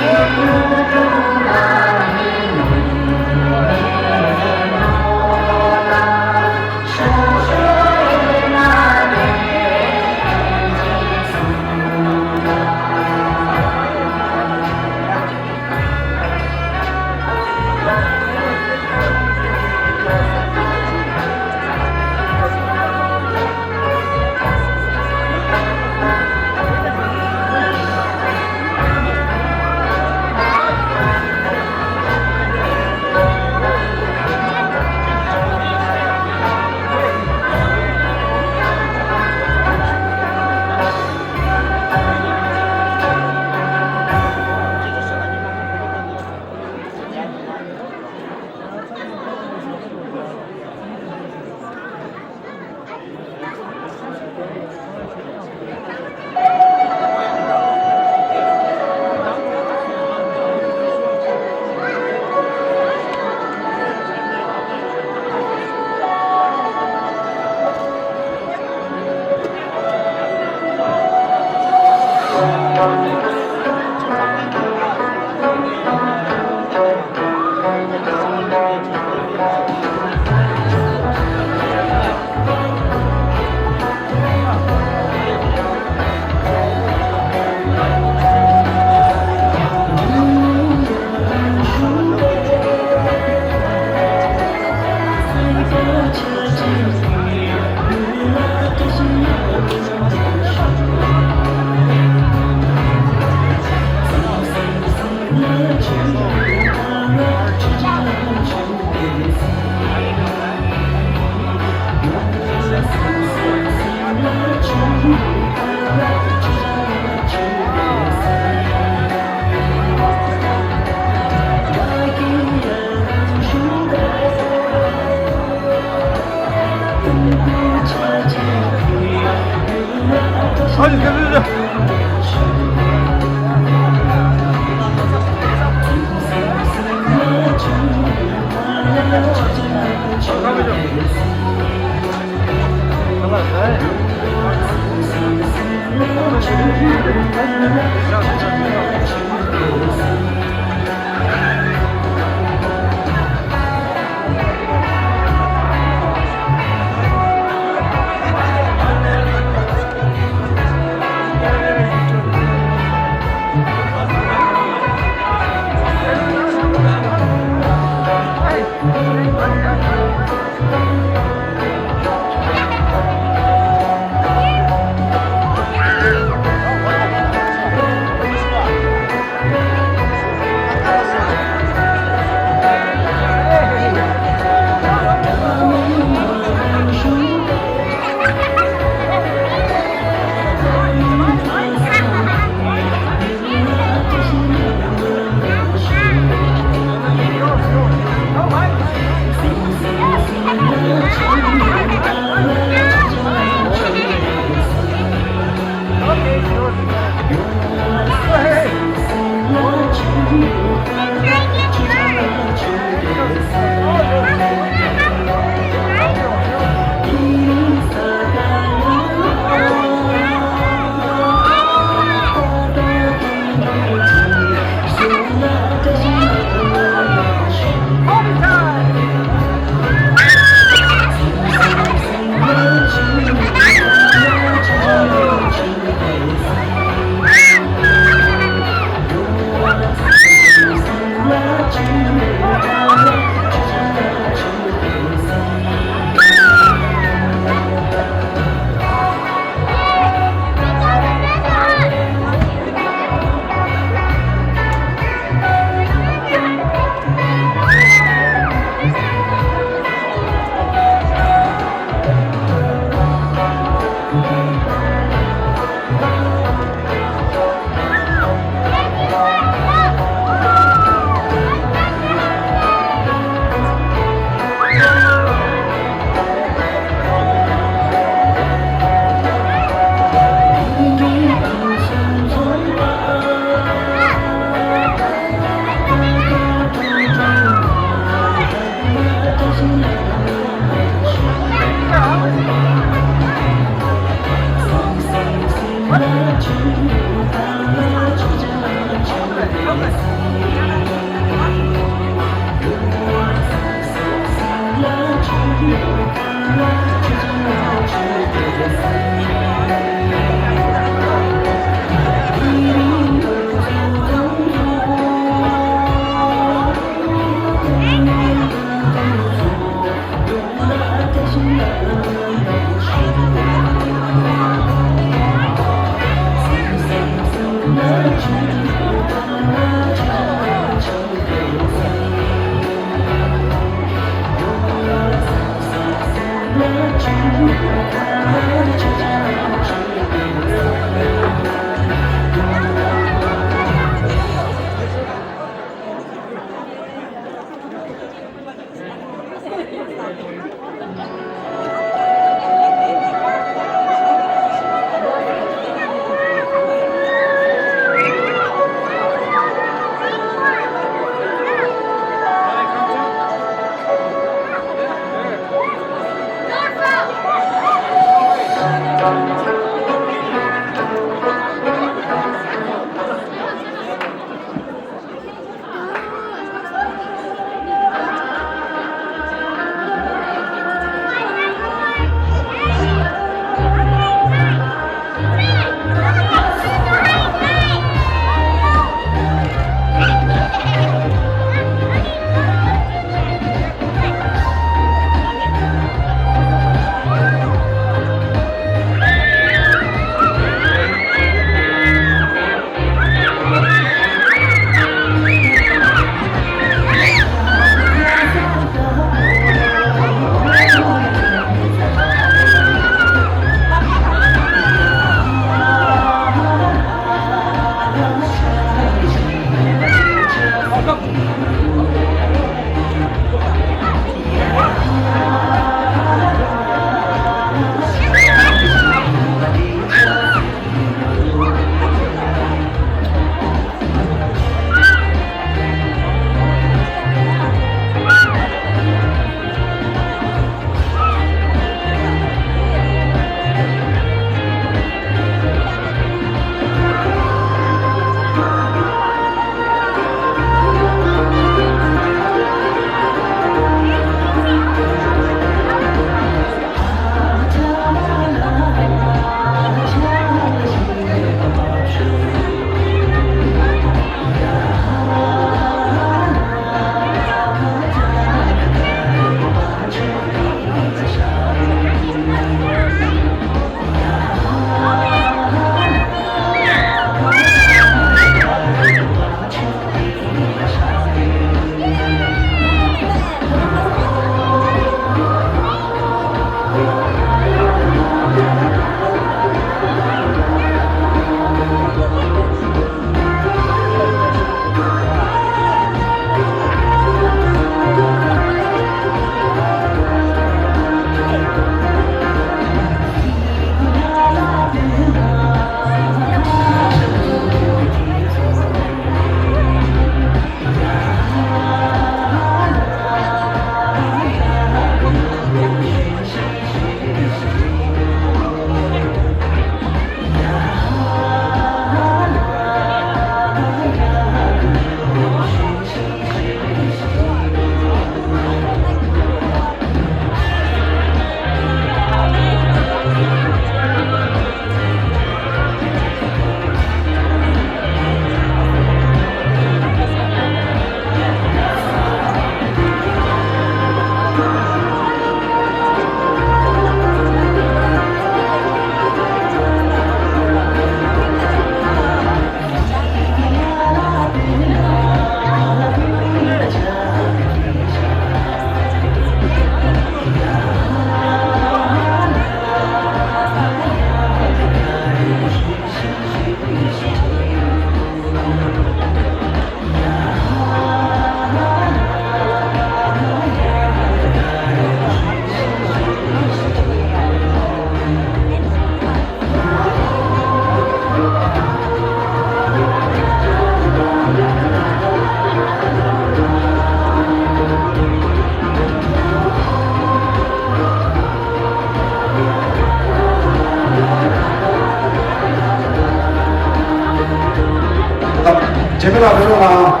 ལོ། ཧ་ལོ།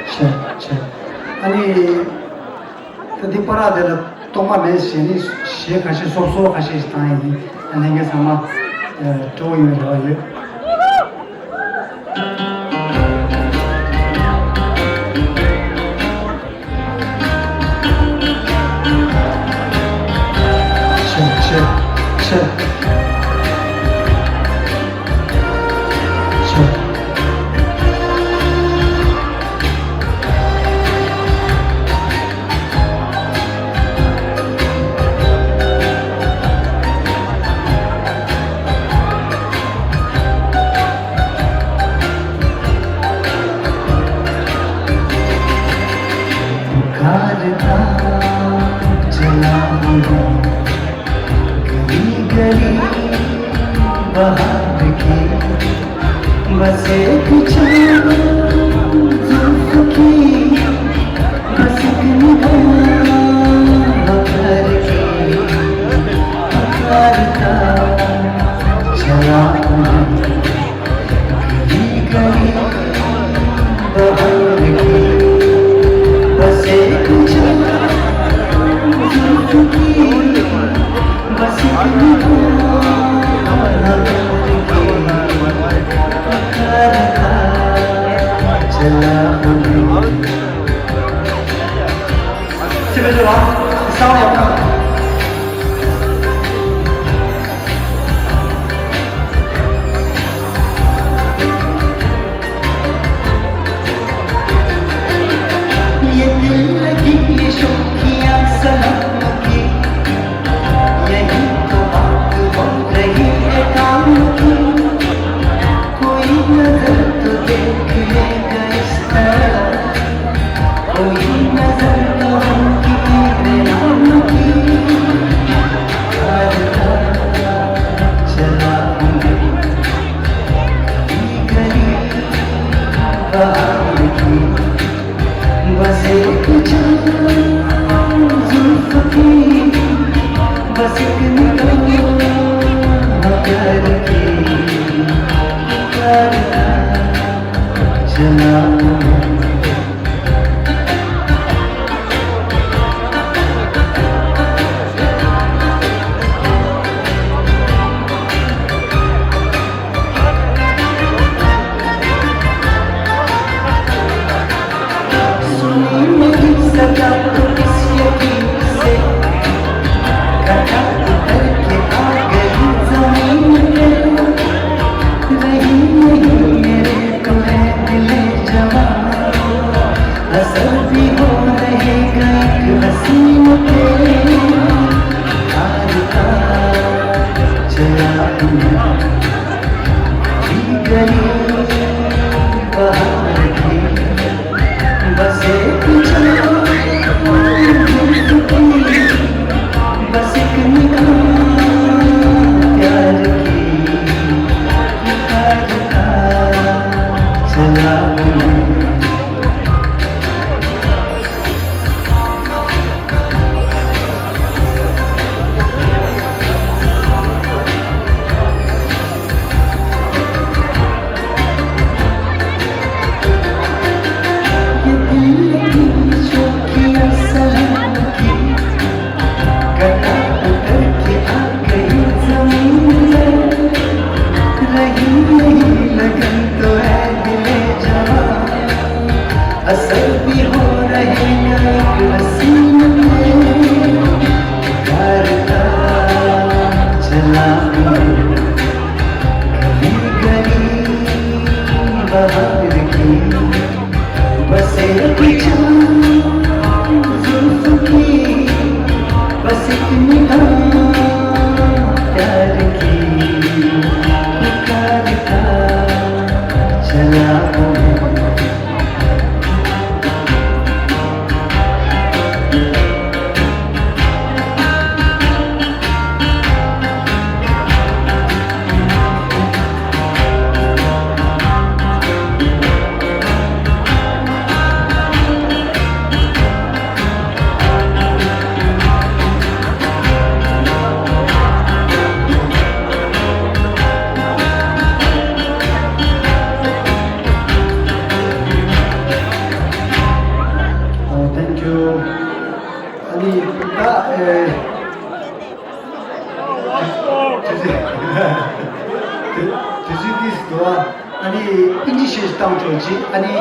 ཆེ་ཆེ། ཨ་ནི། ད་འདི་པར་དེ་ལ་གཏོང་མ་མེད་ཟེར་ནི་གཞས་ཁ་ཤས་སོབ་སོབ་ཁ་ཤས་ཤིག་བཏང་ཡིན། ཨ་ནི་ངས་ཚང་མ་སྤྲོ་བོ་ཡོད་རེ་བ་ཡོད། ཆེ་ཆེ་ཆེ། དུས་ཚོད་ཏིས་འདུག་ཨ། ཨ་ནི་ཨིན་ཇི་གཞས་ཤིག་བཏང་ཆོག་ཅིག་ཨ་ནི་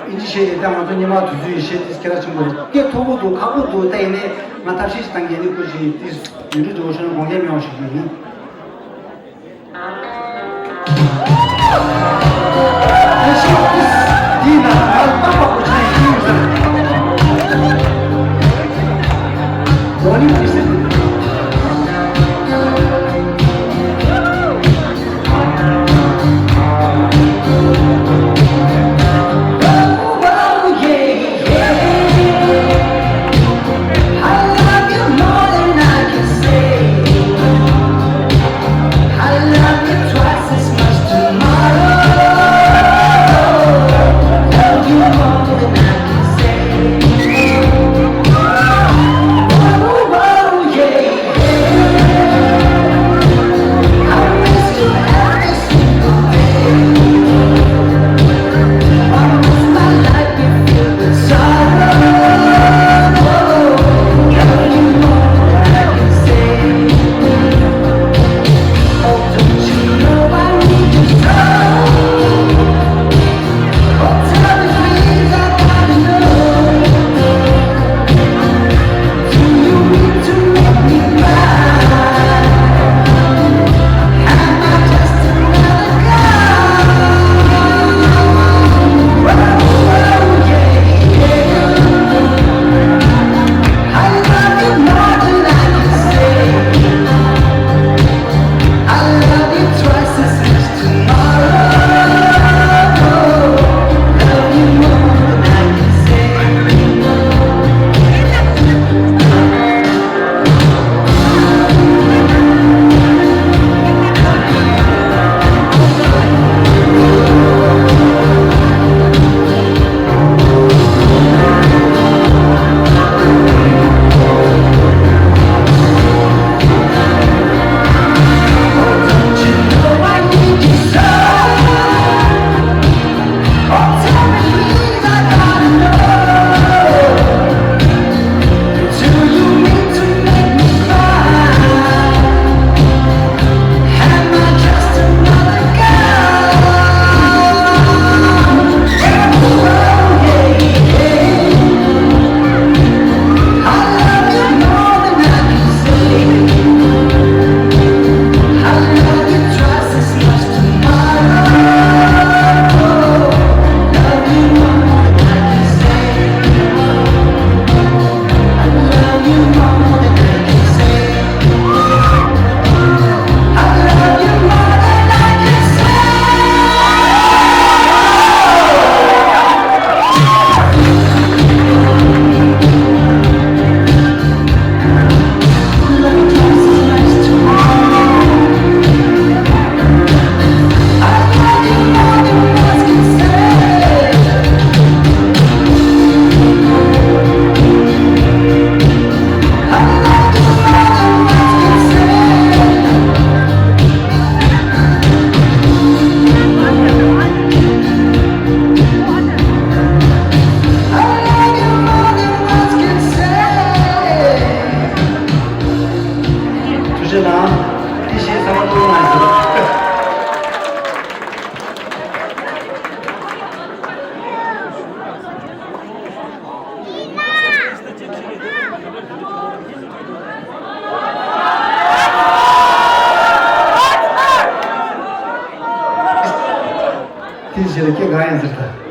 ཨིན་ཇི་གཞས་ཤིག་བཏང་། ང་ཚོ་ཉི་མ་དུས་ཚོད་གཞས་ཏིས་ཁྱེད་རང་ཆེན་པོ་རེད། སྐད་མཐོ་པོ་འདུག་ཁག་པོ་འདུག་ད་ཡིན་ནའི་ང་ཐབས་ཤེས་ཤིག་བཏང་གི་ཡིན། ནི་ཁོ་ཞིག་ཏིས་ཡུན་རིང་འགྲོ་བ་ཤོར་ན་དགོངས་འགལ་མེད་པ་ཞུ་རྒྱུ་ཡིན། ཐུགས་རྗེ་གནང་། དེ་བཞིན་ཚང་མ་ཐུགས་སྣང་གནང་ཞུ། དེ་བཞིན་ལ་སྐད་གང་ཡིན་ཟེར་ད།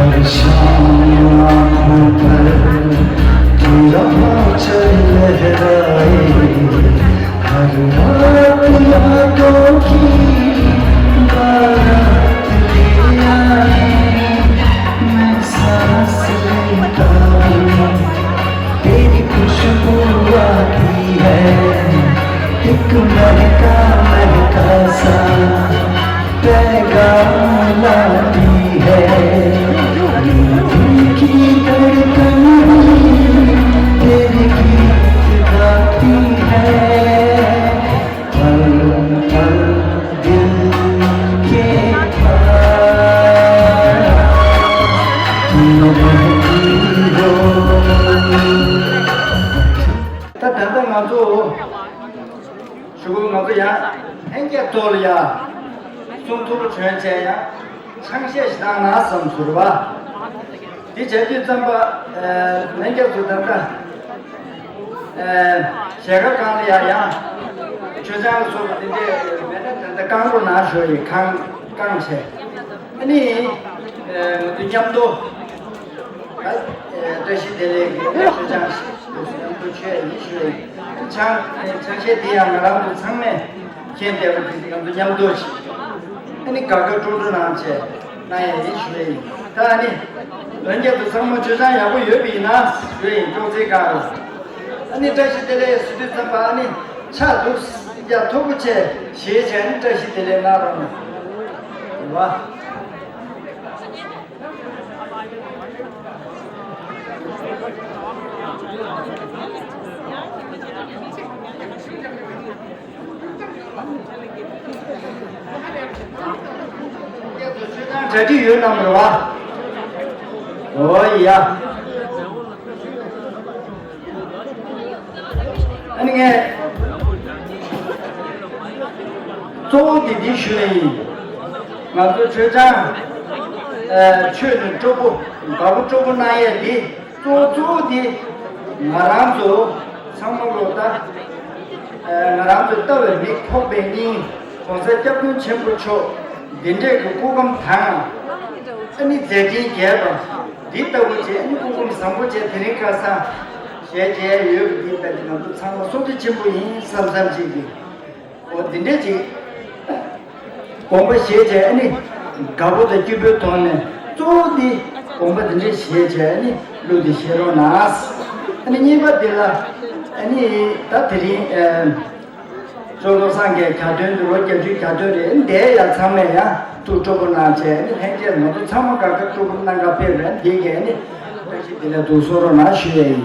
हर शाम आंखों पर तेरा बादल लहराए, हर रात यादों की बारात ले आए। मैं सांस लेता हूँ, तेरी खुशबू आती है, एक महका महका सा पैगाम लाती है। ये दिल की धड़कन भी तेरे गीत गाती है। पल पल दिल के पास तुम रहती हो। ད་ད་ལྟ་ང་ཚོ་གཞུག་གུ་ང་ཚོ་ཡང་ལྷན་རྒྱས་ཚོ་ལ་ཡང་གསུང་ཐུབ་པ་བྱོན་བྱས་ཡང་ཆང་གཞས་ཤིག་བཏང་ན་བསམ་ཟུར་བ། འདི་བྱས་དུས་ཙམ་པ་ལྷན་རྒྱས་ཚོ་ད་ལྟ་ཞལ་ཁ་བཀང་ལ་ཡང་ཡང་མཆོད་ཆང་ལ་སོགས་པ་འདི་འདྲས་མེད་ན་ད་ལྟ་བཀང་རོགས་གནང་ཞུ་ཡི། བཀང་བཀང་བྱས་ཨ་ནི་ང་ཚོ་མཉམ་དུ་ད་བཀྲ་ཤིས་བདེ་ལེགས་ཀྱི་མཆོད་ཆང་ཞིག་མཉམ་དུ་མཆོད་ཡིན་ཞུ་ཡི། ཆང་ཆང་གཞས་འདི་ཡང་ང་རང་ཚོ་ཚང་མས་མཁྱེན་བསྡད་པ་དེ་ང་ཚོ་མཉམ་དུ་ཞིག་ཨ་ནི་དགའ་དགའ་སྤྲོ་སྤྲོ་གནང་བྱས་གནང་ཡ་ཡིན་ཞུ་ཡ་ཡིན། ད་ཨ་ནི་ལྷན་རྒྱས་ཚོ་ཚང་མ་མཆོད་ཆང་ཡག་པོ་ཡོད་པ་ཡིན་ན་ཞུ་ཡ་ཡིན། ཅོག་ཙེ་སྒང་ལ་ཨ་ནི་བཀྲ་ཤིས་བདེ་ལེགས་ཟེར་དུས་ཙམ་པ་ཨ་ནི་ཕྱག་འདུག་ཡ་མཐོ་པོ་བྱས་བཞེས་བྱས་ཨ་ནི་བཀྲ་ཤིས་བདེ་ལེགས་གནང་རོགས་གནང་། རེད་བ། གྲ་སྒྲིག་ཡོད་གནང་རེད་བ། འོ་ཡ། ཨ་ནི་ངས་གཙོ་བོ་དེ་འདི་ཞུ་ཡ་ཡིན། ང་ཚོ་མཆོད་ཆང་ཨ་མཆོད་ནས་སྤྲོ་པོ་དགའ་པོ་སྤྲོ་པོ་གནང་ཡས་འདི་གཙོ་བོ་གཙོ་བོ་འདི་ང་རང་ཚོ་ཚང་མ་ལོ་ད་ཨ་ང་རང་ཚོ་ལྟ་བའི་མིག་ཕོག་པའི་སྙིང་༸གོང་ས་༸སྐྱབས་མགོན་ཆེན་པོ་མཆོག་འདི་འདྲས་ཀྱི་སྐུ་ཁམས་དང་ཨ་ནི་མཛད་འཕྲིན་རྒྱས་པ་འདི་ལྟ་བུ་བྱས་ཨ་ནི་སྐུ་ཁམས་བཟང་པོ་བྱས་དེ་རིང་ཁ་སང་ཞལ་མཇལ་ཡོད་པ་འདི་ལྟ་ནི་ང་ཚོ་ཚང་མ་བསོད་བདེ་ཆེན་པོ་ཡིན་བསམ་བསམ་ཅིག་གིས། འོ་འདི་འདྲས་ཅིག་དགོངས་པ་བཞེས་བྱས་ཨ་ནི་དགའ་པོ་དང་སྐྱིད་པོའི་ཐོག་ནས་གཙོ་བོ་འདི་དགོངས་པ་འདི་འདྲས་བཞེས་བྱས་ཨ་ནི་གླུ་འདི་བཞེས་རོགས་གནང་། ཨ་ནི་གཉིས་པ་འདི་ལ་ཨ་ནི་ད་དེ་རིང་ཨ་ཅོ་བློ་བཟང་གི་གྱ་སྟོན་འདི་ལོ་བརྒྱད་ཅུའི་གྱ་སྟོན་རེད། འདས་ཡ་ཚང་མས་ཡང་ཐུགས་སྤྲོ་པོ་གནང་བྱས་ཨ་ནི་ལྷན་རྒྱས་ང་ཚོ་ཚང་མ་དགའ་དགའ་སྤྲོ་པོ་གནང་ག་ཕེབས་རེད། འདི་གས་ཨ་ནི་བཀྲ་ཤིས་བདེ་ལེགས་འདུག་གསུང་རོགས་གནང་ཞུ་ཡས་ཡིན།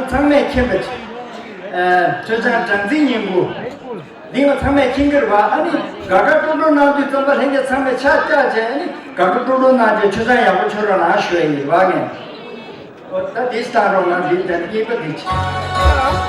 ཚང་མས་མཁྱེན་པ་ཅིག་ཨ། མཚོ་བྱང་སྦྲང་རྩིའི་བསྙེན་བཀུར། འདི་ང་ཚང་མས་མཁྱེན་གྱི་རེད་བ། ཨ་ནི་དགའ་དགའ་སྤྲོ་སྤྲོ་གནང་དུས་ཙམ་པ་ལྷན་རྒྱས་ཚང་མས་ཕྱག་བཀྱག་བྱས། ཨ་ནི་དགའ་དགའ་སྤྲོ་སྤྲོ་གནང་བྱས་མཚོ་བྱང་ཡག་པོ་མཆོད་རོགས་གནང་ཞུ་ཡ་ཡིན་རེད་བ་ངས། ཨོ་ད་འདི་བཏང་རོགས་གནང་། འདི་དང་གཉིས་པ་འདི་བྱེད།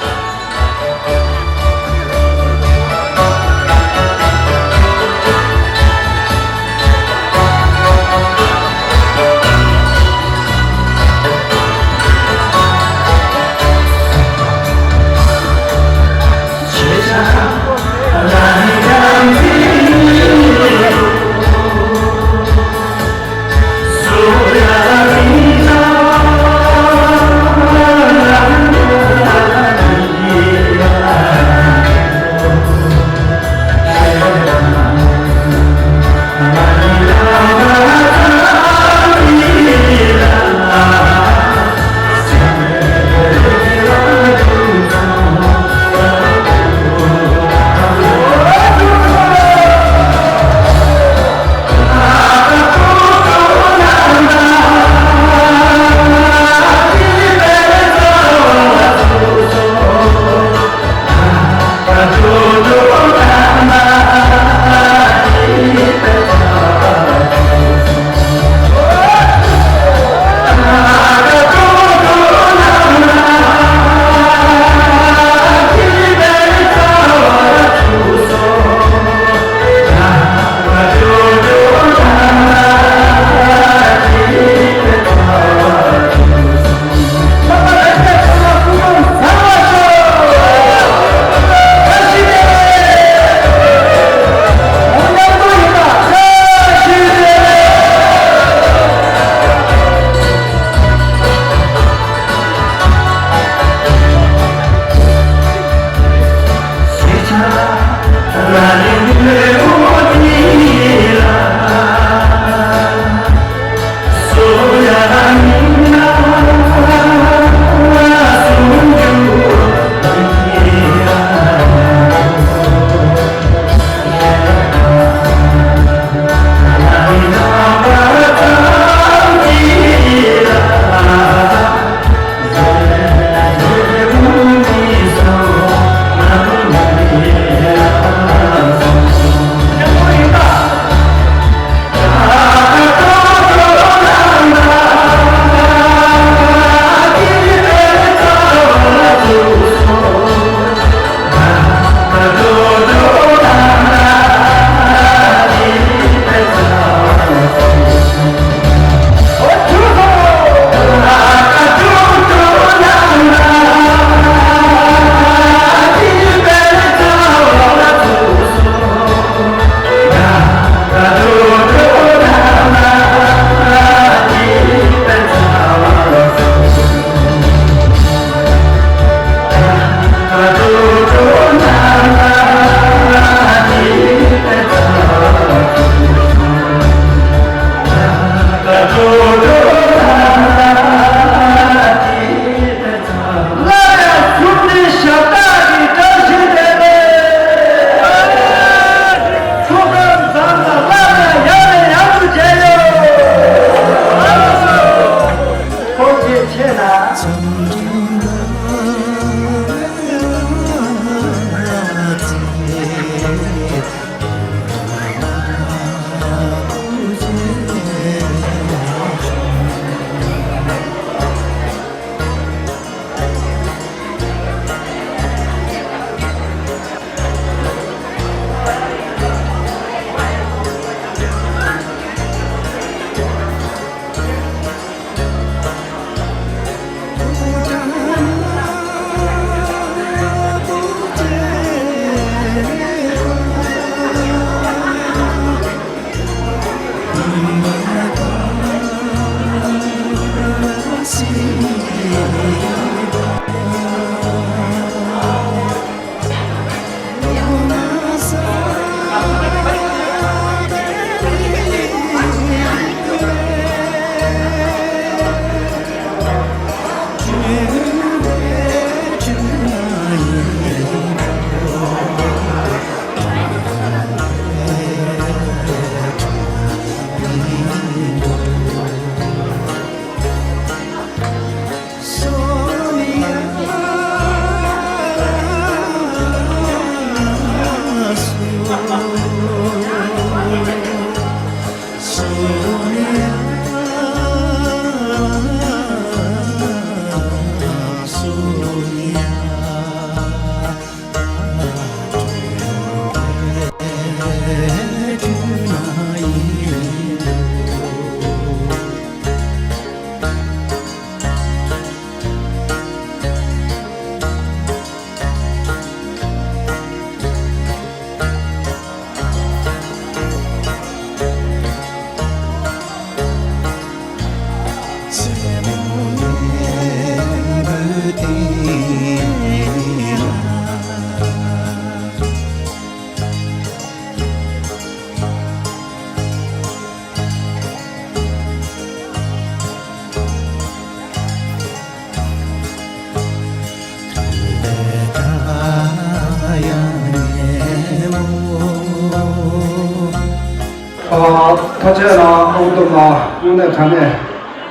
ཨ། ཐུགས་རྗེ་གནང་། ཨོ་དོ་མ་དངོས་གནས་དྲང་གནས་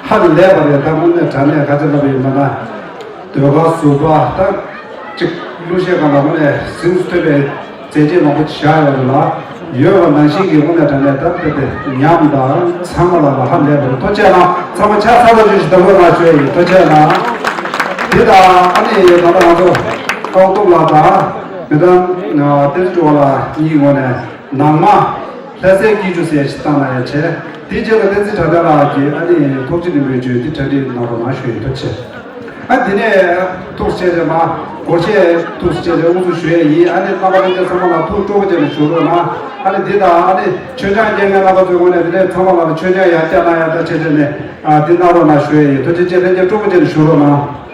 ཧ་ལས་པ་རེད། ད་དངོས་གནས་དྲང་གནས་ག་ཚོད་ལབ་ཡིན་པ་ན། ཟློས་གར་ཟུར་པ་ད་ཅིག་གླུ་གཞས་སྒང་ལ་དངོས་གནས་གཟེངས་སུ་ཐོན་པའི་མཛད་རྗེས་མང་པོ་བཞག་ཡོད་རེད་ལ། ཡོད་པ་ནང་བཞིན་གྱི་དངོས་གནས་དྲང་གནས་ད་དཔེ་དེ་ཉམས་དང་ཚང་མ་ལ་ལ་ཧ་ལས་པ་རེད། ཐུགས་རྗེ་གནང་། ཚང་མ་ཕྱག་འཚལ་ལོ་ཞུ་ཞིག་བདེ་མོ་ལ་ཞུ་ཡ་ཡིན། ཐུགས་རྗེ་གནང་། དེ་དང་ཨ་ནི་ད་ལྟ་ང་ཚོ་ཀའོ་ཏུང་ལགས་དང་མེ་ཏམ་བསྟན་འཛིན་སྤྲུལ་བ་ལགས་གཉིས་ངོས་ནས། ནང་མ་ལྷ་སའི་སྐྱིད་ཆུ་ཟེར་ཞིག་བཏང་ན་ཡང་བྱས། དེའི་རྗེས་ལ་བསྟན་འཛིན་གྲགས་པ་ལགས་ཀྱིས་ཨ་ནི་ཐུགས་རྗེ་ལེགས་འབུལ་བརྗོད་འདི་གྲ་སྒྲིག་གནང་རོགས་གནང་ཞུ་ཡི། ཐུགས་རྗེ་ཆེ། ཨ་དེ་ནས་ཐུགས་རྗེ་ཆེ་མ་སྒོར་གཞས་ཐུགས་རྗེ་ཆེ་དབུ་འཛུགས་ཞུ་ཡས་ཡིན། ཨ་ནི་རྣམ་པ་ལྷན་རྒྱས་ཚང་མ་ལ་ཐུགས་སྤྲོ་པོ་བྱས་ནས་བཞུགས་རོགས་གནང་། ཨ་ནི་འདི་དང་ཨ་ནི་མཆོད་ཆང་རྒྱག་མཁན་རྣམ་པ་ཚོའི་ངོས་ནས་དེ་ནས་ཚང་མ་ལ་མཆོད་ཆང་ཡར་བཀྱག་གནང་ཡ་ད་བྱས་བྱས་ནས་ཨ་འདི་གནང་རོགས་གནང་ཞུ་ཡས་ཡིན། ཐུགས་རྗེ་ཆེ། ལྷན་རྒྱས་སྤྲོ་པོ་བྱས་ནས་བཞུགས་རོགས་གནང་།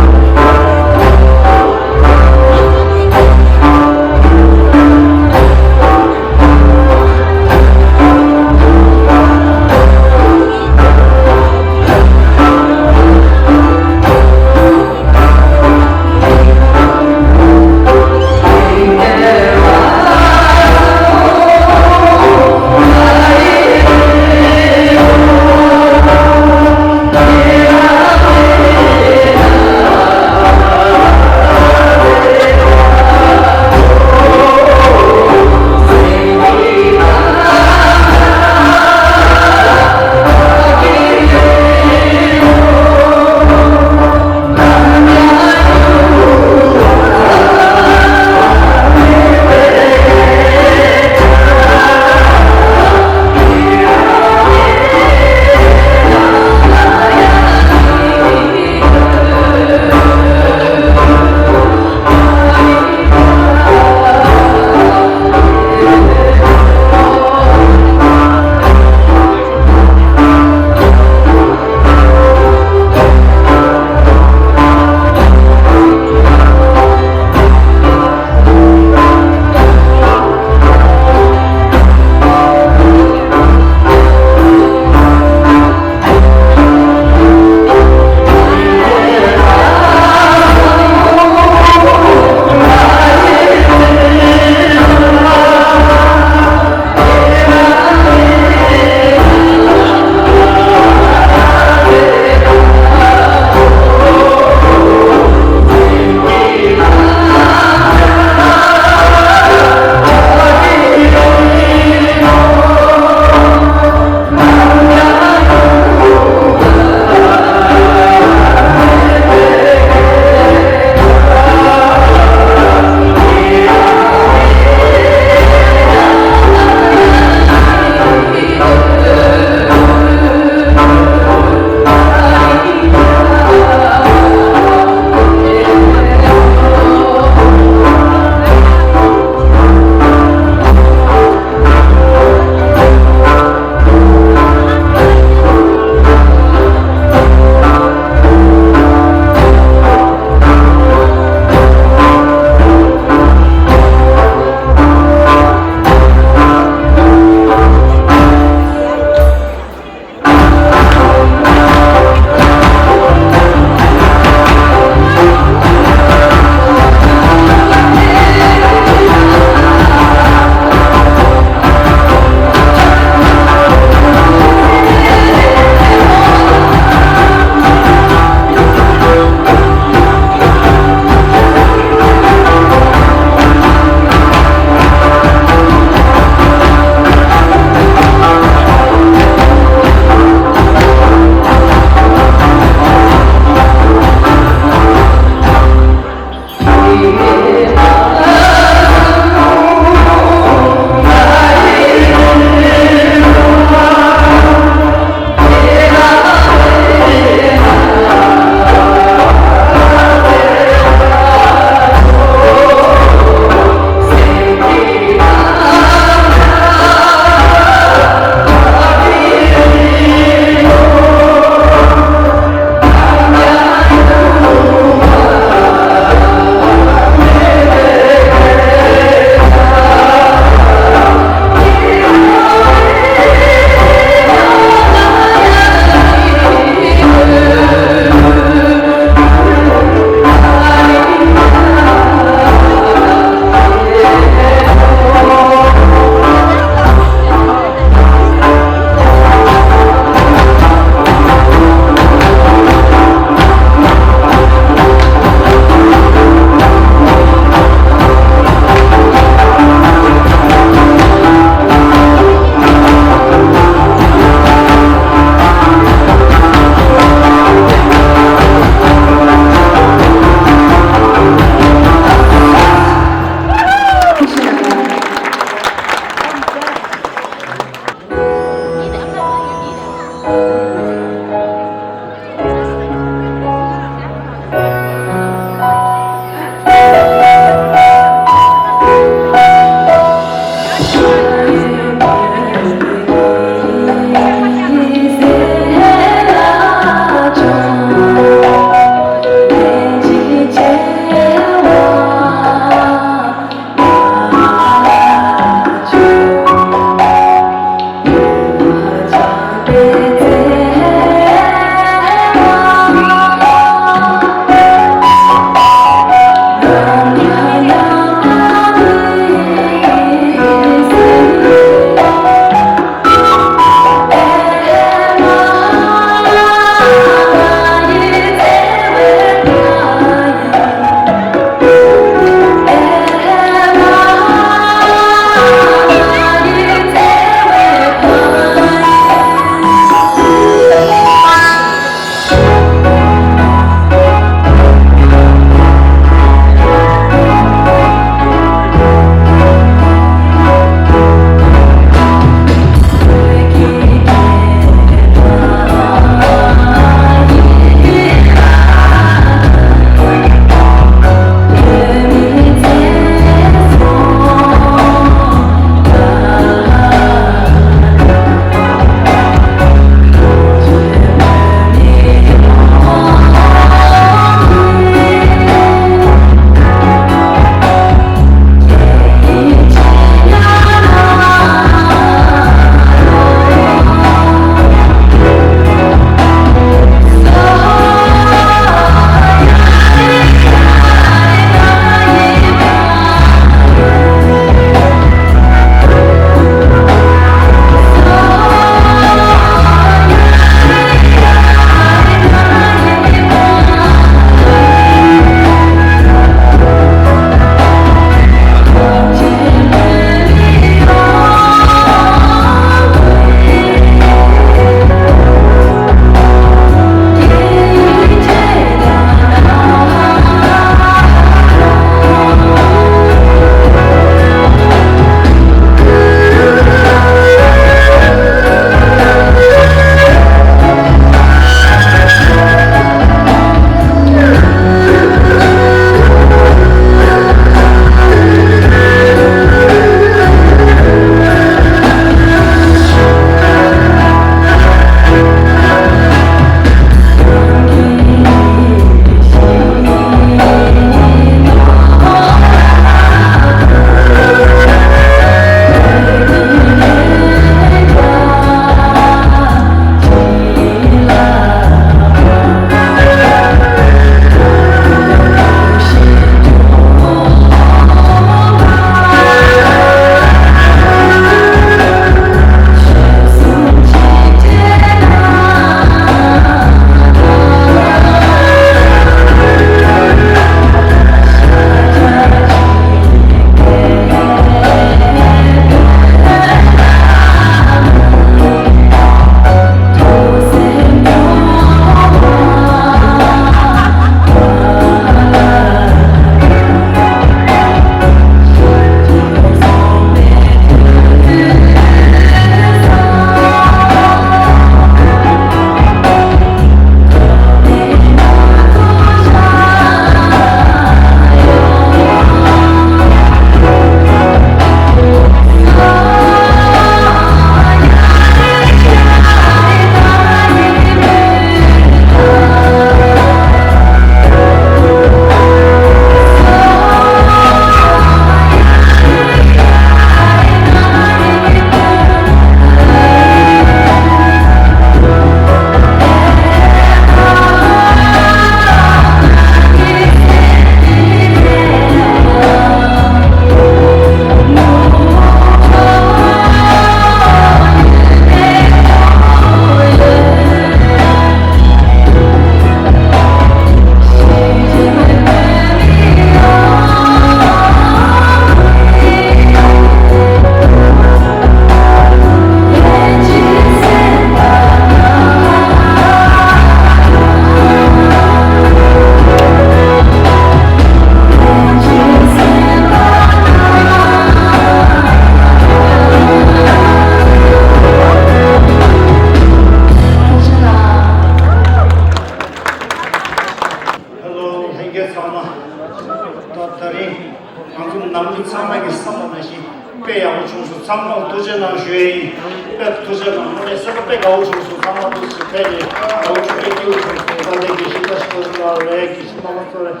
ཚང་མར་ཐུགས་རྗེ་གནང་ཞུ་ཡ་ཡིན། དཔེ་ཐུགས་རྗེ་གནང་། དངོས་གནས་སེམས་པ་དཔེ་དགའ་བོ་བྱུང་སོང་། ཚང་མ་ཐུགས་རྗེ་ཆེ། ཕལ་ཆེར་དགའ་བོ་བྱུང་། དཔེ་སྐྱིད་པོ་བྱུང་སོང་། ད་ལྟའི་དགེ་བཤེས་བཀྲ་ཤིས་རྡོ་རྗེ་ལགས་རེད། དགེ་བཤེས་རྣམ་པ་ཚོ་རེད།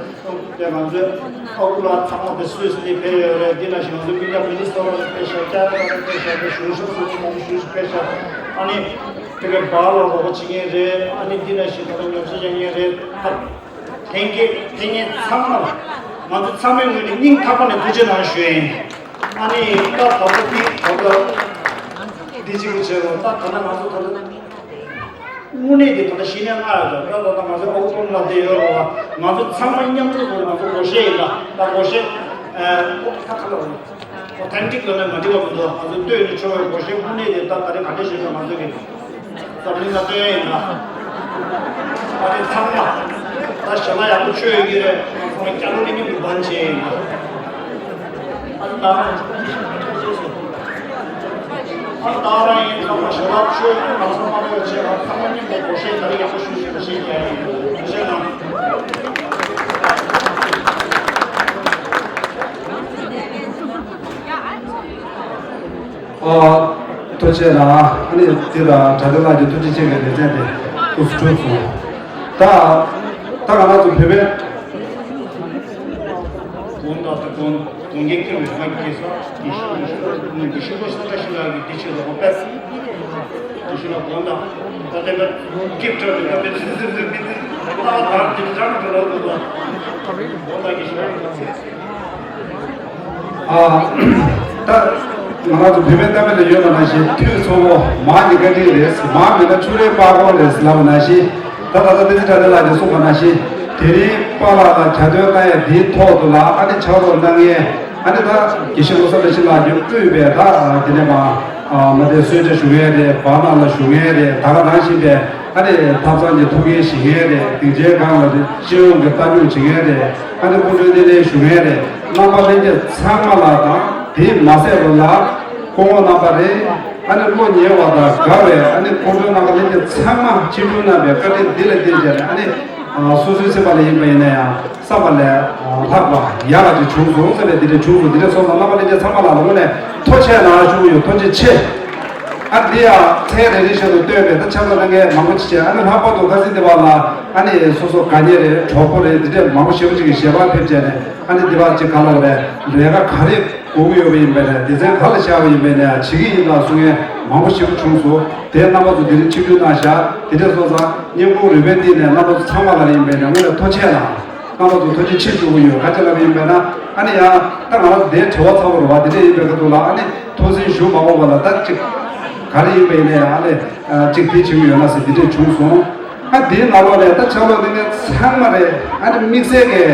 དེ་ང་ཚོའི་ཨ་ཁུ་ལགས་ཚང་མ་དེ་སུད་སི་ནས་ཕེབས་ཡོད་རེད། འདི་ནང་བཞིན་ང་ཚོའི་སྤུན་ཀྱག་མི་ནི་སོ་ཊ་ནས་ཕེབས་ཤག་ཀ་ན་ཌ་ནས་ཕེབས་ཤག་དེ་གཞུང་ཞབས་སུ་ཁོང་ཞུ་ཞུ་ཕེབས་ཤག་ཨ་ནི་དེ་གའི་བར་ལ་རོགས་པ་བྱེད་མཁན་རེད། ཨ་ནི་འདི་ནང་བཞིན་ད་ལྟ་ཉོ་ཆ་རྒྱག་མཁན་རེད། ད་ལྷན་རྒྱས་ལྷན་རྒྱས་ཚང་མ་ལ་ང་ཚོ་ཚང་མའི་ངོས་ནས་སྙིང་ཐག་པ་ནས་ཐུགས་རྗེ་གནང་ཞུ་ཡིན། ཨ་ནི་ད་ད་ལྟ་འདི་ད་ལྟ་འདི་གཅིག་པུ་བྱས་རོགས། ད་ད་ལྟ་ང་ཚོ་ད་ལྟ་དངོས་གནས་དེ་ད་ལྟ་གཞི་ནས་མངའ་ཡོད་དོ། ད་ད་ལྟ་ང་ཚོ་ཨ་ཁུ་སྟོན་ལགས་དེ་ཡོད་རེད་བ། ང་ཚོ་ཚང་མ་མཉམ་དུ་ང་ཚོ་སྒོར་གཞས་ཡིན་ད། ད་སྒོར་གཞས་ཨ་ཁ་ཁ་ལ་ཨོ་ཐེན་ཊིག་ལ་ནས་མ་འགྲིག་པ་མི་འདུག་ང་ཚོ་སྟོད་ནས་ཆོག་པའི་སྒོར་གཞས་དངོས་གནས་དེ་ད་ད་རེས་ག་འདྲ་ཞིག་ང་ཚོ་གི་འཛམ་གླིང་ལ་སྟོན་ཡ་ཡིན་ད། ད་རེས་ཚང་མ་ད་ཞལ་ལག་ཡག་པོ་མཆོད་ཡོད་ཀྱི་རེད། ཚང་མ་སྐྱ་ལོ་ནས་མཉམ་དུ་བན་བྱས་ཡིན་ད། ཨ་ནི་ད་རང་ཨ་ནི་ད་རང་ཡིན་ཚང་མ་ཞལ་ལག་མཆོད། ང་ཚང་མ་ལོ་ཆེ་བ་ཚང་མ་མཉམ་དུ་སྒོར་གཞས་ད་རེས་ཡག་པོ་ཞུ་ཞུ་ཞུ་ཞུ་ཡ་ཡིན། ཐུགས་རྗེ་གནང་། ཨ། ཐུགས་རྗེ་གནང་། ཨ་ནི་འདི་ལ་གྲྭ་བསྟན་ལགས་ཀྱི་ཐུགས་རྗེ་ཆེ་བའི་ལེ་ཚན་དེ་ཐུགས་སུ་གྲུབ་སོང་། ད་ད་ང་རང་ཚོ་བོད་པའི་དགོངས་དག་དང་དགོངས་དགོངས་འགལ་ཁྱོན་མེད་ང་རྒྱལ་ས་ཡེ་ཤེས་ཡེ་ཤེས་ཡེ་ཤེས་པ་སངས་རྒྱས་ཞིང་ལ་གི་བདེ་ཆེན་རོགས་པས་དེ་ཤིང་ལ་དགོངས་དག་ད་ལྟ་ཀིབ་ཀྲར་དེ་ད་ལྟ་ཟིན་ཟིན་ཟིན་མི་ཚེ་ལྟ་བ་དང་དེ་དྲང་དུ་ལོག་དགོས་དགོངས་དག་གི་ཤིང་ལ། ཨ། ད་ང་རང་ཚོ་བོད་པའི་གཏམ་དཔེ་ལ་ཡོད་པ་ནང་བཞིན་དུས་ཚོད་པོ་མང་གི་བཀའ་དྲིན་རེད། མང་མིན་ན་ཕྱུགས་རའི་པགས་ཀོ་རེད་ལབ་པ་ནང་བཞིན། ད་ད་ལྟ་བསྟན་འཛིན་གྲགས་ལྡན་ལགས་ཀྱིས་གསུངས་པ་ནང་བཞིན་དེ་རིང་པཱ་ལགས་ལ་གྱ་སྟོན་གནང་ཡས་འདིའི་ཐོག་ཏུ་ལ་ཨ་ནི་ཕྱག་རོགས་གནང་མཁན་ཨ་ནི་ད་དགེ་བཤེས་བློ་བཟང་བཀྲ་ཤིས་ལགས་ཀྱིས་དབུས་པའི་ད་དེ་ནས་མ་མ་དེ་གསོལ་ཇ་ཞུ་མཁན་རེད། བར་ན་ལ་ཞུ་མཁན་རེད། ད་ག་ནང་བཞིན་པའི་ཨ་ནི་ཐབ་ཚང་གི་ཐུགས་འགན་བཞེས་མཁན་རེད། སྡིངས་ཆའི་སྒང་ལ་སྤྱི་ཡོངས་ཀྱི་ལྟ་སྐྱོང་བྱེད་མཁན་རེད། ཨ་ནི་སྐུ་མགྲོན་ལྷན་ལྷན་ཞུ་མཁན་རེད། རྣམ་པ་ལྷན་རྒྱས་ཚང་མ་ལ་དང་དེས་མ་ཟད་པ་ལ་སྐུ་ངོ་རྣམ་པ་རེད། ཨ་ནི་བློ་ཉེ་བ་དང་དགའ་བའི་ཨ་ནི་སྐུ་མགྲོན་རྣམ་པ་ལྷན་རྒྱས་ཚང་མ་ཆིབས་བསྒྱུར་གནང་བའི་བཀའ་དྲིན་འདི་ལ་བརྟེན་བྱས་ནས་ཨ་ནི་སོ་སོའི་སེམས་པ་ལ་ཡིན་པ་ཡིན་ན་ཡང་བསམ་པ་ལས་ལྷག་པ་ཡག་པ་ཅིག་བྱུང་སོང་ཟེར་བའི་འདི་འདྲ་བྱུང་སོང་། འདི་འདྲ་སོང་ཙང་རྣམ་པ་ལྷན་རྒྱས་ཚང་མ་ལ་དངོས་གནས་ཐུགས་རྗེ་གནང་ཞུ་གི་ཡོད། ཐུགས་རྗེ་ཆེ། ཨ་འདི་ཡང་མཚན་རེ་རེ་བཞིན་དུ་བསྟོད་པའི་ད་ཆབ་ལ་གནང་མཁན་མང་པོ་ཅིག་བྱས། ཨ་ནི་ལྷག་པར་དུ་ཁ་སང་འདི་བར་ལ་ཨ་ནི་སོ་སོ་དགའ་ཉེ་རེད། གྲོགས་པོ་རེད། འདི་འདྲས་མང་པོ་ཞེ་པོ་ཅིག་གིས་ཞལ་པར་ཕེབས་བྱས་ནས་ཨ་ནི་འདི་བར་ཅིག་ག་ལ་བ་རེད། ལས་ཀ་ག་རེ་དགོས་ཀྱི་ཡོད་པ་ཡིན་པས་ནས་སྡེ་ཚན་ག་ལ་བཞག་པ་ཡིན་པས་ནས་བྱེད་ཀྱི་ཡིན་ལ་གསུང་མཁན་མང་པོ་ཞེ་པོ་བྱུང་སོང་། དེ་རྣམ་པ་ཚོ་འདི་རིང་ཆིབས་བསྒྱུར་གནང་བཞག་འདི་འདྲས་སོང་ཙང་སྙིང་ཁུང་རུས་པའི་གཏིང་ནས་རྣམ་པ་ཚོ་ཚང་མ་ལ་ཡིན་པས་ནས་དངོས་གནས་ཐུགས་རྗེ་གནང་། རྣམ་པ་ཚོ་ཐུགས་རྗེ་ཆེ་ཞུ་གི་ཡོད། ག་ཅི་ལབ་ཡིན་པས་ན་ཨ་ནི་ཡང་ད་ང་རང་ཚོ་དེའི་བྲེལ་བ་ཚ་པོ་རེད་བ། དེ་འདྲ་ཡིན་པའི་ཁ་ཐུག་ལ་ཨ་ནི་ཐུགས་འཛིན་ཞུ་མ་དགོས་པ་ལ་ད་ཅིག་ག་རེ་ཡིན་པ་ཡིན་ནའི་ཨ་ནི་ཅིག་དེ་བྱེད་ཀྱི་ཡོད་ན་ཟེར་འདི་འདྲས་བྱུང་སོང་། ཨ་དེའི་ནང་ལོགས་ནས་ད་ཆ་ལོ་འདི་ནས་ཚང་མ་རེད། ཨ་ནི་དམིགས་བསལ་གྱི་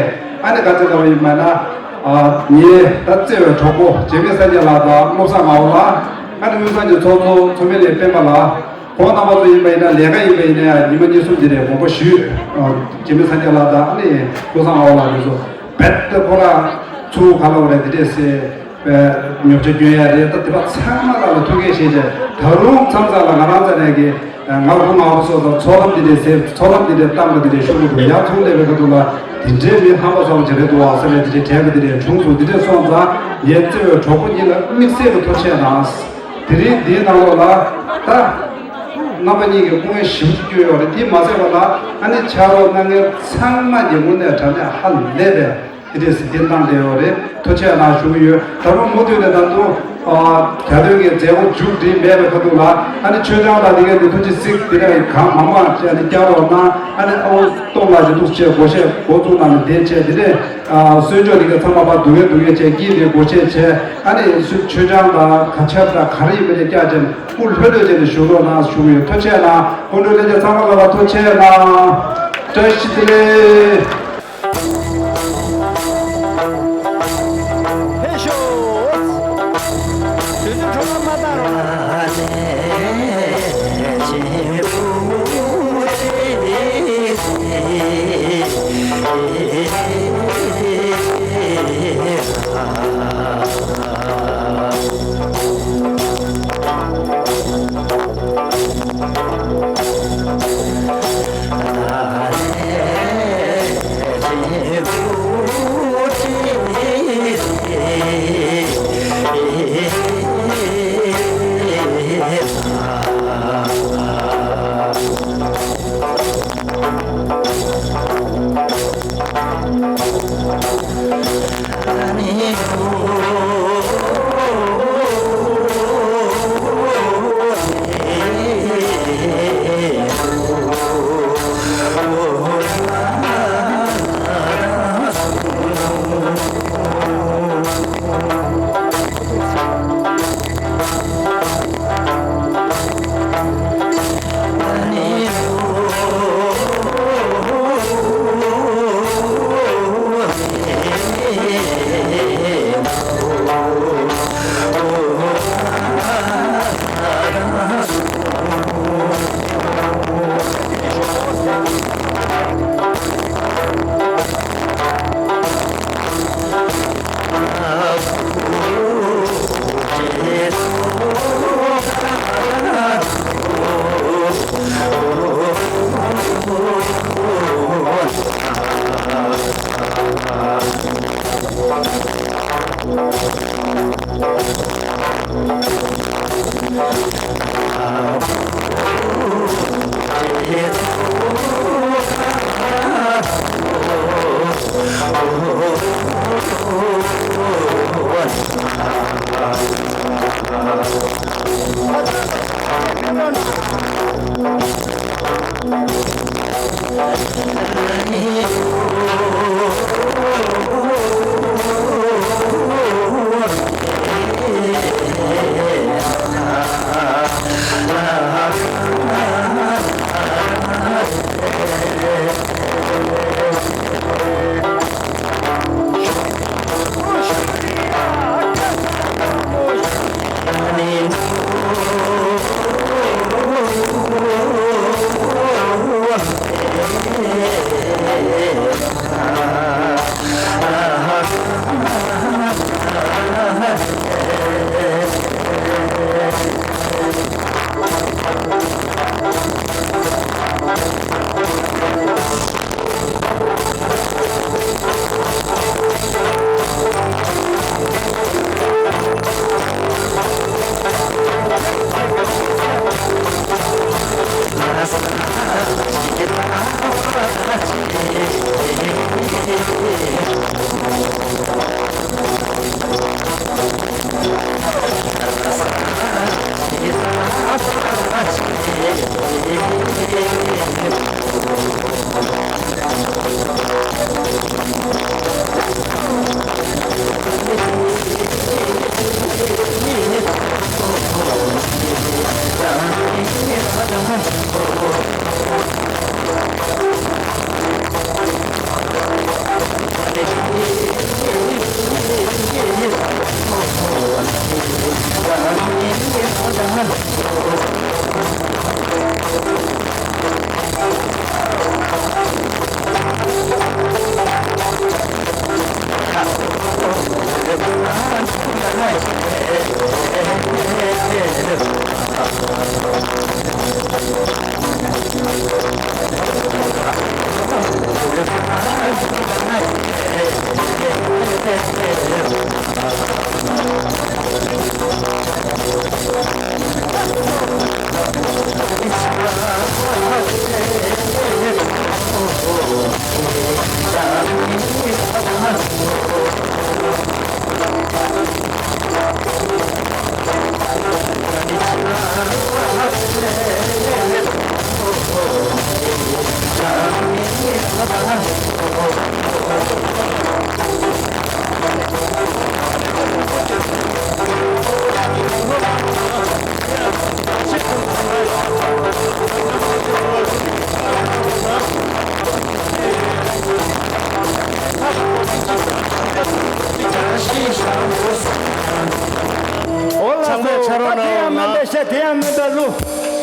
ཨ་ནི་ག་ཚོད་ལབ་ཡིན་པས་ན་ཨ་ངའི་ད་བརྩེ་བའི་གྲོགས་པོ་འཇིགས་མེད་སངས་རྒྱས་ལགས་དང་བློ་བཟང་ངག་དབང་ལགས། ཨ་ནི་དབུས་གཙང་གི་ཚོགས་གཙོ་མཚོ་སྨན་གླིང་སྤེན་པ་ལགས། ཁོང་རྣམ་པ་ཚོ་ཡིན་པ་ཡིན་ན་ལས་ཀ་ཡིན་པ་ཡིན་ན་ཡང་ཉི་མ་གཉིས་གསུམ་དེ་ནས་དགོངས་པ་ཞུས། འཇིགས་མེད་སངས་རྒྱས་ལགས་དང་ཨ་ནི་བློ་བཟང་ངག་དབང་ལགས་འདི་ཚོ་རྦད་དེ་ཁོ་རང་ཚུར་ག་ལ་བ་རེད་འདི་འདྲས་སེ་ཉོ་ཆ་སྐྱོན་ཡ་རེད། ད་དེ་བ་ཚང་མ་ལ་ལ་ཐུགས་འགན་བཞེས་བྱས་ད་རུང་མཚམས་མཚམས་ལ་ང་རང་རྩ་ནས་ཀྱི་ང་རུ་ང་རུ་སོགས་དང་ཚོགས་ལམ་འདི་འདྲས་སེ་ཚོགས་ལམ་འདི་འདྲས་བཏང་གི་འདི་འདྲས་ཤོག་གི་འདུག་ཡར་ཐུག་སླེབས་པའི་ཁ་ཐུག་ལ་དེ་འདྲས་མི་ཧམ་པ་ཚ་བ་ཅིག་རེད་འདུག་ཨ་ས་ལས་འདི་འདྲས་དྲན་གི་འདི་འདྲས་བྱུང་སོང་། འདི་འདྲས་སོང་ཙང་ངའི་བརྩེ་བའི་གྲོགས་པོ་གཉིས་ལ་དམིགས་བསལ་གྱི་ཐུགས་རྗེ་གནང་། དེ་རིང་འདིའི་ནང་ལོགས་ལ་ད་རྣམ་པ་གཉིས་ཀྱིས་སྐུ་ངལ་ཞེ་པོ་ཅིག་སྐྱོན་ཡོད་རེད། དེ་མ་ཟད་པ་ལ་ཨ་ནི་ཕྱག་རོགས་གནང་མཁན་ཚང་མ་གྱི་ངོས་ནས་དྲང་གནས་ཧ་ལས་པའི་དེ་འདྲས་སྲིད་དེ་གནང་བསྡད་ཡོད་རེད། ཐུགས་རྗེ་གནང་ཞུ་གི་ཡོད། ད་རུང་མུ་མཐུད་ནས་ད་དུང་གྱ་སྟོན་གྱི་མཛད་སྒོ་མཇུག་སྒྲིལ་མེད་པའི་ཁ་ཐུག་ལ་ཨ་ནི་མཆོད་ཆང་དང་དེ་གའི་དེ་ཐུགས་རྗེ་གཟིགས་དེ་འདྲ་གང་མང་མང་བྱས་ཨ་ནི་བསྐྱར་རོགས་གནང་། ཨ་ནི་ཨ་ཁུ་སྟོན་ལགས་ཀྱི་ཐུགས་རྗེ་ཆེ་སྒོར་གཞས་འགོ་བཙུགས་གནང་ནས་དེ་བྱས་དེ་ནས། གསོལ་ཇ་འདི་ག་ཚང་མ་ཕར་བསྡུ་གེ་བསྡུ་གེ་བྱས་དཀྱིལ་ནས་སྒོར་གཞས་བྱས་ཨ་ནི་མཆོད་ཆང་དང་ག་ཆབ་དང་ག་རེ་ཡིན་པ་ནས་བཀྱག་བྱས་ནས་སྐུ་ལྷོད་ལྷོད་བྱས་ནས་བཞུགས་རོགས་གནང་ཞུ་གི་ཡོད། ཐུགས་རྗེ་གནང་། སྐུ་མགྲོན་ལྷན་རྒྱས་ཚང་མ་ལ་ལ་ཐུགས་རྗེ་གནང་། བཀྲ་ཤིས་བདེ་ལེགས། ཕེབས་ཤོག་དུས་ཚོད་འཕྲོ་བརླག་མ་བཏང་རོགས།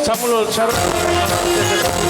བསམ་བློ་ཆ་རོགས།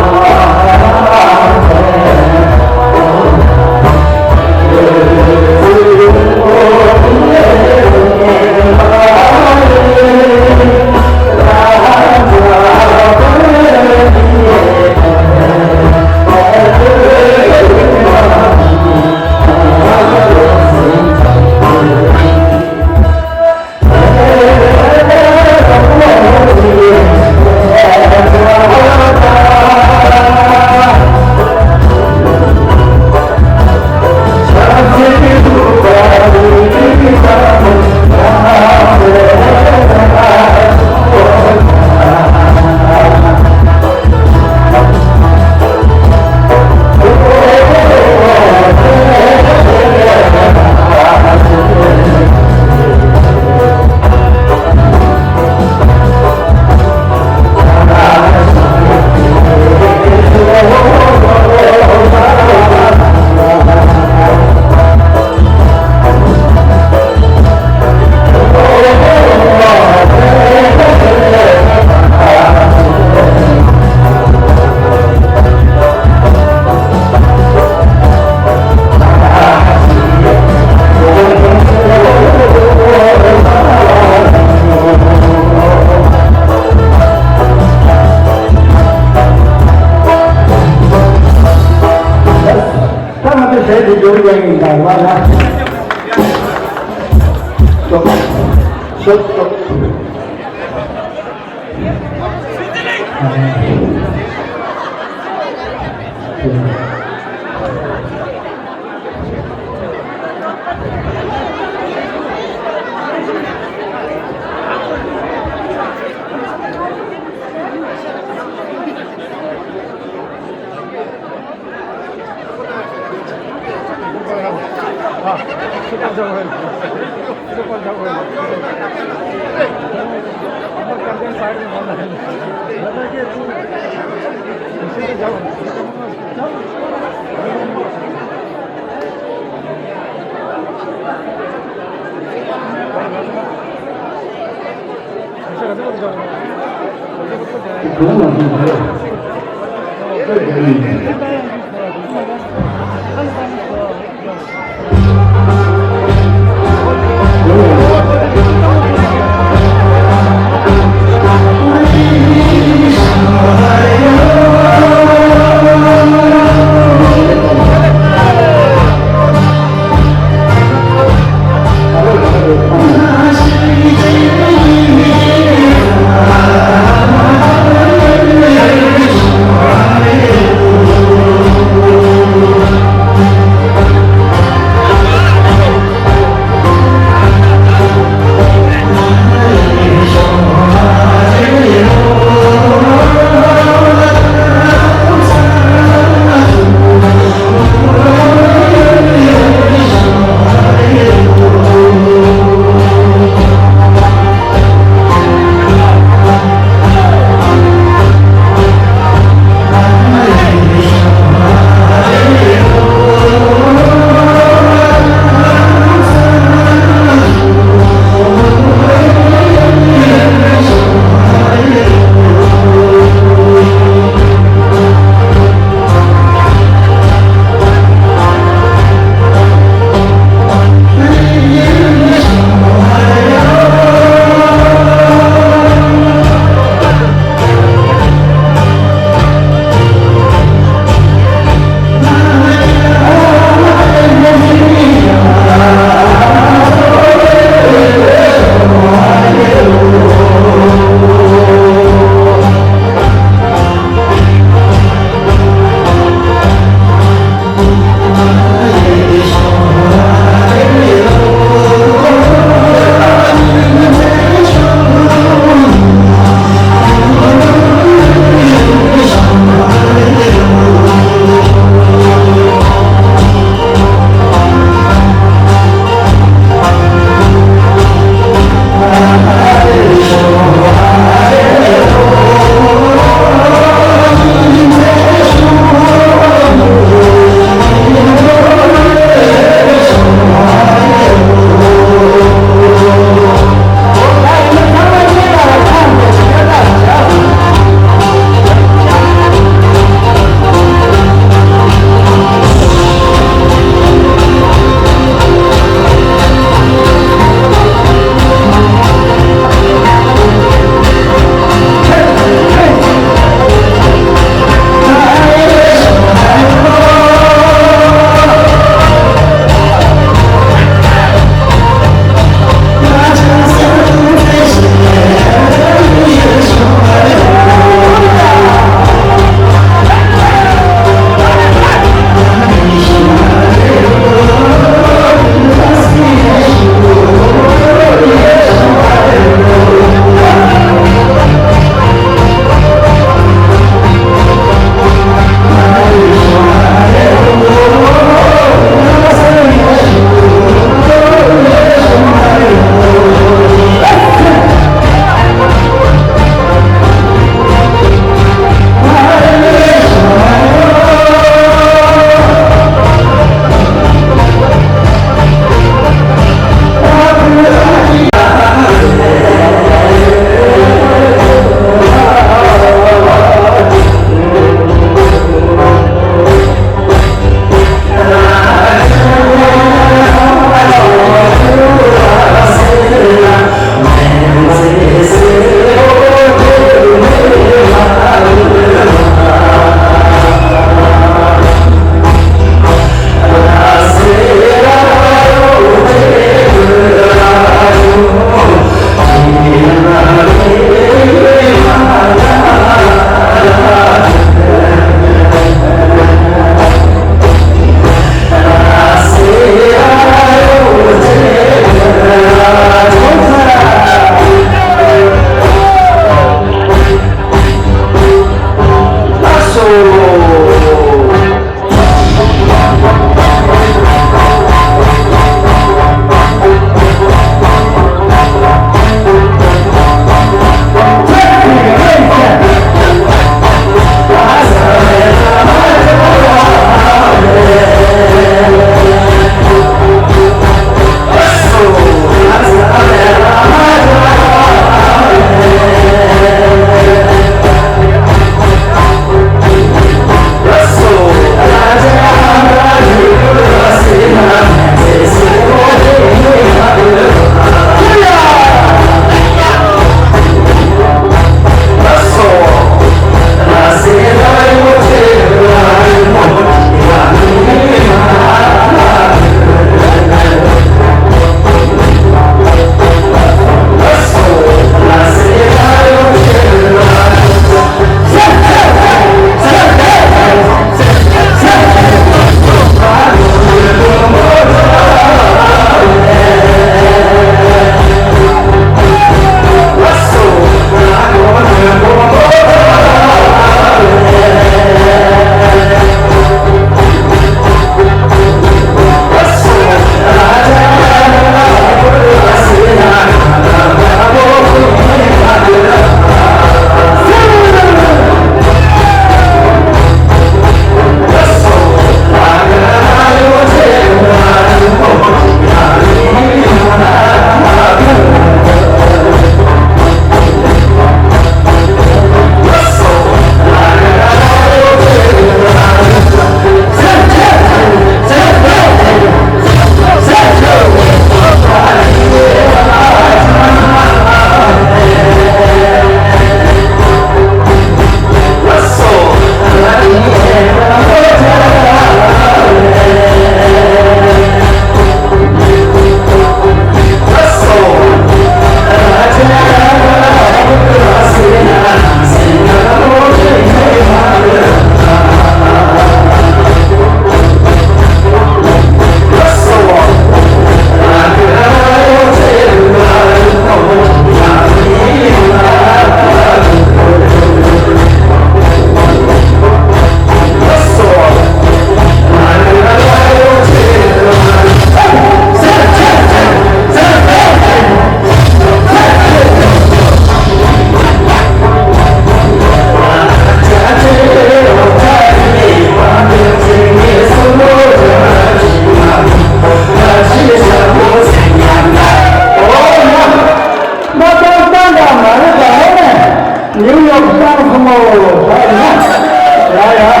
ནིའུ་ཡོག་ཏུ་བཏང་སོང་ངོ་། ད་ཡ་ཡ་ཡ།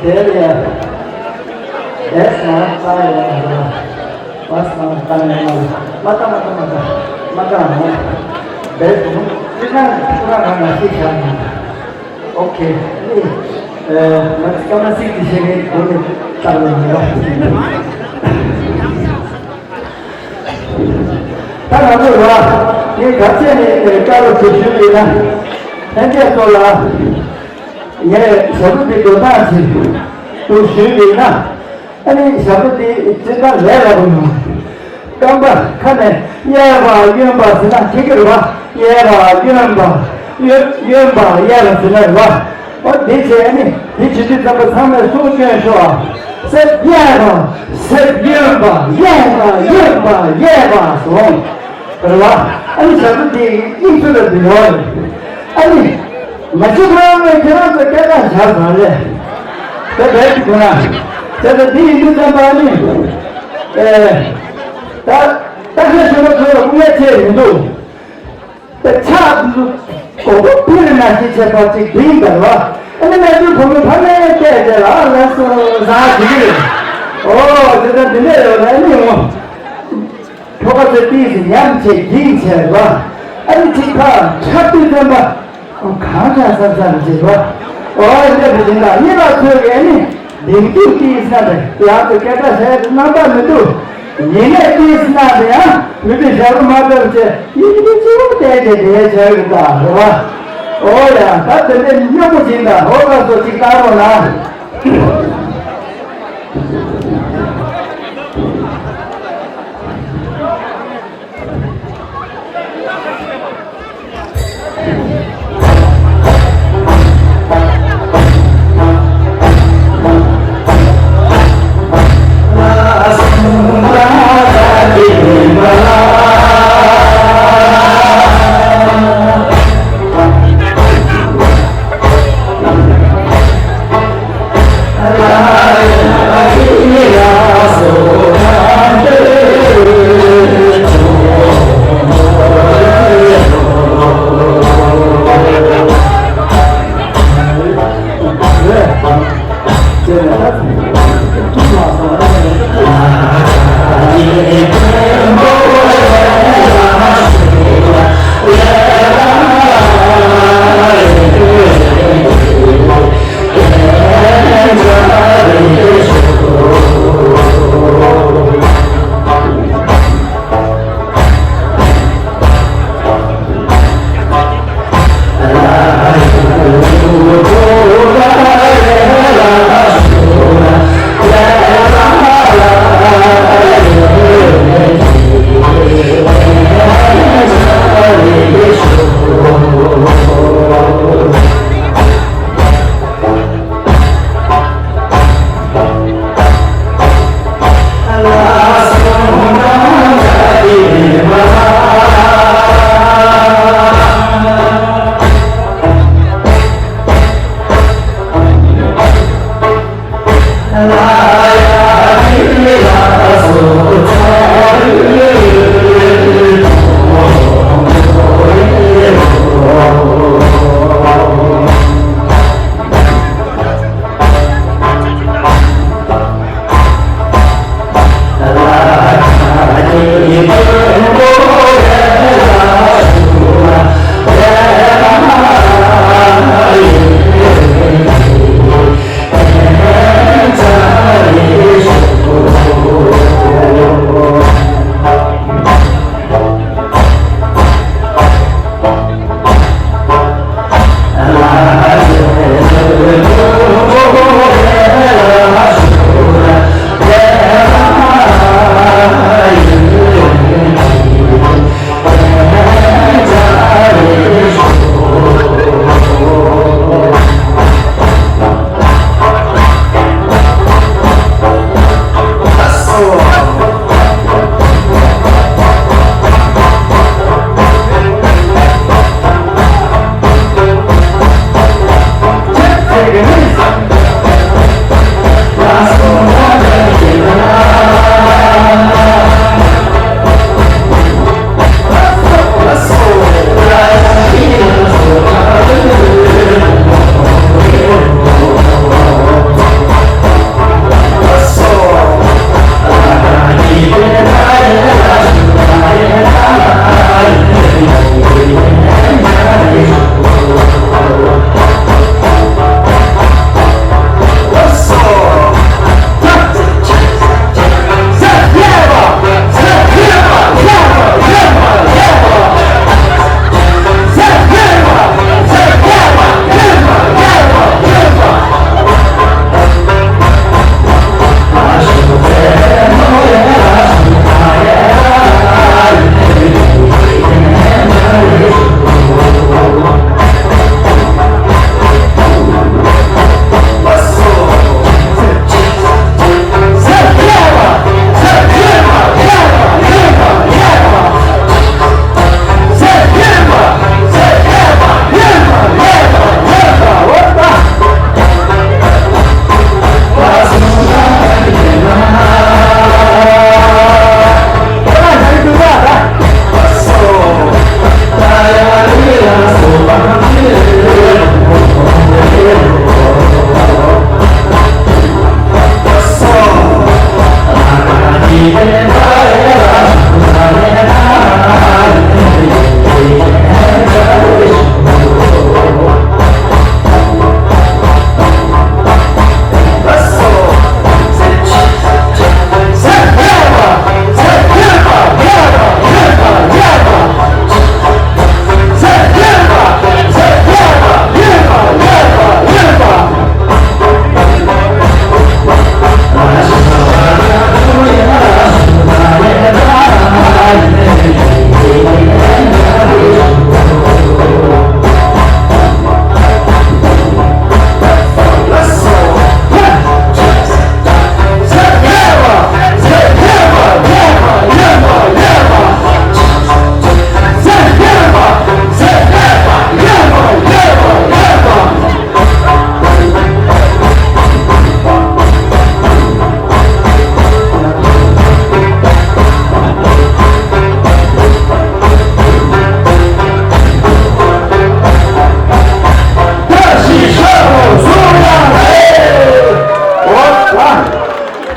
དེ་ལ་ཡ། དེ་སང་ད་ཡ་ཡ། བ་སང་ད་ཡ་ཡ། མ་ད་མ་ད་མ་ད། མ་ད་མ། དེ་སོང་། ཅི་ན་ཁྱོད་རང་རང་ལ་ཤེས་བྱ་ཡིན། ཨོ་ཁེ། ནི། ཨེ། ང་ཚོ་སྐྱོ་མ་སྲིད་ཀྱི་ཤེས་མཁན་དགོས་ནས་ལྟ་བུ་ཡིན་རོགས། ད་ང་ཚོ་ལ་ངས་ག་ཚད་ནས་བཀའ་སློབ་ཅིག་ཞུས་པ་ཡིན་ན། ལྷན་རྒྱས་ཚོ་ལ་ངས་ཞབས་བྲོ་འདི་འགྲོ་སྟངས་ཅིག་ཏུ་ཞུས་པ་ཡིན་ན། ཨ་ནི་ཞབས་བྲོ་འདི་ཇི་ལྟར་ལས་སླ་པོ་ཡིན། རྐང་པ་ཁ་ནས་གཡས་པ་གཡོན་པ་ཟེར་ན་ཁེ་གི་རེད་པ། གཡས་པ་གཡོན་པ། གཡོན་གཡོན་པ་གཡས་པ་ཟེར་ན་རེད་པ། འོ་དེ་བྱས་ནི་དེ་བྱེད་དུས་ཙམ་པ་ཚང་མས་གསུང་སྐྱོན་ཤོག་ཨ། གསེར་གཡས་པ། གསེར་གཡོན་པ། གཡས་པ་གཡོན་པ་གཡས་པ་སོང་། རེད་པ། ཨ་ནི་ཞབས་བྲོ་དེ་དབྱིངས་སུ་ལ་འདུས་ཡོད་རེད། ཨ་ནི་མ་གཞི་ཁོ་རང་ངས་ཁྱེད་རང་ཚོ་སྐད་གྲགས་བཞག་ཚར་རེད། དེ་བས་དེ་ཁོ་ན་དེ་ལ་དེ་ཡིན་དུས་ཙམ་པ་ཨ་ནི། ཨེ། ད་ད་ཁྱེད་ཚོ་ཚོ་ལ་སྐུ་ངལ་ཆེ་མི་འདུག་དེ་ཕྱག་འདི་ཚོ་གོ་གོ་ཕི་རི་ན་ཞིག་བྱས་པ་ཅིག་འདིང་བསྡད་པ། ཨ་ནི་གནས་ཚུལ་ཕོ་མོའི་ཕ་མའི་སྐད་ཆ་ལ་ལ་སོ་ཟ་གི་རེད། ཨོ་དེ་ལྟར་འདི་འདྲས་ཡོད་ན་ཨ་ནི་འོ། ཁྱོ་ག་ཚོས་ཏིས་ཉམས་བྱེད་འདིང་བྱས་པ། ཨ་ནི་ཅིག་ཁ་ཁྲག་དུས་བསྟན་པ། གང་ཁ་ས་ས་རེད་བྱེད་པ། ཨོ་ལེ་བུ་དེ་འདྲ་གཉིས་ལ་ཚོས་གས་ནི། འདིང་དུས་ཏིས་ན་རེད་ཡག་ཏུ་སྐད་ཆ་བཤད་རྣམ་པ་མི་འདུག་ཉིན་ནས་ཏིས་ན་རེད་ཡང་མི་བི་ཞབས་མ་བཏབ་བྱས་ཡིན་གྱི་ཅི་བོ་བལྟས་ཏེ་དེ་བྱ་གི་ད་རེད་བ། ཨོ་ཡ་ད་དེ་འདྲའི་སྨྱོ་པོ་ཅིག་ད་ཨོ་ཁ་སོ་ཅིག་ལྟ་རོགས་གནང་།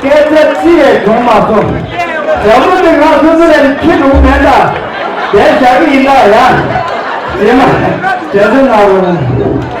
སྐད་ཆ་ཅི་ཡང་བྱུང་མ་སོང་། དྲ་འབུ་དེ་ང་སོ་སོ་ལ་ཁྱེར་འགྲོ་མེད་ད། དེ་བཞག་གི་ཡིན་ད་ཡ། རྗེས་མ་རྗེས་སུ་གནང་རོགས། ལ།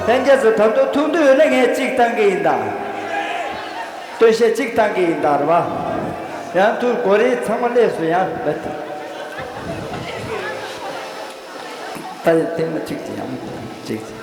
ལྷན་རྒྱས་ཚོ་ད་དུང་ཐུགས་འདོད་ཡོད་ན་ངས་གཅིག་བཏང་གི་ཡིན་ད། སྟོད་གཞས་གཅིག་བཏང་གི་ཡིན་ད་རེད་བ། ཡང་ཐུགས་གོ་རེ་ཚང་མ་སླེབས་སོང་ཡང་མེད། ད་ཡང་ཐེངས་མ་གཅིག་ཅིག་ཡང་གཅིག་ཅིག་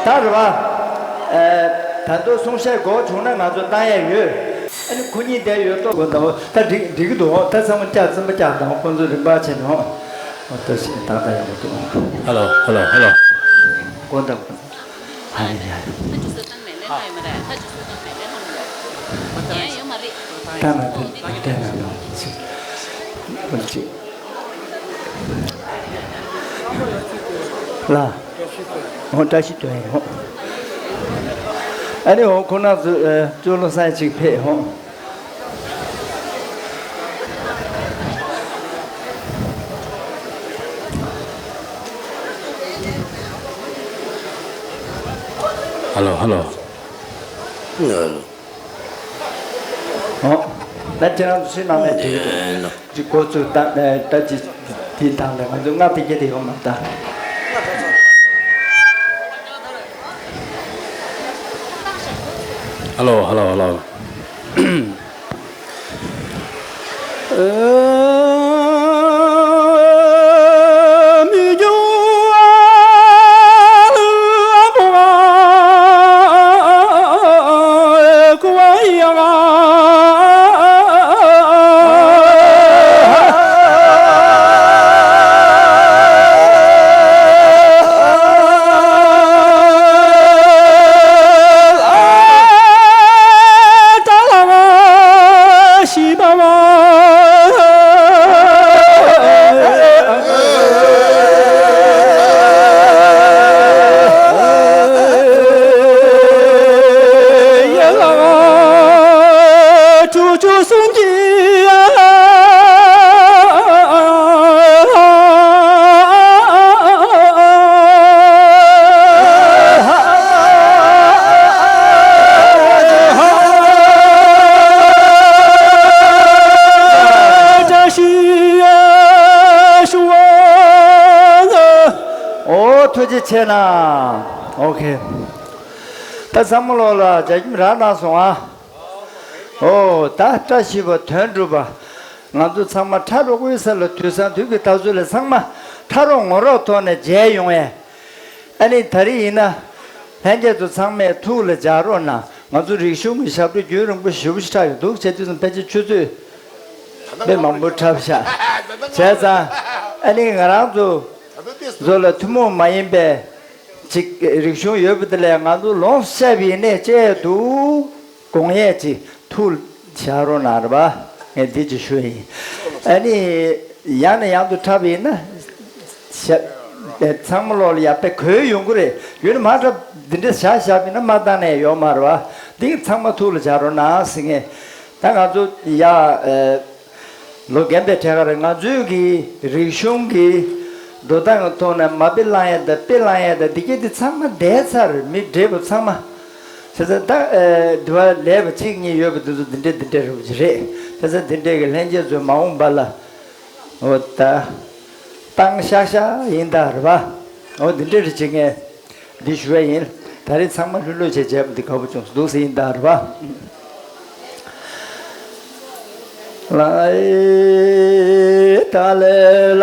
ད་རེད་བ། ཨ། ད་དུང་གསུང་བཤད་དགོས་བྱུང་ན་ང་ཚོ་བཏང་ཡས་ཡོད། ཨ་ནི་ཁོ་གཉིས་བསྡད་ཡོད་ཏོ་དགོས་འདུག་ད་འགྲིག་འགྲིག་གི་འདུག་ད་ཚང་མ་བཀྱག་རྩིས་མ་བཀྱག་དང་ཁོ་ཚོ་རིམ་པ་བྱས་ནས། ཨོ་ད་ཞིག་ད་ད་ཡག་པོ་འདུག་ཧ་ལོ་ཧ་ལོ་ཧ་ལོ། དགོས་འདུག་ཨ་ཡ་ཡ། ད་ན་དེ་དེ་ན་ནོ་ཅིག་ཅིག་ལ། ཧོ་བཀྲ་ཤིས་སྟོན་ཧོ། ཨ་ནི་ཧོ་ཁོ་ན་ཚོ་ཨ་ཅོ་ལོ་སའི་ཅིག་ཕེ་ཧོ། ཧ་ལོ་ཧ་ལོ། ཨོ། ད་ཁྱེད་རང་ཚོ་སུས་གནང་ནས་བྲིས་འདུག་ཅིག་འགོ་ཚུགས་ད་ད་ཅི་དེའི་སྟེང་ལ་ང་ཚོ་ལྔ་དེ་བརྒྱད་དེ་ཡོང་མ་ད། ཧ་ལོ་ཧ་ལོ་ཧ་ལོ། ཨོ་ཐུགས་རྗེ་ཆེ་གནང་། ཨོ་ཁེ། ད་ཚང་མ་ལོག་ལ་རྒྱ་ཁྱིམ་རག་གནང་སོང་ཨ། ཨོ་ད་བཀྲ་ཤིས་པ་དོན་འགྲུབ་པ། ང་ཚོ་ཚང་མ་ཕྲ་རོགས་དབུས་ས་ལ་དུས་སང་དུས་ཀྱི་ཐག་ཚོད་ལ་ཚང་མ་ཕྲ་རོགས་ངོ་རོགས་ཐོག་ནས་མཇལ་ཡོང་ཡས། ཨ་ནི་ད་རེས་ཡིན་ན། ལྷན་རྒྱས་ཚོ་ཚང་མས་ཐུགས་ལ་འཇགས་རོགས་གནང་། ང་ཚོ་རིག་གཞུང་གི་ཞབས་བྲོ་རྒྱུན་རིང་པོ་ཞེ་པོ་ཞིག་ཆགས་ཡོད་འདུག་བྱས་དུས་ཙམ་ཕལ་ཆེར་ཆུ་ཚོད་དཔེ་མང་པོ་འཁྲབ་ཤག་བྱས་ཙང་ཨ་ནི་ང་རང་ཚོ་ཚོ་ལ་ཐུན་མོང་མ་ཡིན་པའི་ཅིག་རིག་གཞུང་ཡོད་པ་དེ་ལས་ང་ཚོ་ལོངས་སྤྱད་པ་ཡིན་ནའི་སྤྱད་འདུག་དགོངས་ཡས་ཅིག་ཐུགས་བཞག་རོགས་གནང་རེད་པ། ངས་འདི་ཅིག་ཞུ་ཡ་ཡིན། ཨ་ནི་ཡང་ནས་ཡང་དུ་འཁྲབ་པ་ཡིན་ན། ཞབས། ཚང་མ་ལོག་ལ་ཡ་དཔེ་གོ་ཡོང་གི་རེད། ཡོད་ན་མ་འཁྲབ་འདི་འདྲ་བཞག་བཞག་པ་ཡིན་ན་མ་བཏང་ནས་ཡོད་མ་རེད་པ། འདི་ཚང་མ་ཐུགས་ལ་བཞག་རོགས་གནང་ཟེར་ངས། ད་ང་ཚོ་ཡ། ལོ་རྒན་པའི་གྲས་ཀ་རེད། ང་ཚོའི་གི་རིག་གཞུང་གི་འགྲོ་སྟངས་ཀྱི་ཐོག་ནས་མ་དཔེ་བླངས་ཡས་དང་དཔེ་བླངས་ཡས་དང་འདི་གས་འདི་ཚང་མ་འདས་ཚར་རེད། མི་བགྲེས་པོ་ཚང་མ། བྱས་ཙང་ད་ཨེ་འདི་བ་ལས་པ་གཅིག་གཉིས་ཡོད་པ་འདི་ཚོ་འདི་འདྲས་འདི་འདྲས་རེད་པ་ཅིག་རེད། བྱས་ཙང་འདི་འདྲས་ཀྱི་ལྷན་རྒྱས་ཚོས་མ་འོངས་པ་ལ་འོ་ད་བཏང་ཤག་ཤག་ཡིན་ད་རེད་པ། འོ་འདི་འདྲས་རེད་ཅེས་ངས། འདི་ཞུ་བ་ཡིན། ད་རེས་ཚང་མ་ལྷོད་ལྷོད་བྱས་བྱས་པ་འདི་དགའ་པོ་བྱུང་སོང་འདུག་ཟེར་ཡིན་ད་རེད་པ། ལ་ཨེ་ད་ལེ་ལ།